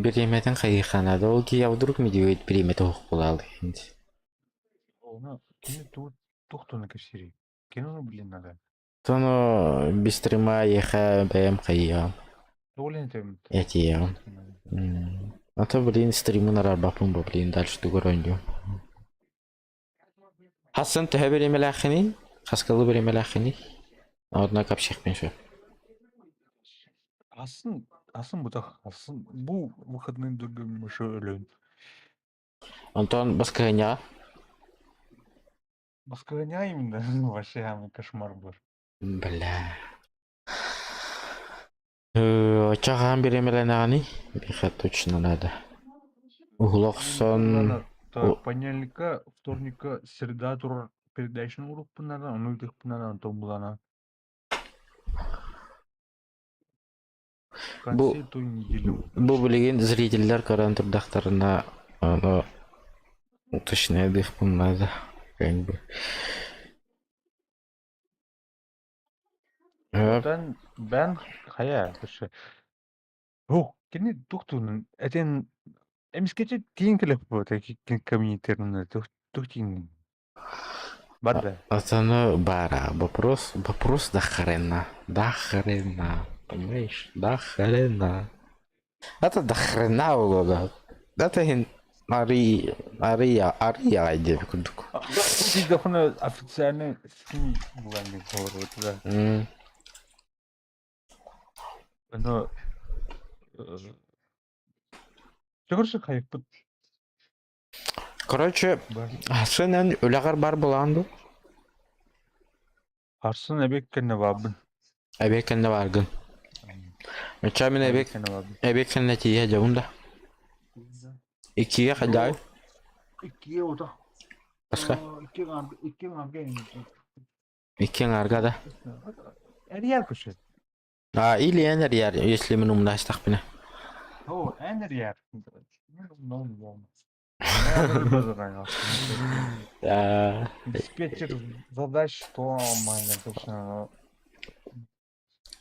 S1: бириэмэтин хайыххана да ол киһи вдруг медведь бириэмэтэ суох буолаал
S2: Оны кини туох туһунан кэпсиирий? Кини ону билин надо.
S1: Тону бистрима еха бэйэм хайыам
S2: Тоҕо этим
S1: этиэм. А то, блин, стримын араарбаппын бу, блин, дальше тугу оонньуом. Хассан төһө бириэмэлээххиний? Хаскалы бириэмэлээххиний? Однако общихпин сөп.
S2: Асын, асын бутах, асын бу выходные дургам еще өлөн.
S1: Онтон баскыһынньаҕа?
S2: Баскыһынньаҕа именно вообще самый кошмар был.
S1: Бля. Оччо хаһан бириэмэлэнэҕиний? Миэхэ точно надо. Уһула охсон...
S2: Понедельника, вторника, среда турар передачаны урукпун надо, ону ыытыахпын надо, онтон булана. В
S1: Бу,
S2: конце той недели.
S1: бу билигин зрителлэр көрөн турдахтарына ону уточняйдыахпын надо. Как бы.
S2: Оттон бэн хайа көрсө. Һук кини туох туһунан этин эмискэччи тиийэн кэлиэх буолбута коммунитетынан туох туох тиийэн барда.
S1: Пацаны бара. Вопрос, вопрос до хрена. До хрена. Понимаешь? До хрена. Это до хрена было. Это хин Ари Ария Ария диэби курдук.
S2: Дохуна официальный СМИ булан говорит, да. Но Короче, хайыппыт.
S1: Короче, сынан үлэҕэр бар булаан ду?
S2: Арсын эбиэк кэннэ баабын.
S1: Эбиэк кэннэ бааргын. Оччо мин эбиэк эбиэк кэннэ тиийэ дьабын да. Иккигэ хайдаай?
S2: Иккигэ утах.
S1: Баска?
S2: Икки икки ҥарга
S1: Икки ҥарга да.
S2: Эрийэр көшө.
S1: А, или эн эрийэр, если мин умнаастахпына.
S2: О, эн эрийэр. Диспетчер задач, что точно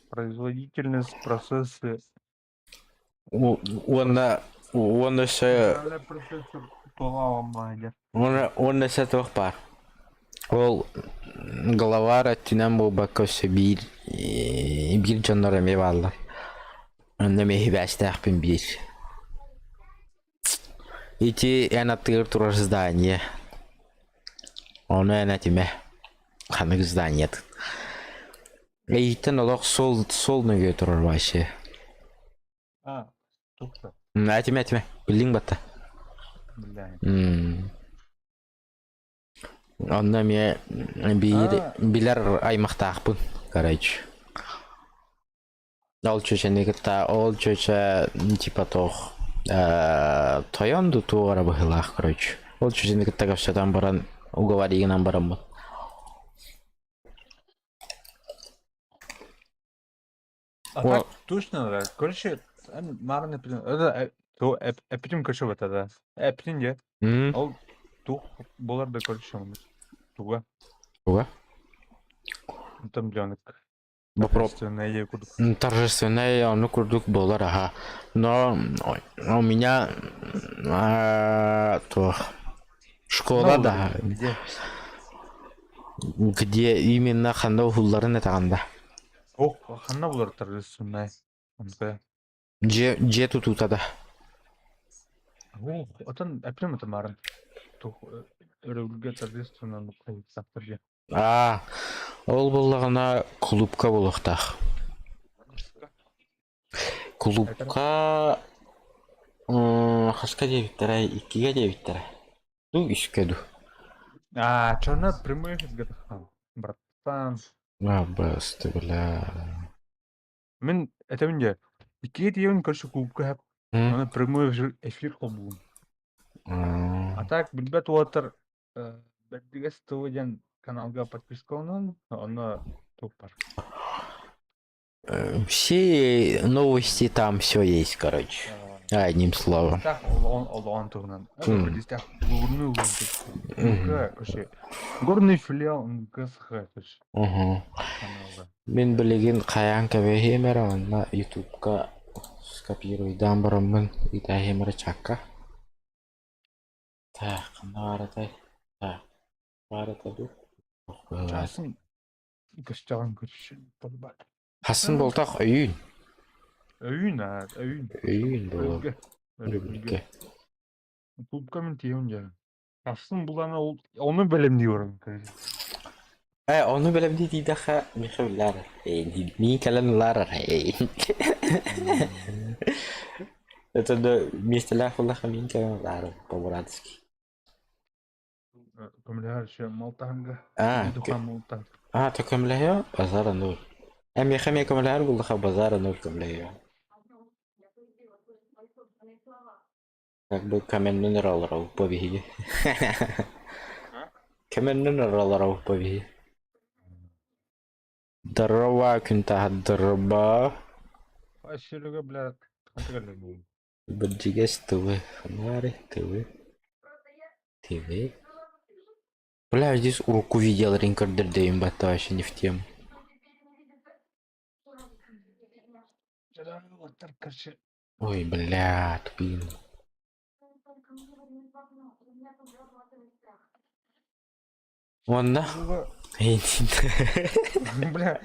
S2: производительность процессы.
S1: Уонна уонна өссө уонна уонна өссө туох баар. Ол главар өттүнэн буолбакка өссө биир биир дьоннор эмиэ бааллар. Онно эмиэ сибээстээхпин биир. Ити эн аттыгар турар здание. Ону эн этимэ. Ханнык зданиетын. Эйиттэн олох суол суол нөҥүө турар вообще.
S2: А, тухта.
S1: Этимэ этимэ. Биллиҥ батта.
S2: Бля.
S1: Онно эмиэ биир билэр аймахтаахпын, короче. Ол чүөчэни кытта ол чүөчэ типа туох тойон дуу туох эрэ быһыылаах короче. Ол чүөчэни кытта кэпсэтэн баран уговоригынан бараммыт.
S2: А так точно да. Короче, марын эпитин это то эпитин короче вот это. Эпитин де. Ол тух болар да короче туга.
S1: Туга?
S2: Там бленок.
S1: Вопрос.
S2: Торжественное курдук.
S1: Торжественное ону курдук буолар аха. Но у меня туох школа да
S2: Где?
S1: Где именно ханна уһулларын этэҕин да?
S2: Ох, ханна булар торжественное? Онто.
S1: Дьиэ дьиэ тутуута да.
S2: Ох, отон эппитим это марын. Тух өрөбүлгэ торжественно хайыттахтар
S1: Аа, ол буоллаҕына кулуупка буолуохтаах. Кулуупка хаска диэбиттэрэ, иккигэ диэбиттэрэ. Дуу, үскэ дуу.
S2: А, чё на прямой эфирге тахсан, братан.
S1: А, басты, бля.
S2: Мин этэбин дьэ, иккигэ тиийэбин көрсө кулуупка хэп, аны прямой эфир холбуубун. А так билбэт уолаттар Бэрдигэс ТВ диэн каналга подпискаланан, онно туох бар.
S1: Все новости там все есть, короче. Одним словом.
S2: Так, олоҕун олоҕун туһунан. Дистэх горный короче, горный филиал НГСХ каналга.
S1: Мин билигин хайаан кэбиһиэм эрэ онно Ютубка скопируйдаан бараммын итээһиэм эрэ чакка. Так, ханна баар этэй? Так, баар этэ дуу?
S2: Часын көстөҕүн көрүшүн болбат.
S1: Хасын болтах өйүүн.
S2: Өйүүн аа, өйүүн.
S1: Өйүүн буолуо.
S2: Өргө.
S1: Өрөбүлгэ.
S2: Клубка мин тиийэн дьэ. Ахсын булана ол ону бэлэмниир
S1: Э, ону бэлэмнии тиийдэххэ, миэхэ биллээр. Миин кэлэн ылаарар. Это да миэстэлээх буоллахха миин кэлэн ылаарар по-братски.
S2: Көмөлөһөр еще малтаһанга.
S1: А,
S2: Духан малтаһ.
S1: а, то көмөлөһүө? Базара ноль. Э, миэхэ эмиэ көмөлөһөр буоллахха базара ноль көмөлөһүө. Как бы көмөннөн ыралар по биһиги. Көмөннөн ыралар по биһиги. Здорово, күн таһа
S2: Ащелеге бля хантыгалар.
S1: Бырдьыгас ТВ, фонари, ТВ, ТВ. Бля, здесь руку видел, ринкардер батта вообще не в тему. Ой, бля, тупин. Онно.
S2: Бля.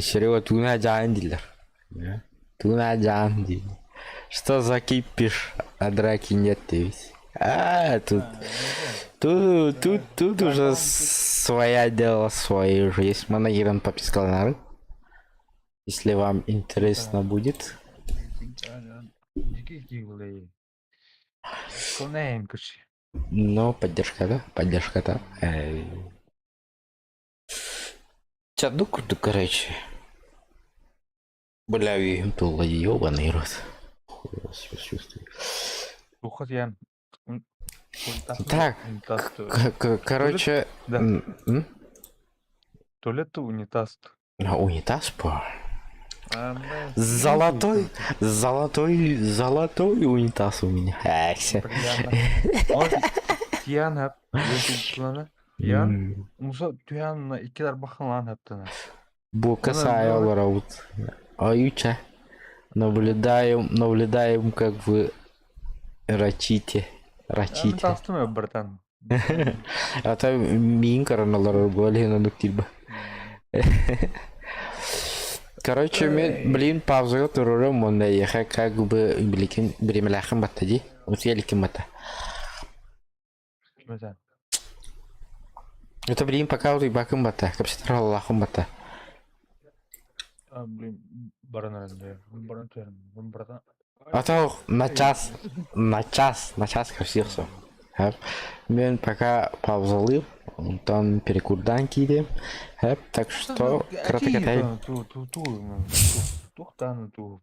S1: Серега туна жаан дииллэр. Туна жаан диир. Что за кипиш, а драки нет ведь. А, тут, тут, тут, тут уже своя дело, свое уже есть. Манагеран попискалнары. Если вам интересно будет. Но поддержка, да? Поддержка, да. Чаду круто, короче. Бля, им тула ёбаный рот. Хуй вас чувствую. Так, короче...
S2: Да. Туалет унитаз.
S1: А, унитаз по. Золотой, золотой, золотой унитаз у меня. Әксе.
S2: Тиан Ян Муса туян икилер бахалан хаптана.
S1: Бу касая вот. Аютя. Наблюдаем, наблюдаем, как вы рачите. Рачите.
S2: Тастым братан.
S1: А то мин короналар более на Короче, мен, блин, паузага турурум, онда еха как бы биликин биримэлээхин батта ди. Утуеликин батта. Это блин пока утуйбакын батта, кэпсэтэр аллахын батта.
S2: Блин, баран баран братан.
S1: А то на час, на час, на час кэпсиэхсо. Мен пока паузалыым, онтон перекурдаан киирдим. Так что кратыкатай.
S2: Ту ту ту ту ту.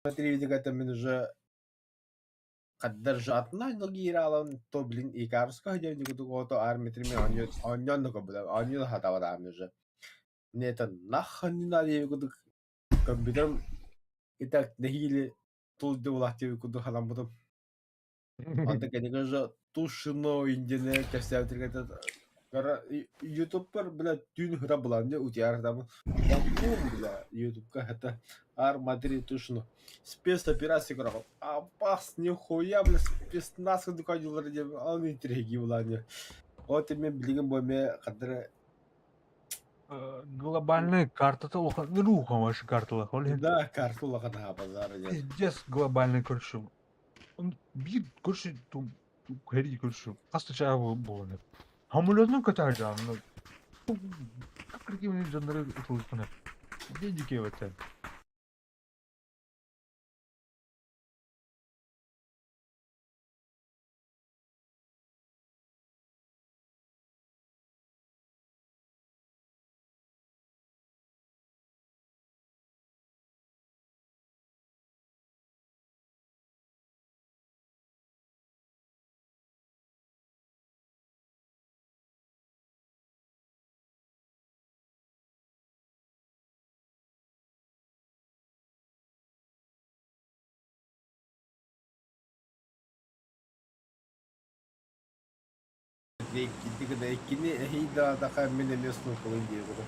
S3: Смотри, мин уже Хаддар атына логиралан то блин икарска диэн кудук ото армитрими онньон да онньон хатабадаам уже. Мне это нахуй не надо кудук компьютером и так нэһиилэ тул дуулах диэби кудук халаммытым. Онто кэнники уже тушино индине кэпсээбитиргэ Ютубпар, бля, түүн ыта булан утуйар там бля, Ютубка это Арма 3 тушино. Спецоперация көрөҕүн. Аппас, нихуя, бля, спецназ курдук ойуулар диэн ол интриги булан. Вот мен билигин бу эмиэ хаддара
S2: Глобальная картата улахан, руха ваша карталар. Ол иһин
S3: Да, карта улахан аһабаллар диэн.
S2: Пиздец глобальный, короче. Он биир, короче, хери, короче, хас да чаа буолан. Самолетунан көтөр дьаамна. Как дьоннору утулуспана. Дикие в это.
S3: Иккини эһиил да мин эмиэ снукалын диэбитим.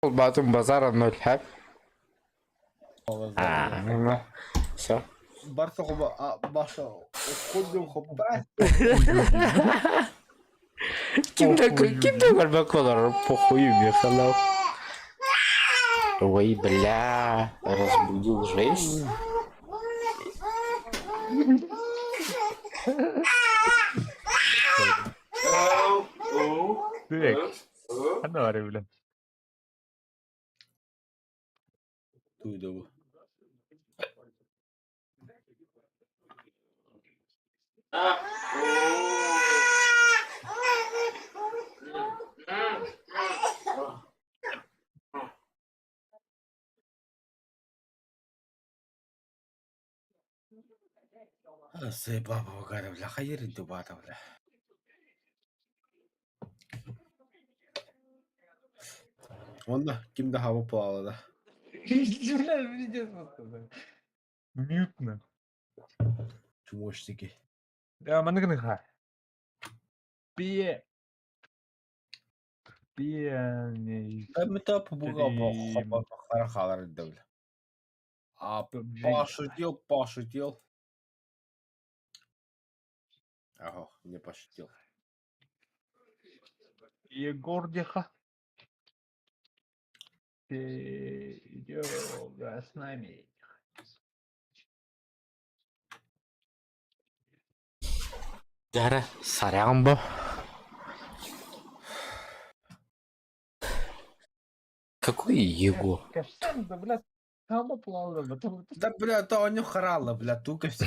S1: Холбоотум базара ноль хэп. А, все.
S3: Барса хоба баша ходим хоппа.
S1: Ким да ким да көрбөккө олорор похую мехалау. Ой, бля, разбудил жесть.
S2: Так. Ханна бары билэн.
S3: Туйда бу. Сыпа богара бля хайыр дубата бля. Онно ким да хаба буолла
S2: Мютно.
S3: Чмошники.
S2: Да, маннык ха. Пие. Пьяный.
S3: Мета побуга хаалар бля. А пошутил, пошутил. Ага, не пошутил.
S2: Егор Деха. Ты идёшь с нами.
S1: Дьэ сарян бу. Какой Его?
S2: Кэпсээн да, блядь, хаама плалла,
S3: Да, бля, это он харала, бля, тука все.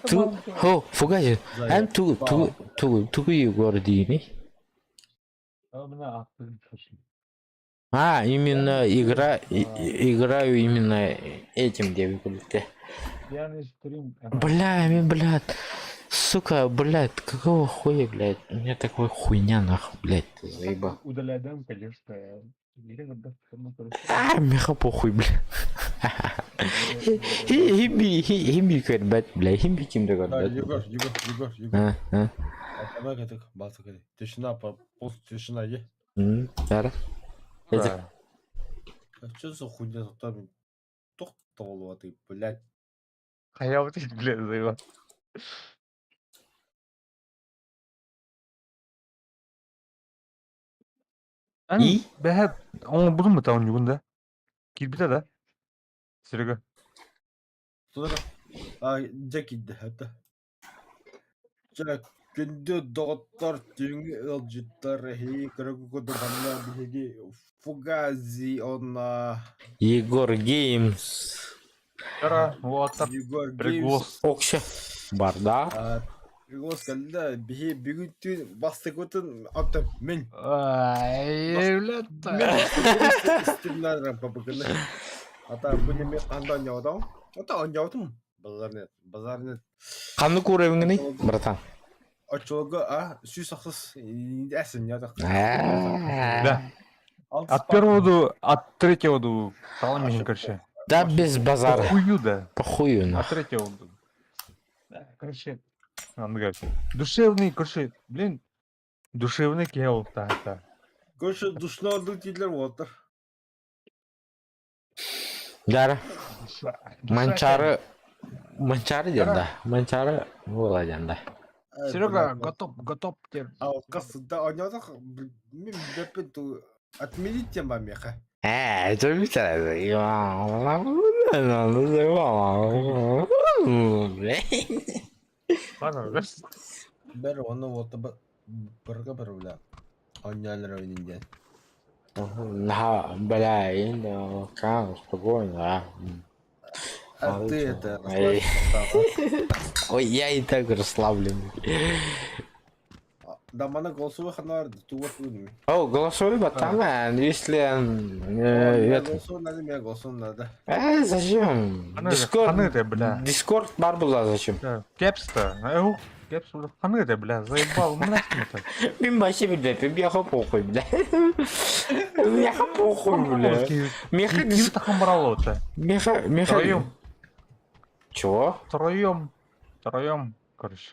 S1: Ту хо фугази эн ту ту ту тугу Егор дииний? А, именно игра играю именно этим диэбит Бля, мин, блядь, сука, блядь, какого хуя, блядь, у меня такой хуйня нахуй, блядь, ты заебал.
S2: Удаляем, конечно.
S1: А, миэхэ похуй, бля. Химби, химби көрбөт, бля, химби ким да
S3: Да,
S1: көрбөт.
S3: Егор, Егор, Егор, Егор.
S1: А, а,
S3: Давай как балса Тишина, пол тишина, е.
S1: м, бары. Эти
S3: А что за хуйня тут там? Тохтолу, ты, блядь.
S2: Хайа вот блядь, заебал.
S1: И?
S2: Бэһэ оҥорбутум быта оонньугун да? Киирбитэ да? Серега.
S3: Туда а, дьэ киирдэ, это. Дьэ, күндү доҕоттор, түүҥҥү ыалдьыттар, эһиги көрөгү курдук манна биһиги Фугази уонна
S1: Егор Геймс.
S2: Кара, уолаттар,
S3: Егор Геймс
S2: приглас.
S1: Окша. Бардак.
S3: а, приглас кэллэ. Биһи бүгүн түүн бастакытын оттон мин
S2: Ай, блядь.
S3: стримнарым папыкыны. Ата бу неме ханда оонньоотоҥ? Ата оонньоотум. Базар нет, базар нет.
S1: Ханнык уровеҥҥыный, братан?
S3: Оччолорго а сүүс ахсыс эсин ятах.
S2: Да. От первого до, от третьего до Соломин, короче.
S1: Да без базара.
S2: Похую, да.
S1: Похую
S2: От
S1: нах.
S2: третьего до. Да, короче, он говорит, душевный, короче, блин, душевный кел, да, да.
S3: Короче, душно ордук дииллэр уолаттар.
S1: Дара.
S2: Душа, душа
S1: Манчары. Манчары диэн да. Манчары буола диэн да.
S2: кел. Серега, готов, готов теперь.
S3: А вот да оонньоотох мин билэппин ту отменить тем меха.
S1: Ээ, это
S2: Ладно, да?
S3: Бэр оны вот барга бар бля. Оонньоолор ойнун диэн.
S1: На, бля, ну, как, спокойно, а.
S3: А ты это
S1: Эй.
S3: расслабься.
S1: Ой, я и так расслаблен.
S3: Да мана голосовой ханар ту вот будем.
S1: О, голосовой ботана, если это...
S3: Голосовой надо, мне голосовой надо.
S1: Зачем?
S2: Ханы,
S1: Дискорд,
S2: ханы ты, бля.
S1: Дискорд бар была зачем?
S2: Да, Кепс-то, эу, кепс, ханы ты, бля, заебал, мразь ты.
S1: Мин вообще, блядь, меха похуй, бля. Меха похуй, бля. Меха,
S2: Ким тахам брало-то?
S1: меха, меха.
S2: Втроем,
S1: Чего?
S2: втроем, втроем, короче.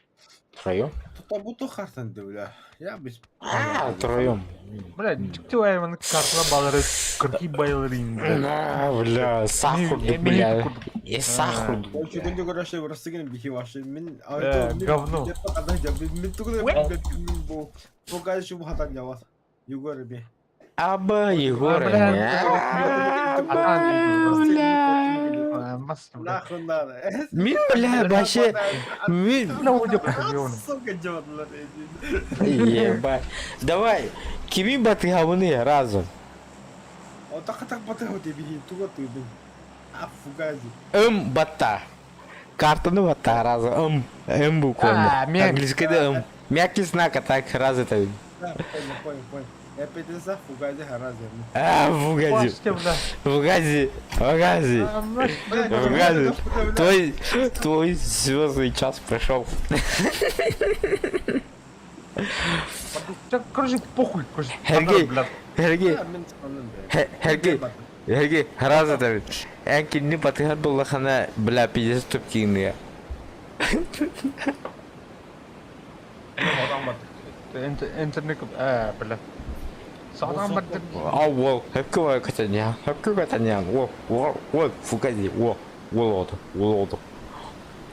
S1: Втроем?
S3: Тута хартан бля. Я без...
S1: А, втроем.
S2: Бля, дьикти айваны картала балары кырки байлары инде.
S1: На, бля, сахар, бля. И сахар.
S3: Чүгүндү көрөшө бырастыгын бихи вашы. Мин
S2: Говно.
S3: Мин тугу бу бу гайшу хатан явас. Егор би.
S1: Аба, Егор.
S3: Нахуй надо.
S1: Мин, бля, вообще... Мин...
S3: Сука, дёрлар.
S1: Ебать. Давай, кими батыгабыны разом.
S3: Отак батыгы бихи туга туйбин. А фугази.
S1: М батта. Картаны батта разом. М. М буквально. Английский да М. Мягкий знак, а так раз это.
S3: Да, понял, понял, понял. Я пятиса фугази харазы.
S1: А, фугази. Фугази. Фугази. Фугази. Твой звездный час пришел.
S2: Короче, похуй.
S1: Сергей, Сергей, Сергей, Сергей, раз это. Эн кинни батыгар буллахана, бля, пиздец туп киинге.
S2: Интернет, бля. Садан бардым.
S1: А, ол, хөпкө катаня, хөпкө катаня, о, о, о, фугази, о, ол оду, ол оду.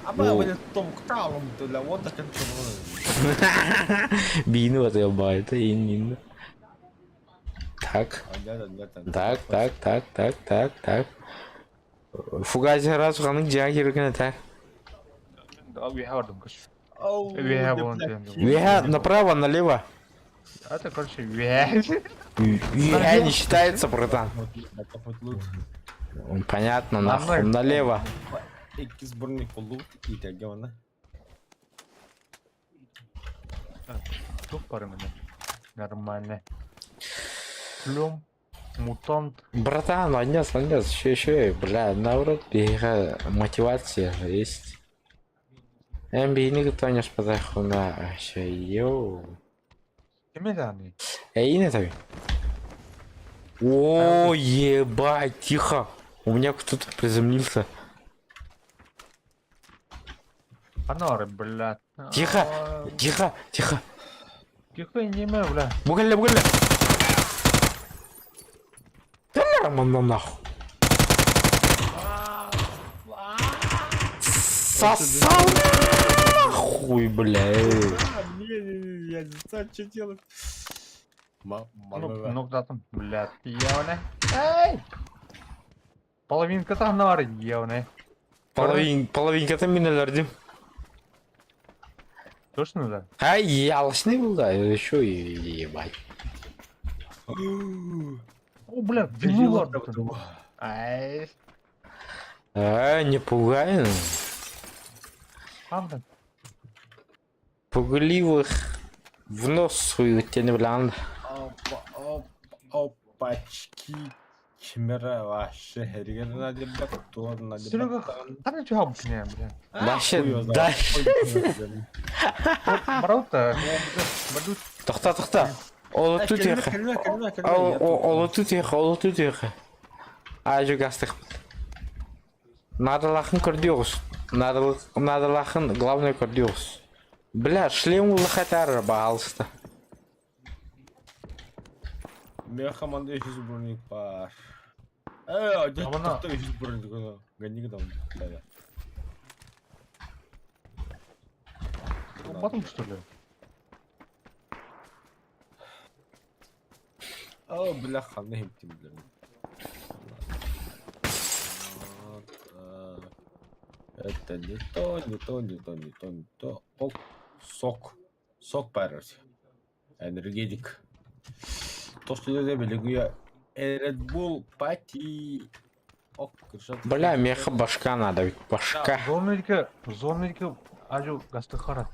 S3: Аба, бля, том кталом, бля, вот так
S1: Биини батыга байты, ин, Так. Так, так, так, так, так, так. Фугази раз ханык жаа кирген так.
S2: Үөһэ бардым, короче.
S1: Үөһэ направо, налево.
S2: Это, короче, үөһэ.
S1: Үөһэ не считается, братан. Понятно, нахуй, налево.
S3: Икки сборник лут и тягона.
S2: Тух пары мне. Нормально. Плюм. Мутант.
S1: Братан, аннес, аннес, еще, еще, бля, наоборот, бега мотивация же есть. Эм бини кто не спадахуна, вообще, йоу.
S2: Ким это
S1: Эй, не так. О, ебать, тихо. У меня кто-то приземлился.
S2: Анары, блядь.
S1: Тихо, тихо, тихо.
S2: Тихо, не мэ, бля.
S1: Бугелле, бугелле. Да нормально нахуй. Сосал нахуй, бля.
S3: Не, я не знаю, что делать.
S2: Ну, да там, блядь, явно. Эй! Половинка там нары, явно.
S1: Половин, половинка там минелердим.
S2: Точно, да?
S1: Ай, ялочный был, да, еще и ебать.
S2: О, бля, винула. Ай.
S1: А, не пугай.
S2: Правда?
S1: Пугливых в нос свою тени блянд.
S3: Опа, оп, опачки. Кимера вообще
S2: Серега, там ничего бля, бля.
S1: Вообще, да.
S2: Бараута,
S1: Тохта, тохта. Олоту тихо. Олоту тихо, олоту тихо. Ажы гастых. Надалахын көрдüyoruz. Надалахын главное көрдüyoruz. Бля, шлем улахатар бағалысты.
S3: Мен команда 300 броник бар. Э,
S2: Абана.
S3: 300 броник. Гони там.
S2: Потом что ли?
S3: О, бля, ханы химтим, бля. Это не то, не то, не то, не то, не то. Оп, сок. Сок барыр. Энергетик. То, что я белегу Red Bull Party. Ок,
S1: Бля, меха башка надо, ведь башка.
S2: Зонники, зонники, ажу гастыхара.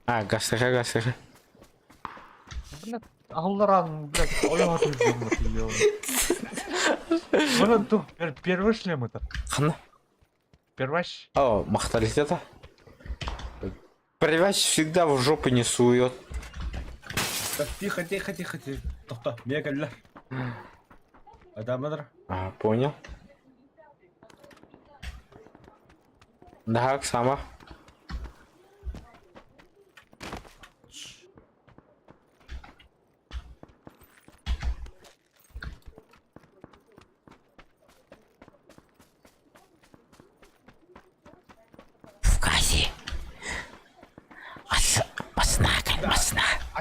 S1: А, гастыха, гастыха.
S2: Бля, алларан, блядь, ой, Мына тух первый шлем это.
S1: Хана.
S2: Перваш.
S1: О, махталитета. Первач всегда в жопу не сует.
S3: Так, тихо, тихо, тихо, тихо. Тохта, мега Адамадр.
S1: А, понял. Да, сама.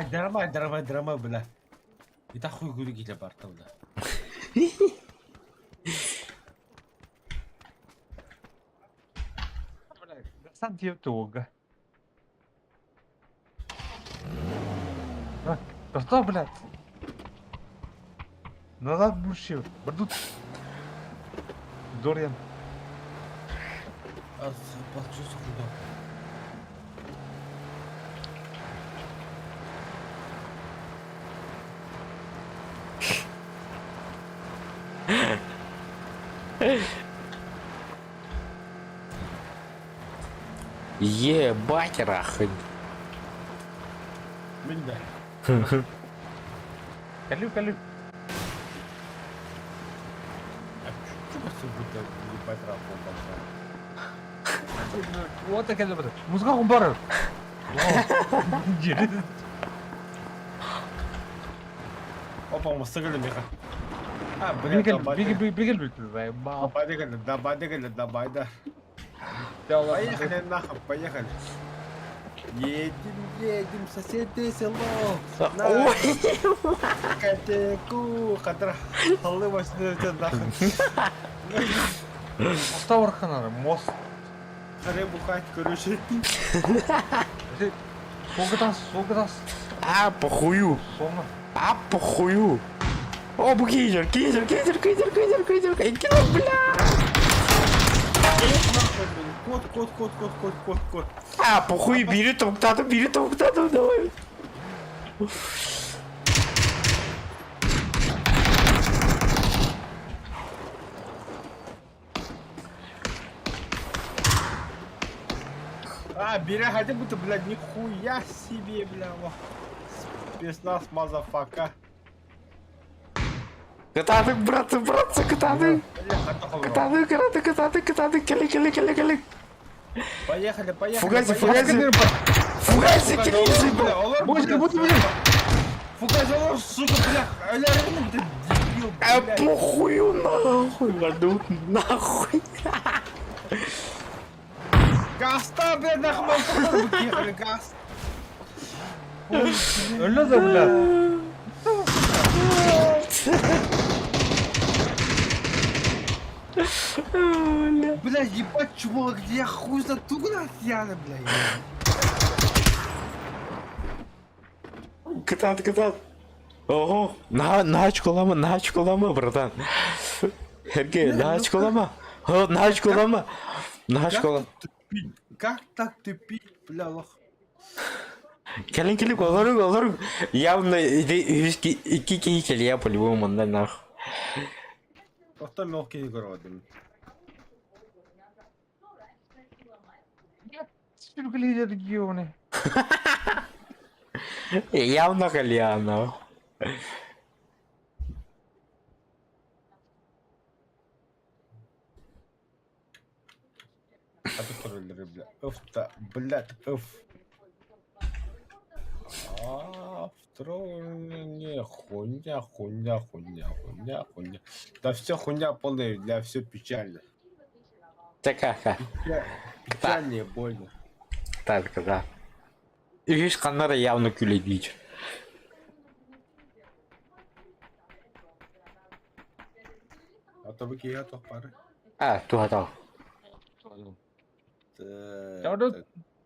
S3: Айдарама, айдарама, айдарама, бля. И так хуй гули киле барта, бля.
S2: Сан долго. Да что, блядь? Назад будешь, Бардут. Дориан.
S1: Ебать рахын.
S3: Мин да.
S2: Калю, калю. Вот так это. Музыка хумбар.
S3: Опа, мустагали меха. А, блядь,
S2: Бигел, бигел, бигел, бигел,
S3: Поехали, да, поехали, да, байда. Поехали нахуй, поехали. Едем, едем, соседи село.
S1: Ой!
S3: Котеку, хатра. Халы возьмете нахуй.
S2: Моста барханары, мост.
S3: Харе бухать, короче.
S2: Солгытас, солгытас.
S1: А, похую.
S2: Соңы.
S1: А, похую. О, бу кейзер, кейзер, кейзер, кейзер, кейзер, кейзер, кейзер, бля.
S3: Кот, кот, кот, кот, кот, кот, кот.
S1: А, похуй, бери тоқтатып, бери тоқтатып, давай.
S3: А, бери хотя бы ты, блядь, нихуя себе, бля, во. Спецназ, motherfucker.
S1: Кытаатык, братцы, братцы, кытаатык. Кытаатык, кытаатык, кытаатык, кытаатык, кели, кели, кели, кели.
S3: Поехали, поехали.
S1: Фугаси,
S3: поехали.
S1: фугаси. Фугаси, кели,
S3: Бля, олар,
S2: Боже,
S3: бля,
S2: вот блин.
S3: Фугаси, олар, сука, бля. Аля, ты дебил,
S1: А
S3: блядь.
S1: похую нахуй, ладу, нахуй.
S3: Гаста, блядь, нахуй, мы ехали, газ.
S2: Өлі да, бля.
S3: Бля, ебать, чувак, где я хуй за тугна съяны, бля.
S1: Кытаат, кытаат. Ого, на, начколама, начколама, братан. Сергей, начколама. О, начколама. Начкола.
S3: Как так тупить, бля, лох?
S1: Кэлин кэлин олору олору. Явно икки киһи кэлиэ по-любому манна нах.
S3: Охто мелкий городом.
S2: Сүргілейді геоны.
S1: Явно кэлиэ нах.
S3: А ты троллеры, бля. Уф, та, блядь, уф. А, в хуйня, хуйня, хуйня, хуйня, хуйня. Да все хуйня полная, для все печально.
S1: Такаха.
S3: Печально и больно.
S1: Так, да. Үһүс ханнара явно күлэдиир.
S3: А то бы я то пары.
S1: А, туһатал.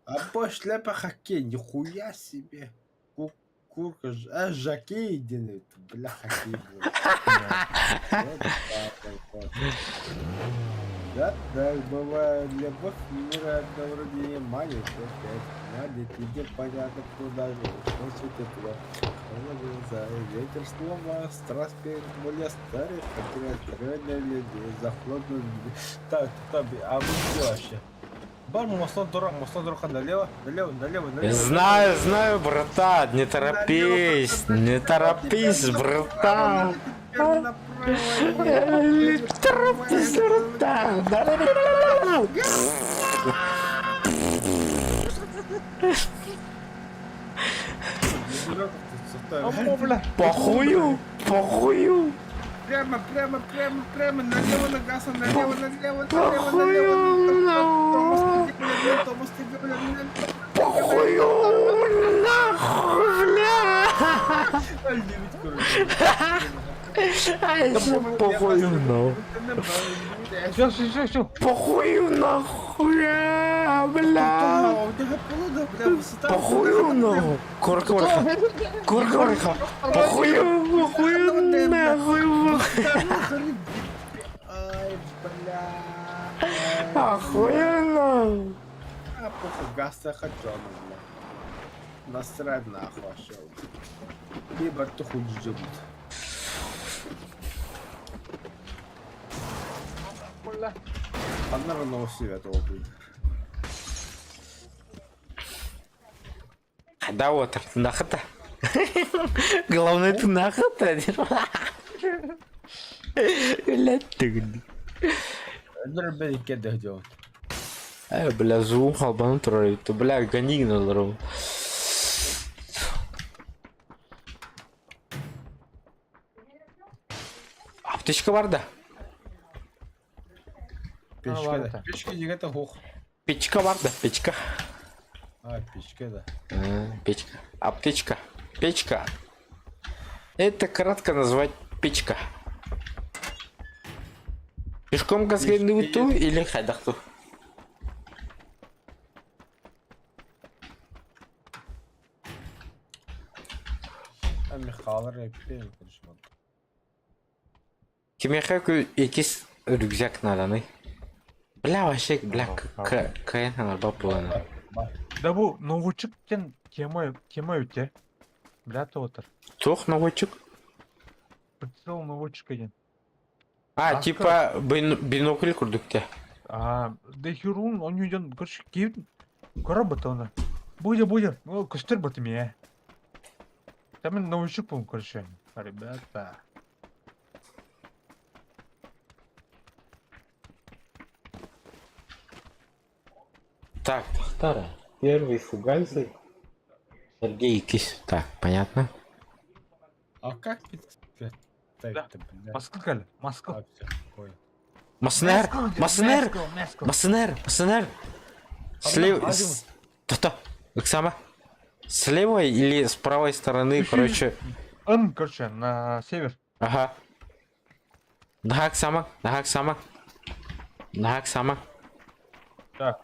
S3: А по шляпа хоккей, нихуя себе. Курка, а жокей единый, бля, хоккей. Вот так вот. Да, так бывает, любовь мира вроде не манит, опять манит, иди понятно куда же, что тепло. Глаза, ветер слова, страсть перед более старых, потерять людей, захлопнуть. Так, так, а вы где вообще? Бар мостон дурак, мостон дурак налево, налево, налево, налево.
S1: Знаю, знаю, братан, не торопись, не торопись, братан. Не торопись, братан. Похую, похую.
S3: Прямо, прямо, прямо, прямо, налево на газ, налево, налево, налево, налево,
S1: Похую, нахуй, бля. Похую нахуй.
S2: Все, все, все, все.
S1: Похую нахуй, бля. Похую нахуй. Корка, корка. Корка, Похую, похую нахуй.
S3: Ай, бля.
S1: Охуенно.
S3: А похуй, газ хочу, бля. Насрать нахуй вообще. Либо ты хуй ждет. Ханна новости это будет.
S1: Да вот, нахата. Главное, ты нахата. Блядь, ты.
S3: Өлөр кедeh diyor.
S1: Бля, звук албаны турар. Бля, гони на Аптечка бар да.
S3: Печка да. Печка дегенде хох.
S1: Печка бар да, печка.
S3: А, печка да.
S1: Печка. Аптечка. Печка. Это кратко назвать печка. Пешком газгайныбыту или хайдахту?
S3: Михалар эппен konuşmadı.
S1: Кимиэхэ икис рюкзак наданы. Бля, вообще, бля, кн аларба буолана.
S2: Да бу новучук диэн тема тема үтэ. Бля тоотор.
S1: Туох новочук?
S2: Прицел новучка диэн.
S1: А, типа бинокль курдук те.
S2: А, да херун, он үйден, короче, киіп, көрө оны. Будет, будет, ну, көстөр баты мне. Там мен новичок был, короче. Ребята.
S1: Так, Тахтара. Первый фугайзер. Сергей Кис. Так, понятно.
S3: А как
S2: Да. Москва, Москва.
S1: Маснер! Маснер! Маснер! Маснер! Слева... То-то! Оксама! С левой или с правой стороны, короче...
S2: Он, короче, на север.
S1: Ага. Нахак сама, нахак сама. Нахак сама.
S2: Так.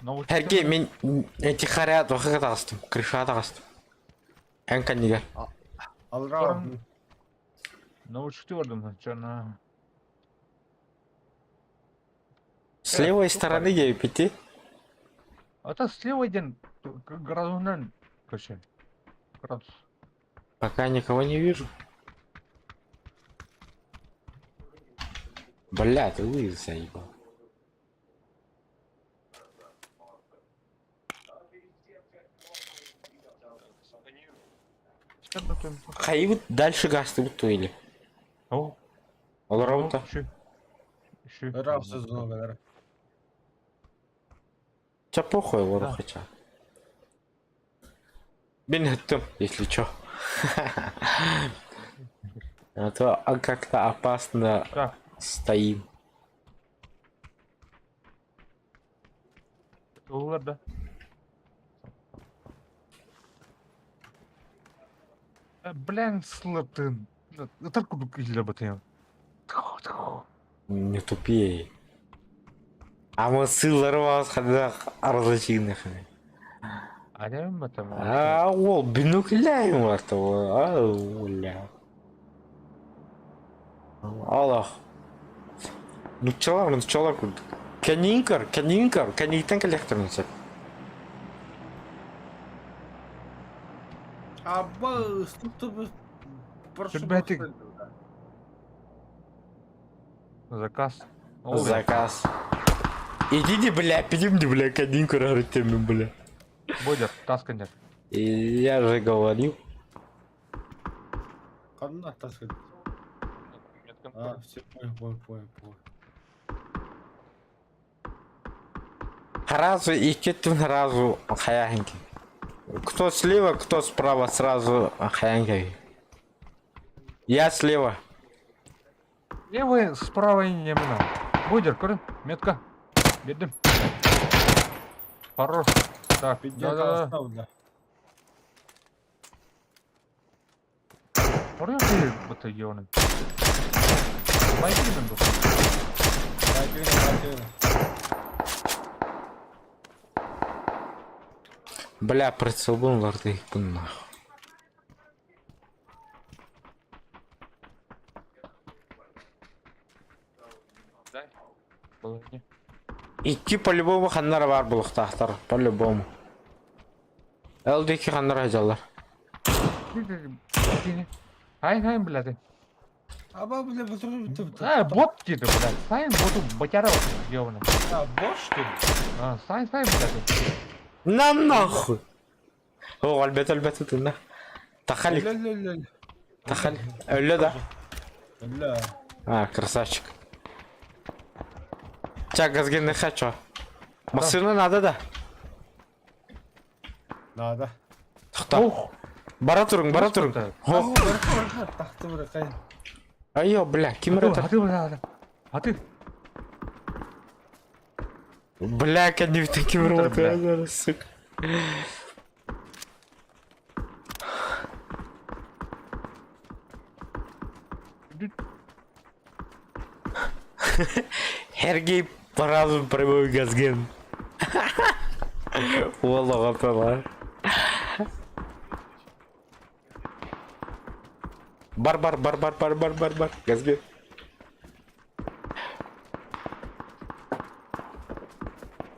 S2: Новичок.
S1: Сергей, мен эти харят, вахатастым, крыша тағастым. Эн каннига.
S3: Алра.
S2: Новичок көрдüm, че на...
S1: С левой стороны я пяти.
S2: А то слева один градус, короче. Градус.
S1: Пока никого не вижу. Бля, ты лысый заебал. Хайбыт дальше гасты бут или.
S2: О,
S1: Олар
S2: Шү. Шү.
S3: Равсыз kadar.
S1: Ча похуй лору
S2: Да.
S1: хотя. Бен хаттым, если чё. А то как-то опасно
S2: Так,
S1: стоим.
S2: олар да. Блин, слыптын. Ытар кудук иле бытыйм.
S1: Не тупей. А мы сыллары вас хадах различных.
S2: Аням батам.
S1: А, ол бинокляем этого. А, оля. Аллах. Ну чалар, ну чалар курдук. Кәнинкар, кәнинкар, кәниктен кәләхтер
S3: Аба, ступ
S2: Сүрбәтик. Заказ.
S1: Заказ. Идите, бля, пидимте, бля, кәнинкар арытемін, бля.
S2: Бодер, тасканер.
S1: И я же говорил.
S3: Канна таскать. А, все, понял, понял, понял, понял.
S1: Сразу и кеттин сразу хаяхинки. Кто слева, кто справа, сразу хаянки. Я слева.
S2: Левый, справа не мына. Бодер, көрін, метка. Бердім. Хорош. Так, да, да, да.
S3: Да.
S2: Хоруйа киһи быта ёны. Байкин бу.
S3: Байкин, байкин.
S1: Бля, прицелбын уларытыахпын нахуй. Икки по-любому ханнара баар буолуохтаахтар, по-любому. Эл диэки ханнара сылдьаллар.
S2: Хай хай блядь.
S3: Аба, бля, бутыр
S2: А, бот где-то, блядь. Сайн боту батяра ёбаный.
S3: А, бот, что ли?
S2: А, сайн сайн, блядь.
S1: На нахуй! О, өлбөт өлбөт ытынна. Тахалик,
S3: Ля-ля-ля.
S1: тахалик. Өллө да?
S3: Ля.
S1: А, красавчик. Ча, газген хочу. Машина надо да?
S3: Надо.
S1: Тохта.
S2: Ох,
S1: Бара туруҥ, бара туруҥ. Ох.
S3: Тахты быракай.
S1: Айо, бля, ким это?
S2: А ты, бля, а ты?
S1: Бля, кэннибиттэн ким
S2: бля.
S1: сука. Сергей по-разному прямой газген. Уол оҕотолор. Бар бар бар бар бар бар бар бар газген.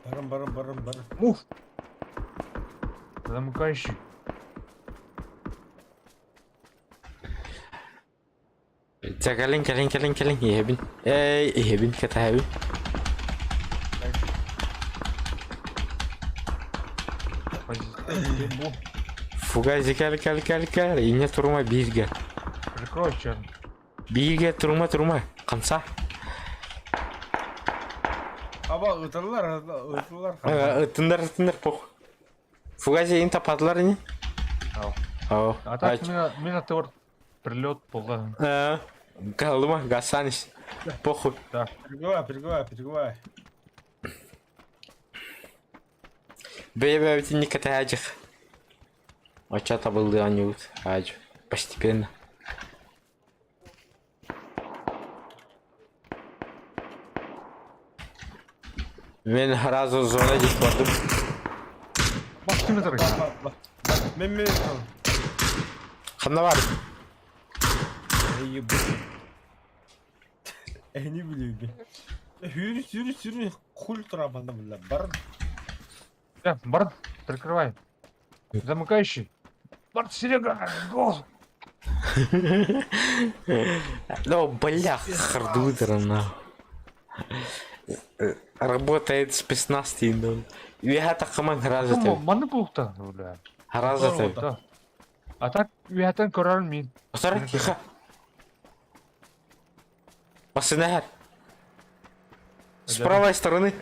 S3: Барым барым барым барым.
S2: Муф. Замыкающий.
S1: Чэ кэлиҥ кэлиҥ кэлиҥ кэлиҥ иһэбин. Эй иһэбин кэтэһэбин. Фугази кэл кэл кэл кэл инньэ турума бииргэ.
S2: Прикрой, черт.
S1: Бииргэ турума турума. Хамса.
S3: Аба ыталлар ыталлар.
S1: Ытыннар ытыннар пох. Фугази ин тапатылар ини.
S2: Ау.
S1: Ау.
S2: А так мин аттыбар прилет буолла.
S1: Галыма гасанис. Похуй.
S2: Да.
S3: Прикрывай, прикрывай, прикрывай.
S1: Бэйэ-бэйэбитин кэтэһээдьих. Оччо табыллыан ньуут, аадьу, постепенно. Мин сразу зона диэки бардым.
S2: Бах,
S3: Мен мен
S1: Ханна бар?
S3: Эй, ебать. Эни билиби. Сүүрү сүүрү сүүрү кул турабанда була бар.
S2: Да, бар, прикрывай. Замыкающий. Бар, Серега, гол!
S1: Ну, бля, хардудер, на. Работает спецназ дейін. Үөһэ таххаман сразу ты.
S2: Манны булуктан, бля.
S1: Сразу ты.
S2: Да. А так үөһэттэн көрөр мин.
S1: Осара, тихо. Басына С правой стороны.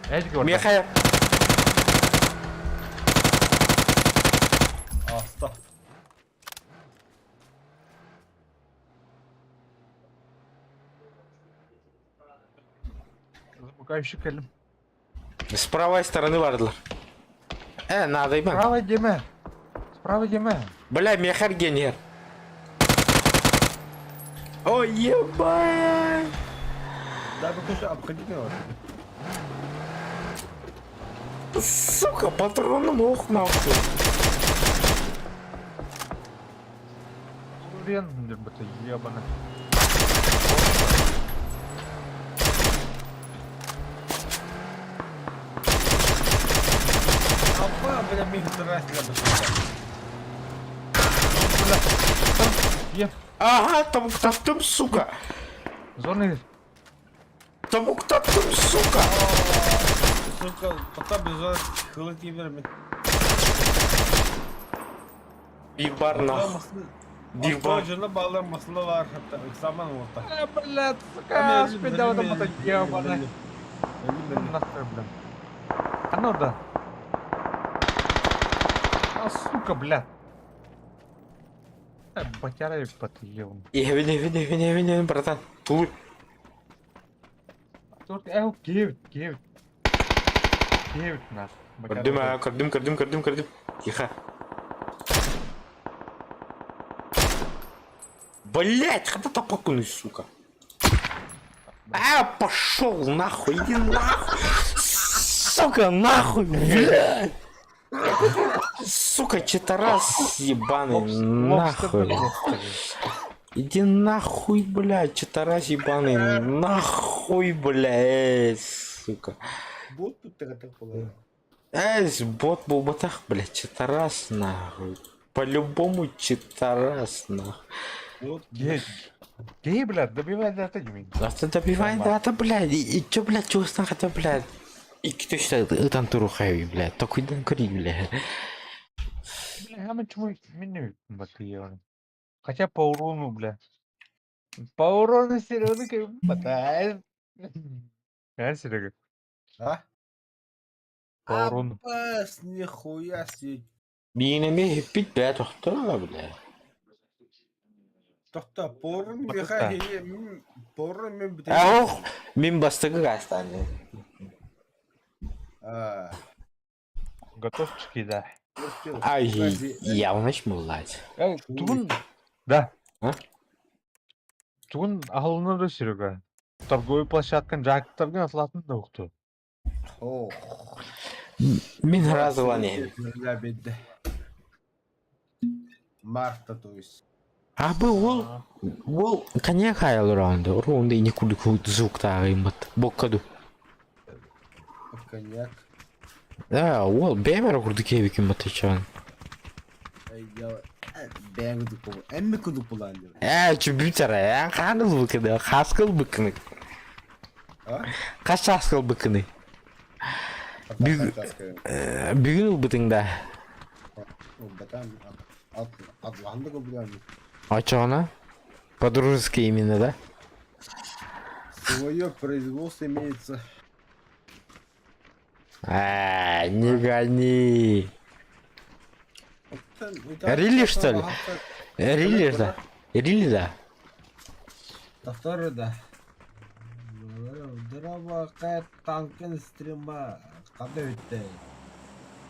S1: Михаил.
S3: Аста.
S2: Замыкающий кэлим.
S1: С правой стороны бардылар. Э, надо иман.
S2: Справа диэмэ. Справа диэмэ.
S1: Бля, мехар генер. Ой, ебать.
S3: Да, потому что обходить надо.
S1: Сука, патроном ох нахуй.
S2: Хрен, это ебано.
S3: Апа, бля, мих
S1: Ага, там таптым, сука.
S2: Зоны.
S1: Тобук таптым, сука.
S3: Сука, потом без хылыт берме.
S1: Биир бар нахуй. Биир бар.
S3: Жына балдар масла бар, хатта саман орта.
S2: Э, блядь, сука, спидал там это ебано. Нахуй, блядь. А ну да. А, сука, блядь. Э, батяра подъел.
S1: Иһэбин, иһэбин, иһэбин, иһэбин, иһэбин, братан. Тулуй.
S2: Тут, э, 9, 9. 9 нах.
S1: Көрдүм, аа, көрдүм, көрдүм, көрдүм, көрдүм. Тихо. Блять, хата тапакуну, сука. А, пошел нахуй, иди нахуй. Сука, нахуй, блядь. Сука, читарас ебаный, нахуй. Иди нахуй, блядь, читарас ебаный, нахуй, блядь, сука.
S3: Бот тут так было.
S1: Эй, бот буолбатах, блядь, читарас нахуй. По-любому читарас нахуй.
S3: Бот.
S2: Гей, гей, блядь, добивай до этого.
S1: А ты добивай дата, блядь, и чё, блядь, чувствовал, это, блядь. И кто считает, там турухави, блядь, такой дэн кори, блядь.
S2: Бля, а мы чему меня батыеваны. Хотя по урону, бля. По урону Серега как хватает. А, Серега?
S3: А?
S2: По урону.
S3: Аббас, нихуя себе.
S1: Биинэми хиппит, блядь, тохтоо, блядь.
S3: Тохта, порун
S2: Батыта.
S3: меха порун мен бит.
S1: А ох, мин бастыгы гастаны.
S3: А.
S2: Готовчики, да.
S1: Ай, явно мулать.
S2: Э, Тугун... Да.
S1: А?
S2: Тугун аһылына да Серега. Торговый площадкан жактаргын атлатын да укту.
S3: Ох.
S1: Мин разылан
S3: Бля, Марта, то есть.
S1: А был ол, ол коньяк хайал раунда, раунда и никуда звук тағымат. Боккаду.
S3: Коньяк.
S1: Да, ол бэмэр курду кебикин батычан.
S3: Ай, я... Бэм кудук Эмми кудук булан диyor.
S1: Э, чүбүтэр, э, ханыл быкыны, хаскыл быкыны.
S3: А?
S1: Қаш хаскыл быкыны. Бүгүн ылбытың да.
S3: Батам атланды көбүлән.
S1: А чё она? По-дружески именно, да?
S3: Свое производство имеется.
S1: А, не гони. Рили, что ли? Рили, да? Рили, да?
S3: Повторю, да. Дрова кай танкын стрима када үтте.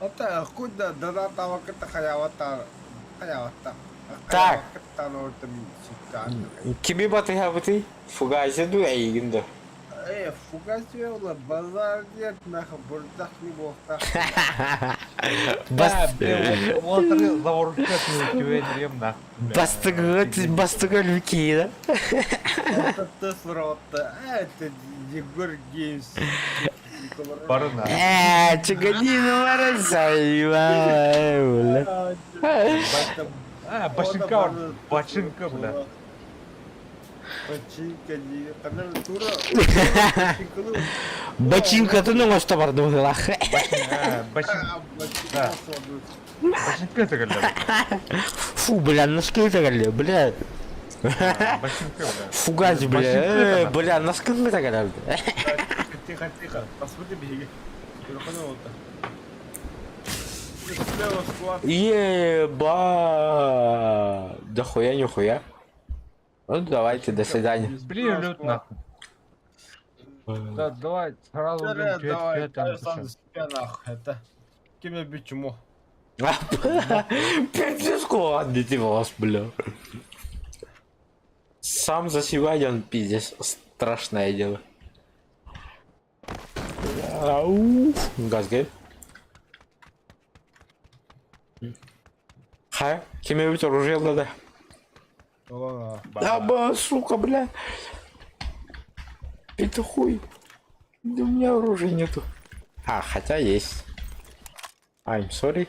S3: Ата куда дана тавакыта хаявата хаявата.
S1: Так.
S3: Тан
S1: Кими батыха быты? Фугазе ду эйгин да.
S3: Э, фугасио ла базар нет нахуй бурдах не бохта.
S1: Бас...
S2: Бастыгы
S1: Бастыгы люки, да?
S3: Это Тесла это Егор Геймс.
S2: Барына.
S1: Э, чугани, бля.
S2: А, башенка, башенка, бля.
S3: Бачинка, не, там тура.
S1: Бачинкатын оңосто барды быһылах.
S2: Башенка. Башенка тегеллер.
S1: Фу, бля, носки тегеллер, бля.
S2: Башенка, бля.
S1: Фугас, бля. Э, бля, носки тегеллер.
S3: Тихо, тихо, посмотри, беги.
S1: Еба. Да хуя нихуя. Ну давайте, до свидания.
S2: Блин, лед нахуй. Да, давай, сразу, блин,
S3: Давай, сам себя нахуй, это. Кем я бью чему?
S1: Пиздец, ладно, ты вас, бля. Сам за себя он пиздец. Страшное дело. Ау. Газ гел. Хай, кем я оружие да? Да, сука, бля. Это хуй. Да у меня оружия нету. А, хотя есть. I'm sorry.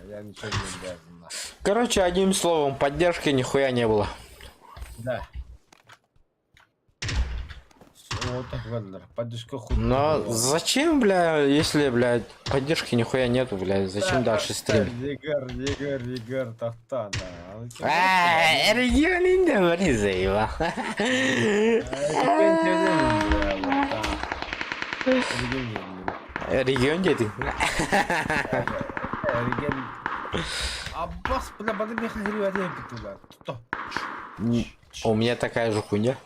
S3: Я ничего не обязан.
S1: Короче, одним словом, поддержки нихуя не было.
S3: Да. Вот так вендор. Поддержка хуй.
S1: Но зачем, бля, если, блядь, поддержки нихуя нету, бля, зачем дальше стримить?
S3: Егор, Егор, Егор, тахта, да.
S1: А, регион не заебал. Регион дети.
S3: Реген. Аббас, бля, бады меха хири вади битулар. Тото.
S1: У меня такая же хуйня.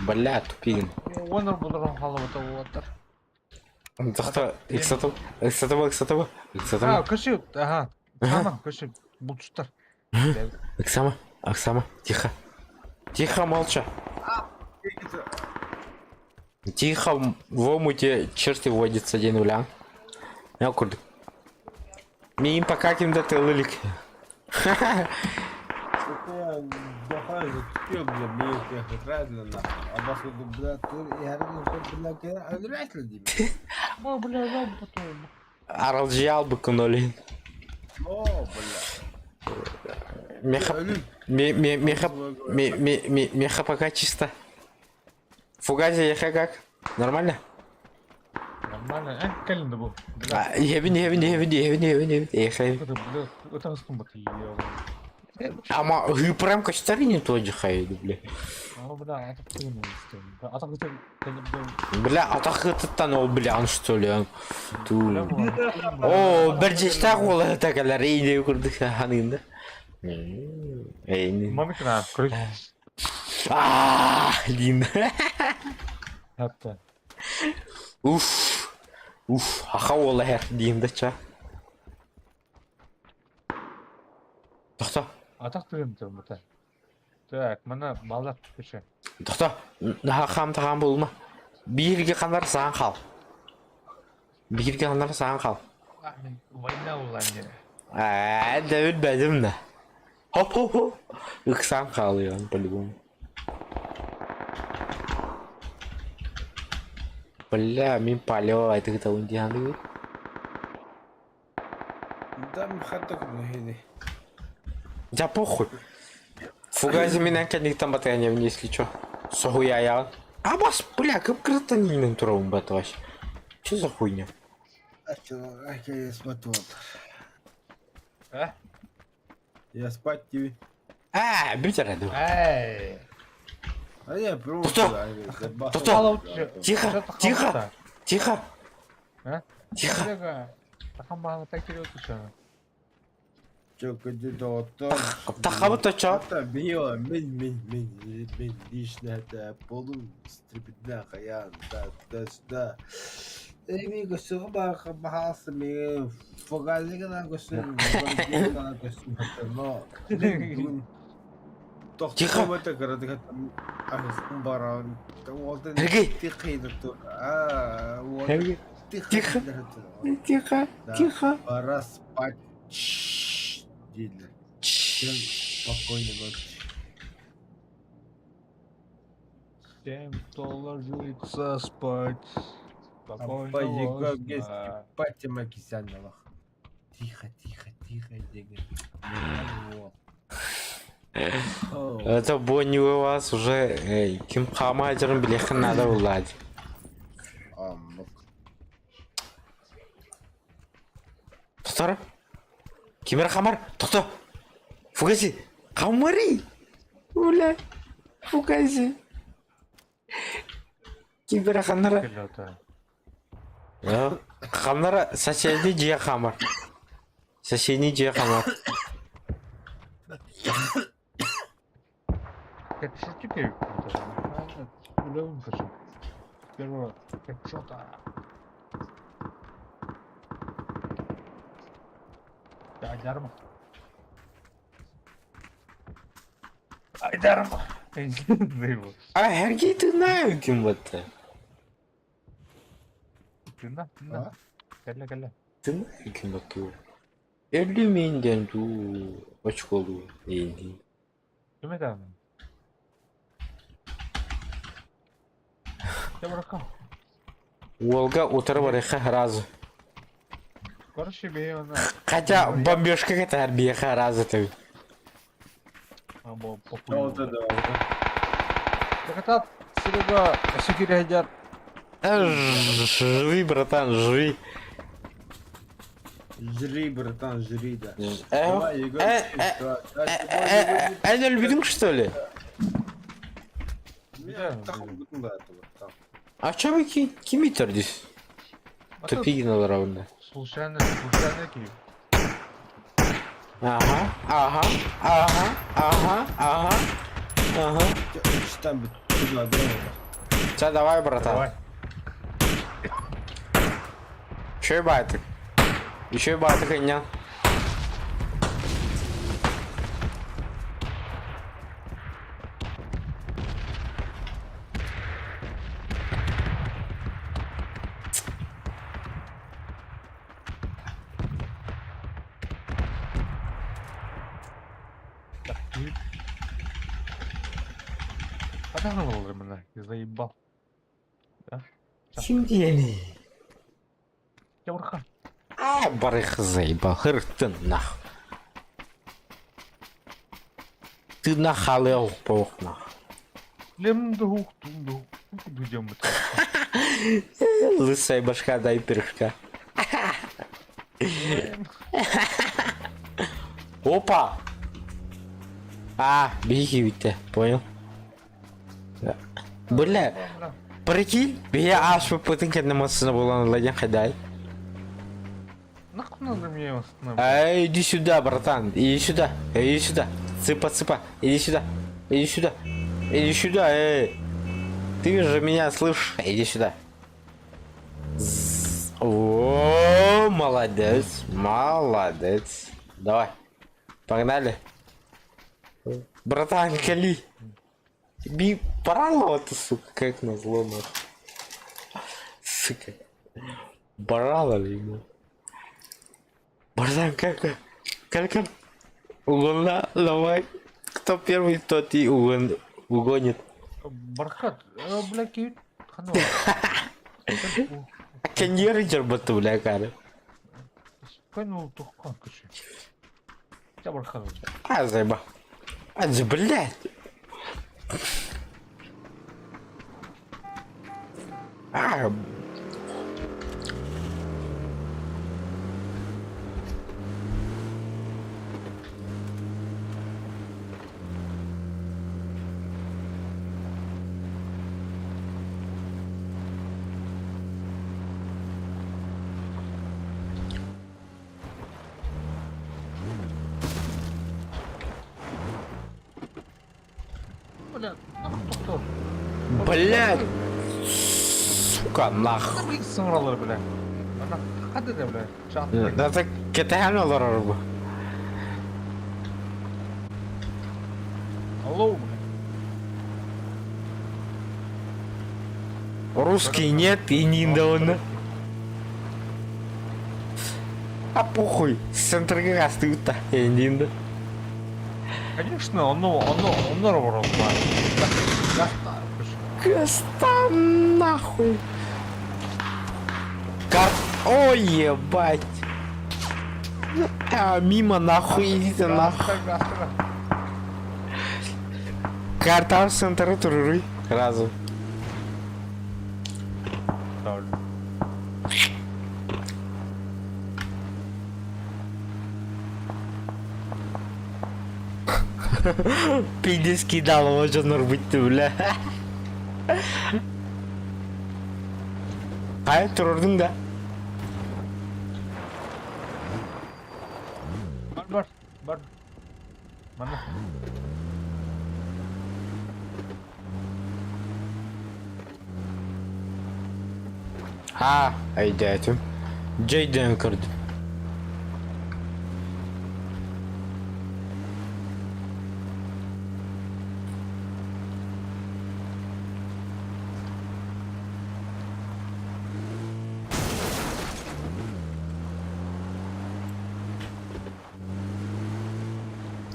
S1: Бля, тупигин.
S2: Уонна буларан халабыта уолаттар.
S1: Тохто, ыксатым, ыксатым, ыксатым,
S2: А,
S1: ыксатым.
S2: көрсө, ага. Ама, көрсө, булчуттар.
S1: Ыксама, Оксама, тихо. Тихо, молча. Тихо, в омуте черти водится день улян. Я курдук. Миин пока ким-то тылылик. Аралдьыйа албыккын ол иһин. Меха, меха, меха пока чисто. Фугази, еха как? Нормально?
S2: Нормально, э, кэлин да бу.
S1: А, Иһэбин, иһэбин, иһэбин, иһэбин, иһэбин, иһэбин, еха.
S2: Ытаҥ бат
S1: Ама прям костари не то дихай, бля. Бля, атахытыттан ол бля, что ли? Ту. О, бэрдьэстээх уола это кэлэр иини курдук ханыында. Эйни.
S2: Мамикна, короче.
S1: Аа, диин.
S2: Хатта.
S1: Уф. Уф, аха уола эр диин да ча. Тохто.
S2: Атах тыгын тылмыта. Так, мана баллар түшө.
S1: Тохто. Наха хам тахам булма. Биирге ханар саан хал. Биирге ханар саан хал.
S2: Война уланне.
S1: Аа, да өлбөдүм да. Хоп хоп хоп. Ыксаан хаалыйан по-любому. Бля, мин палево айтыгытабын диһаныгы. Да похуй. Фугази минэн кэнниттэн батыйан если чё. Соһуйаайаҕын. Абас, бля, кып-кыраттан иинэн турабын бат вообще. Чё за хуйня?
S2: Э?
S3: Я спать тебе.
S1: Аа, бүтэр эрэ дуу.
S2: Эй.
S3: А я просто...
S1: Тохто! Тихо, тихо, тихо.
S2: А?
S1: Тихо.
S2: Тахам баһана так кириот түшө.
S1: Тахабыт очо.
S3: Мила, мин, мин, мин, мин, лично это полустрепетна, хаян, да, да, сюда. Эми госуга баха бахасы ми фогазигана госуга но
S1: Тихо. Сергей. Сергей. Тихо. Тихо, тихо.
S3: Пора спать. Дидлер. Всем спокойной ночи.
S2: Всем, кто ложится спать. Спокойного сна.
S3: Тихо, тихо, тихо, дега.
S1: Это Бонни у вас уже эй, ким хаамаадьарын билиэххин наада буоллаа дии. Тохтор. Ким эрэ хамар. Тохто. Фугаси. Хамари. Бля. Фугаси. Ким эрэ ханнара. Ханнара соседний дьиэ хамар. Соседний дьиэ хамар.
S2: Как все теперь? Первого, как что-то. Айдарма. Айдарма.
S1: А, Сергей, ты знаю, ким это.
S2: Тына, тына. Кэллэ, кэллэ.
S1: Тына ким это. Өлүү диэн дуу, очколуу эйин.
S2: Ким этэ Дэ
S1: Уолга утары барыахха сразу.
S2: Короче, бэйэ она.
S1: Хотя бомбежка это биэхэ разу ты.
S2: А, Так это Серега, Секирядяр.
S1: Живи, братан, живи.
S3: Жри, братан, жри, да.
S1: Э, э, э, өлбүтүҥ что ли? А чё вы кими төрдүс? Тупигин олоробун
S2: Случайно, случайно ки.
S1: Ага, ага, ага, ага, ага, ага.
S3: Үстэн бүт.
S1: Ча, давай, братан.
S2: Давай.
S1: Еще и байтик. Еще и байтик иннян.
S2: Хатаҕын ылларым мына, заебал.
S1: Ким диэний?
S2: Дьабырхан.
S1: А, барых заебал. Хыртын нах. Ты нахалел бох нах.
S2: Лем дух, тум дух, дудем.
S1: Лысая башка, дай пирожка. Опа! А, беги ведь, понял? Бля, прикинь, я аж попытын кэннэ массына буолан ладен хайдай.
S2: Нахуй надо мне остановить?
S1: Эй, иди сюда, братан, иди сюда, иди сюда. Цыпа, цыпа, иди сюда, иди сюда, иди сюда, эй. Ты же меня слышишь, иди сюда. О, молодец, молодец. Давай, погнали. Братан, кали. Би брала ты, сука, как назло, нахуй. Сука. Брала ли ему? Братан, как? Как? Как? Угона, давай. Кто первый, тот и угонит.
S2: Бархат, бля, киют. Хано.
S1: Кеньер жорботу, бля, кары.
S2: Кайнул тухкан, кушай. Я бархат.
S1: А, заеба. А, блядь. А,
S2: Бля, нахуй тохтор.
S1: блядь. Сука, нахуй.
S2: Сымралар, бля. Ана хады да, бля. Чат.
S1: Да так кэтэһэн олорор бу.
S2: Алло, бля.
S1: Русский нет и не он. А похуй, центрга астыгыта эндинда.
S2: Конечно, оно ворот.
S1: Каста нахуй. Кар... Ой, ебать. А, мимо нахуй, идите нахуй. Карта в центр туруруй. Разу. Пиздец кидал, можно рубить ты, бля. Хайа турурдуң да.
S2: Бар, бар, бар. Мана.
S1: А, өйдөөтүм. Жөйдөн көрдүм.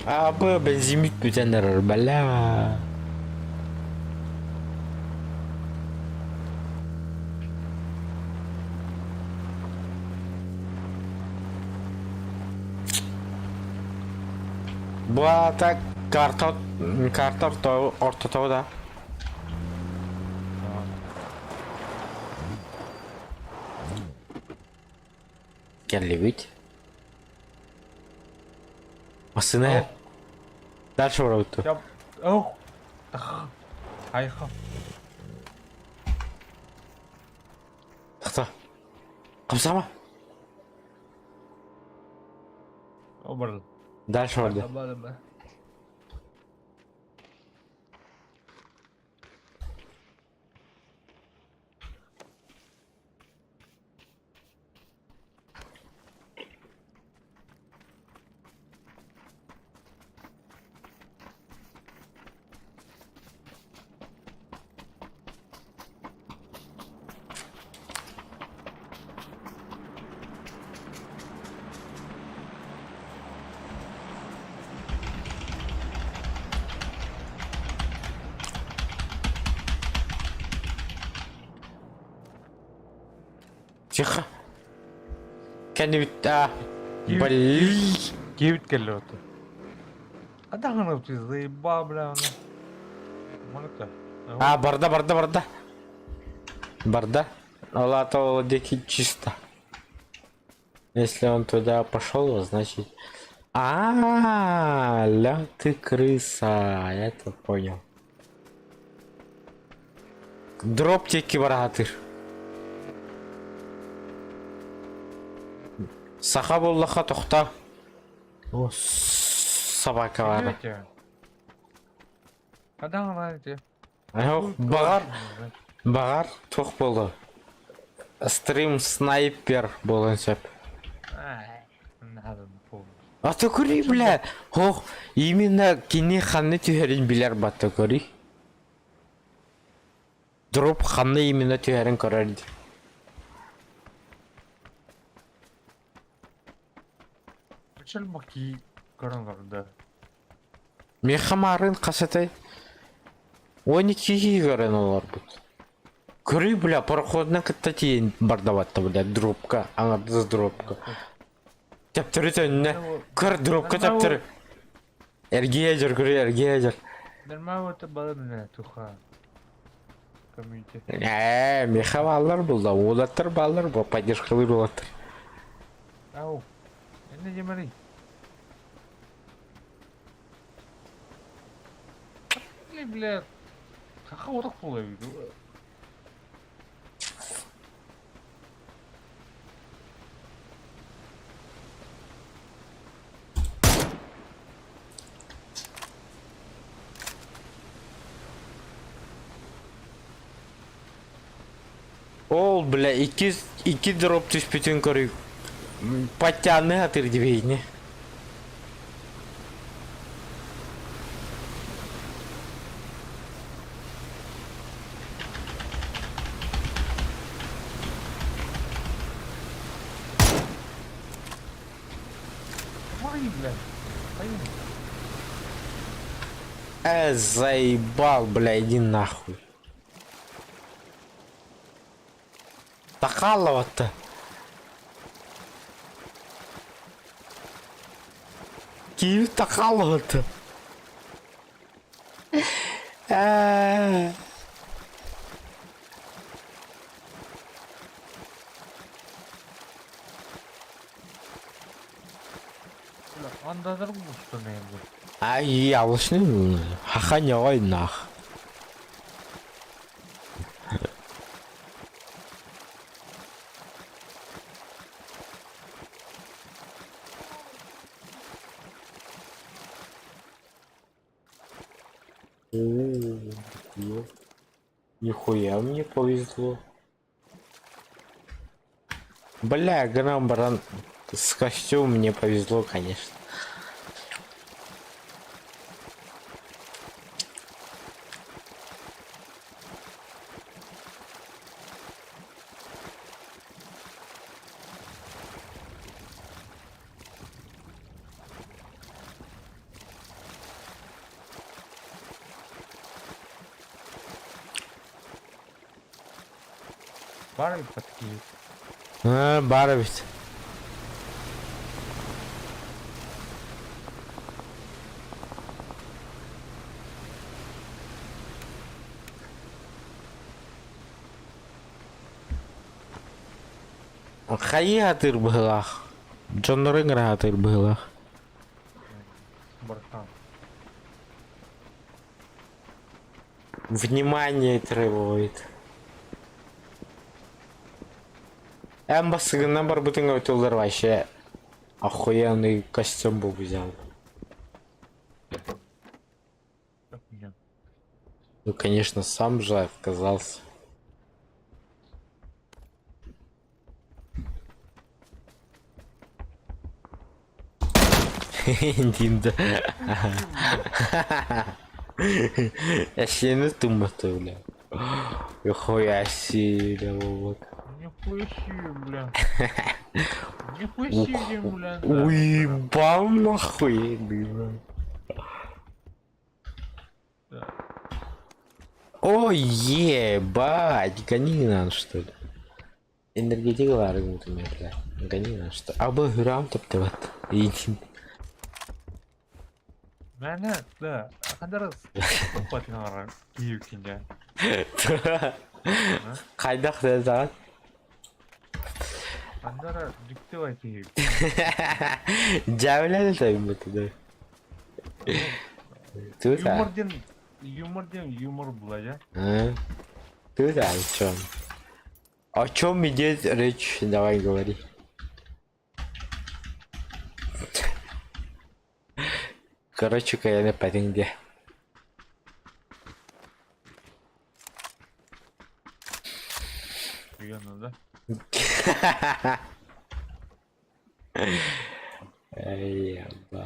S1: А, б, бензин бүтэн эрэр, бля. Бу аата карта карта орто ортото да. Кэллибит. Массыына Дальше барабыт.
S2: Я... Ох. Айха.
S1: Тахта. Хамсама.
S2: О, бар.
S1: Дальше барда.
S2: Барда.
S1: Тихо. Кэннибит а блин.
S2: Киэбит кэллэ ото. А даҕаны ты заебал, бля, ону. Маныкта.
S1: А, барда, барда, барда. Барда. Ол ол диэки чисто. Если он туда пошел, значит... А, ля ты крыса, я это понял. Дроп диэки бараатыр. Саха буоллаха тохта. О, собака баара. Баҕар, баҕар туох буолуо? Стрим снайпер буолуон сөп. А то көрүй, бля, ох, именно кини ханна түһэрин билэр батта көрүй. Дроп ханна именно түһэрин көрөр дии. Миэхэ маарыын хас этэй? 12 киһи көрөн олорбут. Көрүй, бля, пароходунан кытта тиийэн бардабатта, бля, дробка, аҥардас дробка. Тэптэрэ төннө. Көр, дробка тэптэрэ. Эргийэ дьөр, көрүй, эргийэ дьөр. Ээ, миэхэ бааллар булла, уолаттар бааллар, бу поддержкалыыр уолаттар.
S2: Ау, энэ жемери. Бля, хаха отох буолар
S1: Ол, бля, икки, икки дроп түспүтүн көрүй. Подтяны атыр дибейни.
S2: Ой, бля.
S1: Заебал, бля, иди нахуй. Тахалова-то. Киев Тахалова-то. Э.
S2: Андадыр бустун енді.
S1: Ай, ялышны хаханя нах. Нихуя мне повезло. Бля, грамм баран с костюмом мне повезло, конечно.
S2: Бар такие.
S1: А, бар ведь. Хайа атыр быһылаах. Дьоннорун эрэ атыр быһылаах.
S2: Бархан.
S1: Внимание требует. Эн басыгынан барбытын өтөлөр вообще охуенный костюм был взял. конечно, сам же отказался. Динда. Эсиэни туммата, бля. Нихуя себе, вот.
S2: Нихуя себе, бля. Нихуя себе, бля.
S1: Уебал нахуй, бля. Ой, ебать, гони нам что ли. Энергетик баар бля. Гони нам что. А бы грамм топтыват.
S2: Мээнэ да ханнара туппатыҥар киһи
S1: Хайдах да
S2: Ханнара дьиктивай киһи.
S1: Дьээбэлээн тойбут да. Тута.
S2: Юмор диэн юмор диэн юмор була дьэ.
S1: Тута о чем? О чем идет речь? Давай говори. Короче, кайаны эппэтиҥ диэ.
S2: Уйана да?
S1: Эй, аба.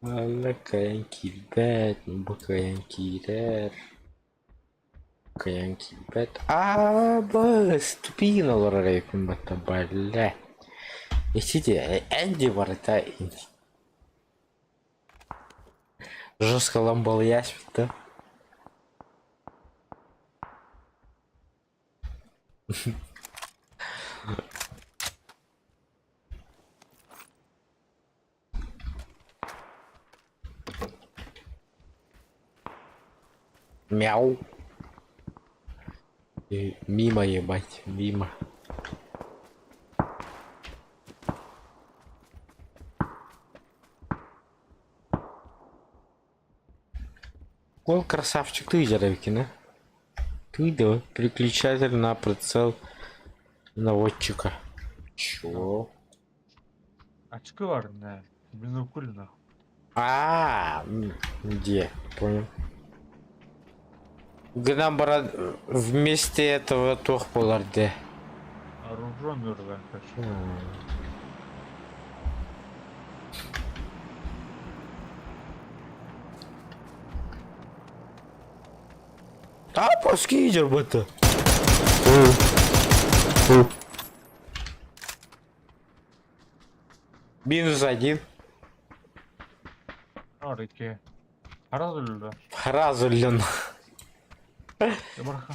S1: Манна кыайан киирбэт, бу кыайан киирэр. Кыайан киирбэт. Аа, тупигин олорор эбиппин батта, бля. Иччити, Энди барыта жестко ламбалыйаспыт да. Мяу. И мимо, ебать, мимо. Гол красавчик, ты Яровикина. Ты да, переключатель на прицел наводчика. Чё?
S2: Очки бар, да. Бинокль нахуй.
S1: А, где? Понял. Гынан баран вместе этого туох буолар дии.
S2: Оружие мертвое, короче.
S1: А, паски дьорбото. Минус один.
S2: Арыки. Сразу ли, да?
S1: Сразу лен.
S2: Барха.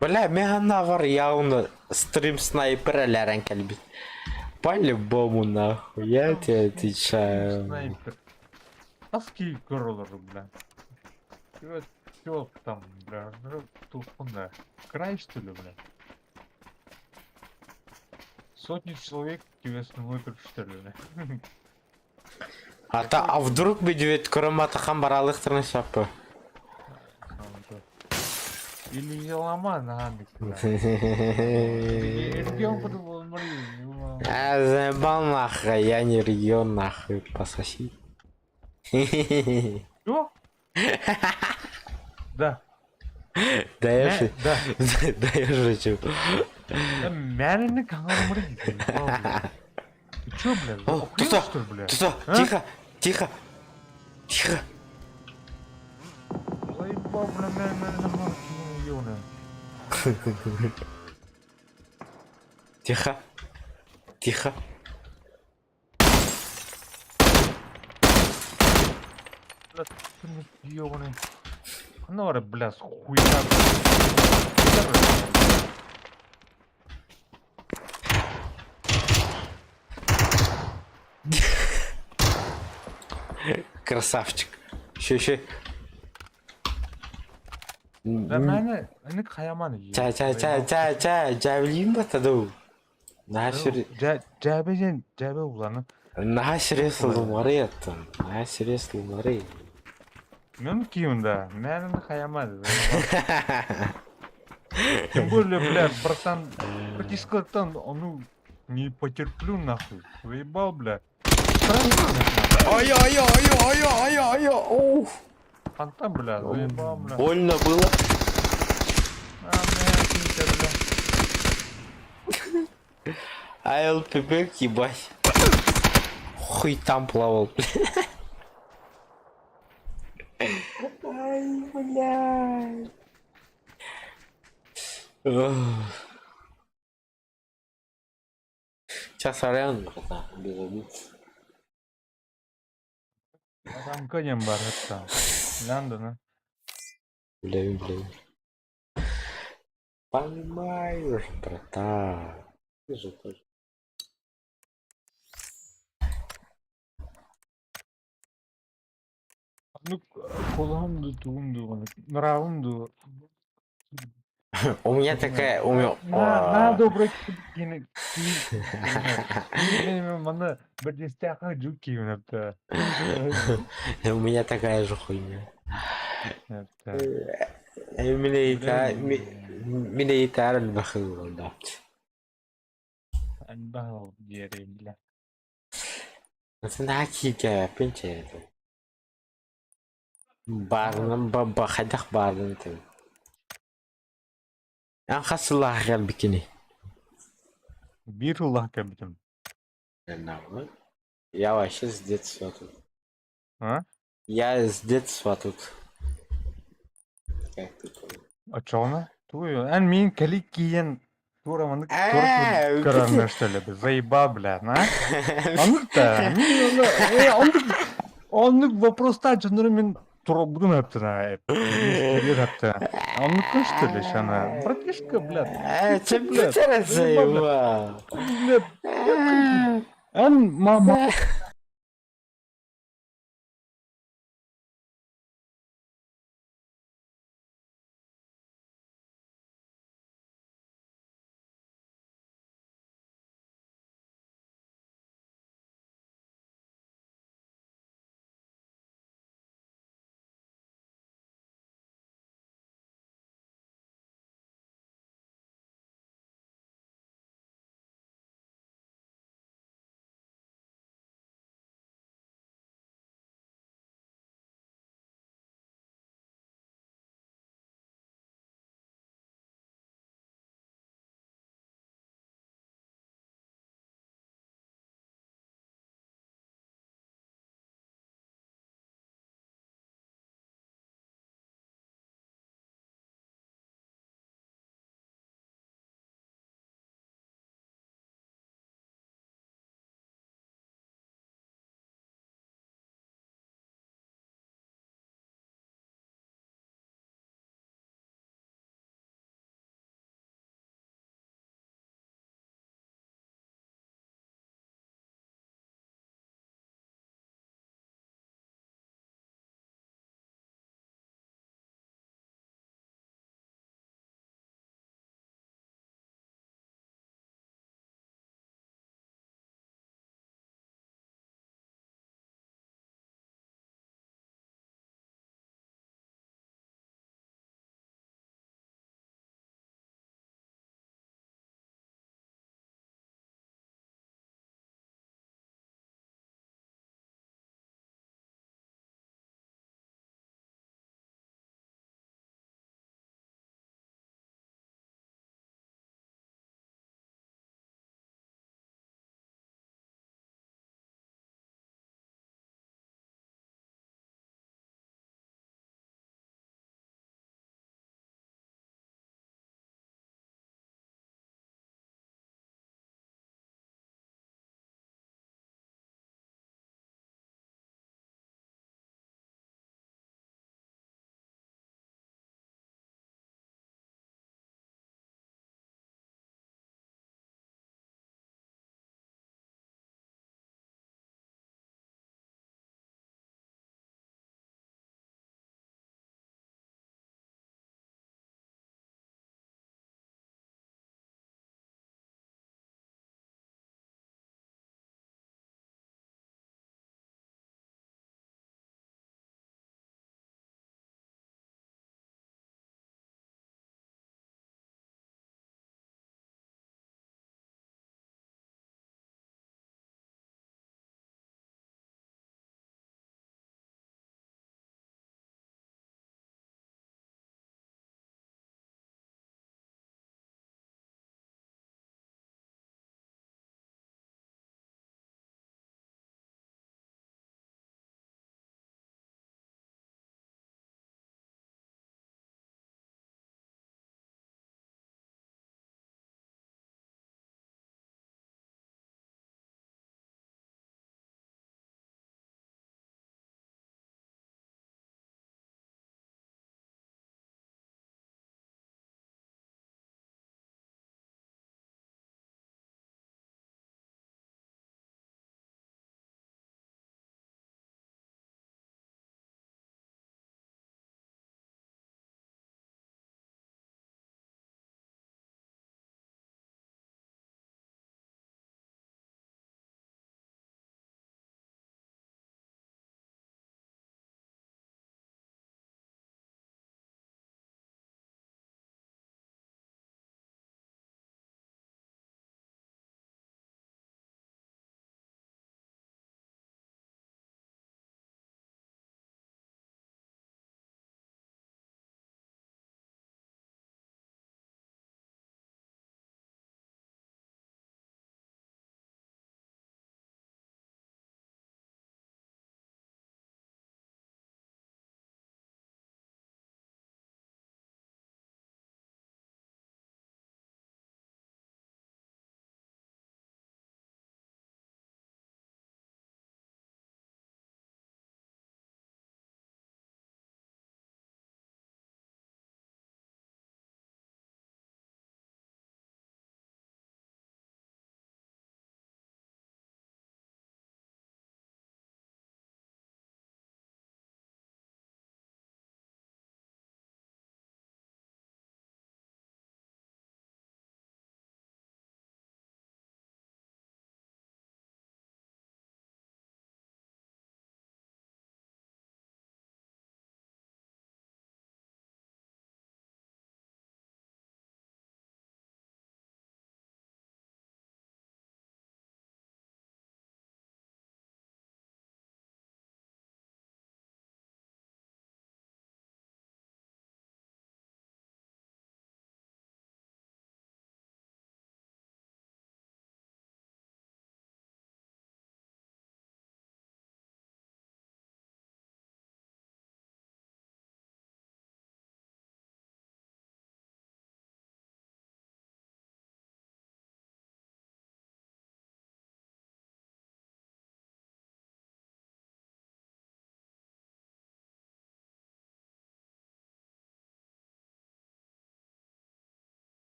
S1: Бля, меганавар явно стрим снайпер элэрэн кэлбит. По-любому нахуй, я тебе отвечаю.
S2: Снайпер. Тоски көрөлөр, бля. Чё, чё там, бля, тухунда. Край, что ли, бля? Сотни человек тебе смотрят, что ли, бля?
S1: А та, а вдруг бүдүбүт көрөм баралыктырын шаппы.
S2: Или лама на бля. Регион подумал,
S1: А, заебал нахуй, я не регион нахуй, пососи.
S2: Что? Да.
S1: Да я шучу.
S2: Да.
S1: Да я шучу.
S2: Мэнни Ты чё, бля?
S1: О,
S2: охуел, что ли, бля?
S1: Тихо,
S2: А?
S1: тихо, тихо, тихо.
S2: Заебал, бля, мэнни
S1: Тихо. Тихо.
S2: Бля, ты ёбаный. Ну, бля, с хуя.
S1: Красавчик. Еще, еще.
S2: Да мээнэ эник хаяман.
S1: Ча ча ча ча ча жабилин батаду. Наһаа
S2: Жабежен жабе уланы.
S1: Наһаа сире сылымары еттен. Наһаа сире сылымары.
S2: Мен кийим да. Мээнэ хаяман. Тем более, бля, братан, братишка, ну, не потерплю нахуй. Заебал, бля.
S1: Ай, ай, ай, ай, ай, ай, ух.
S2: Хантан, бля, заебал, бля.
S1: Больно было.
S2: А, бля, ты, бля.
S1: АЛПБ, ебать. Хуй там плавал. Ай, блядь. Ох. Сейчас сорян, братан, без обид.
S2: Рамка диэн баар хатта. Ландона.
S1: Бля, бля. Понимаешь, братан. Ты же тоже.
S2: Ну, кулаһым дуу, тугум дуу, нравым дуу.
S1: У меня такая, у меня...
S2: На, на добрый кини маны бирдестээхэ жук киинэптэ.
S1: У меня такая же хуйня.
S2: Эптэ.
S1: Мин ыйытаар элбэх ыллардаахчы.
S2: Элбэх диэри бля.
S1: Наһаа кииргээппин чэйэтэ. Баарынан ба хайдах баарынан этэбин. Эн хас сыллаах кэлбиккиний?
S2: Биир сыллаах кэлбитим.
S1: Я вообще с детства тут.
S2: А?
S1: Я с детства тут. Как ты понял?
S2: Оччоҕуна тугуй эн миин кэлик киийэн туора маннык туора
S1: Ээ,
S2: көрөрнөр что ли заебал бля а? Оннук да мин оны оннук оннук вопростар дьоннору мин туруорбутум эптина эптина оннуккун что ли шана братишка бля
S1: Ээ,
S2: ты бля
S1: чэ
S2: заебал
S1: заебал.
S2: бля эн мама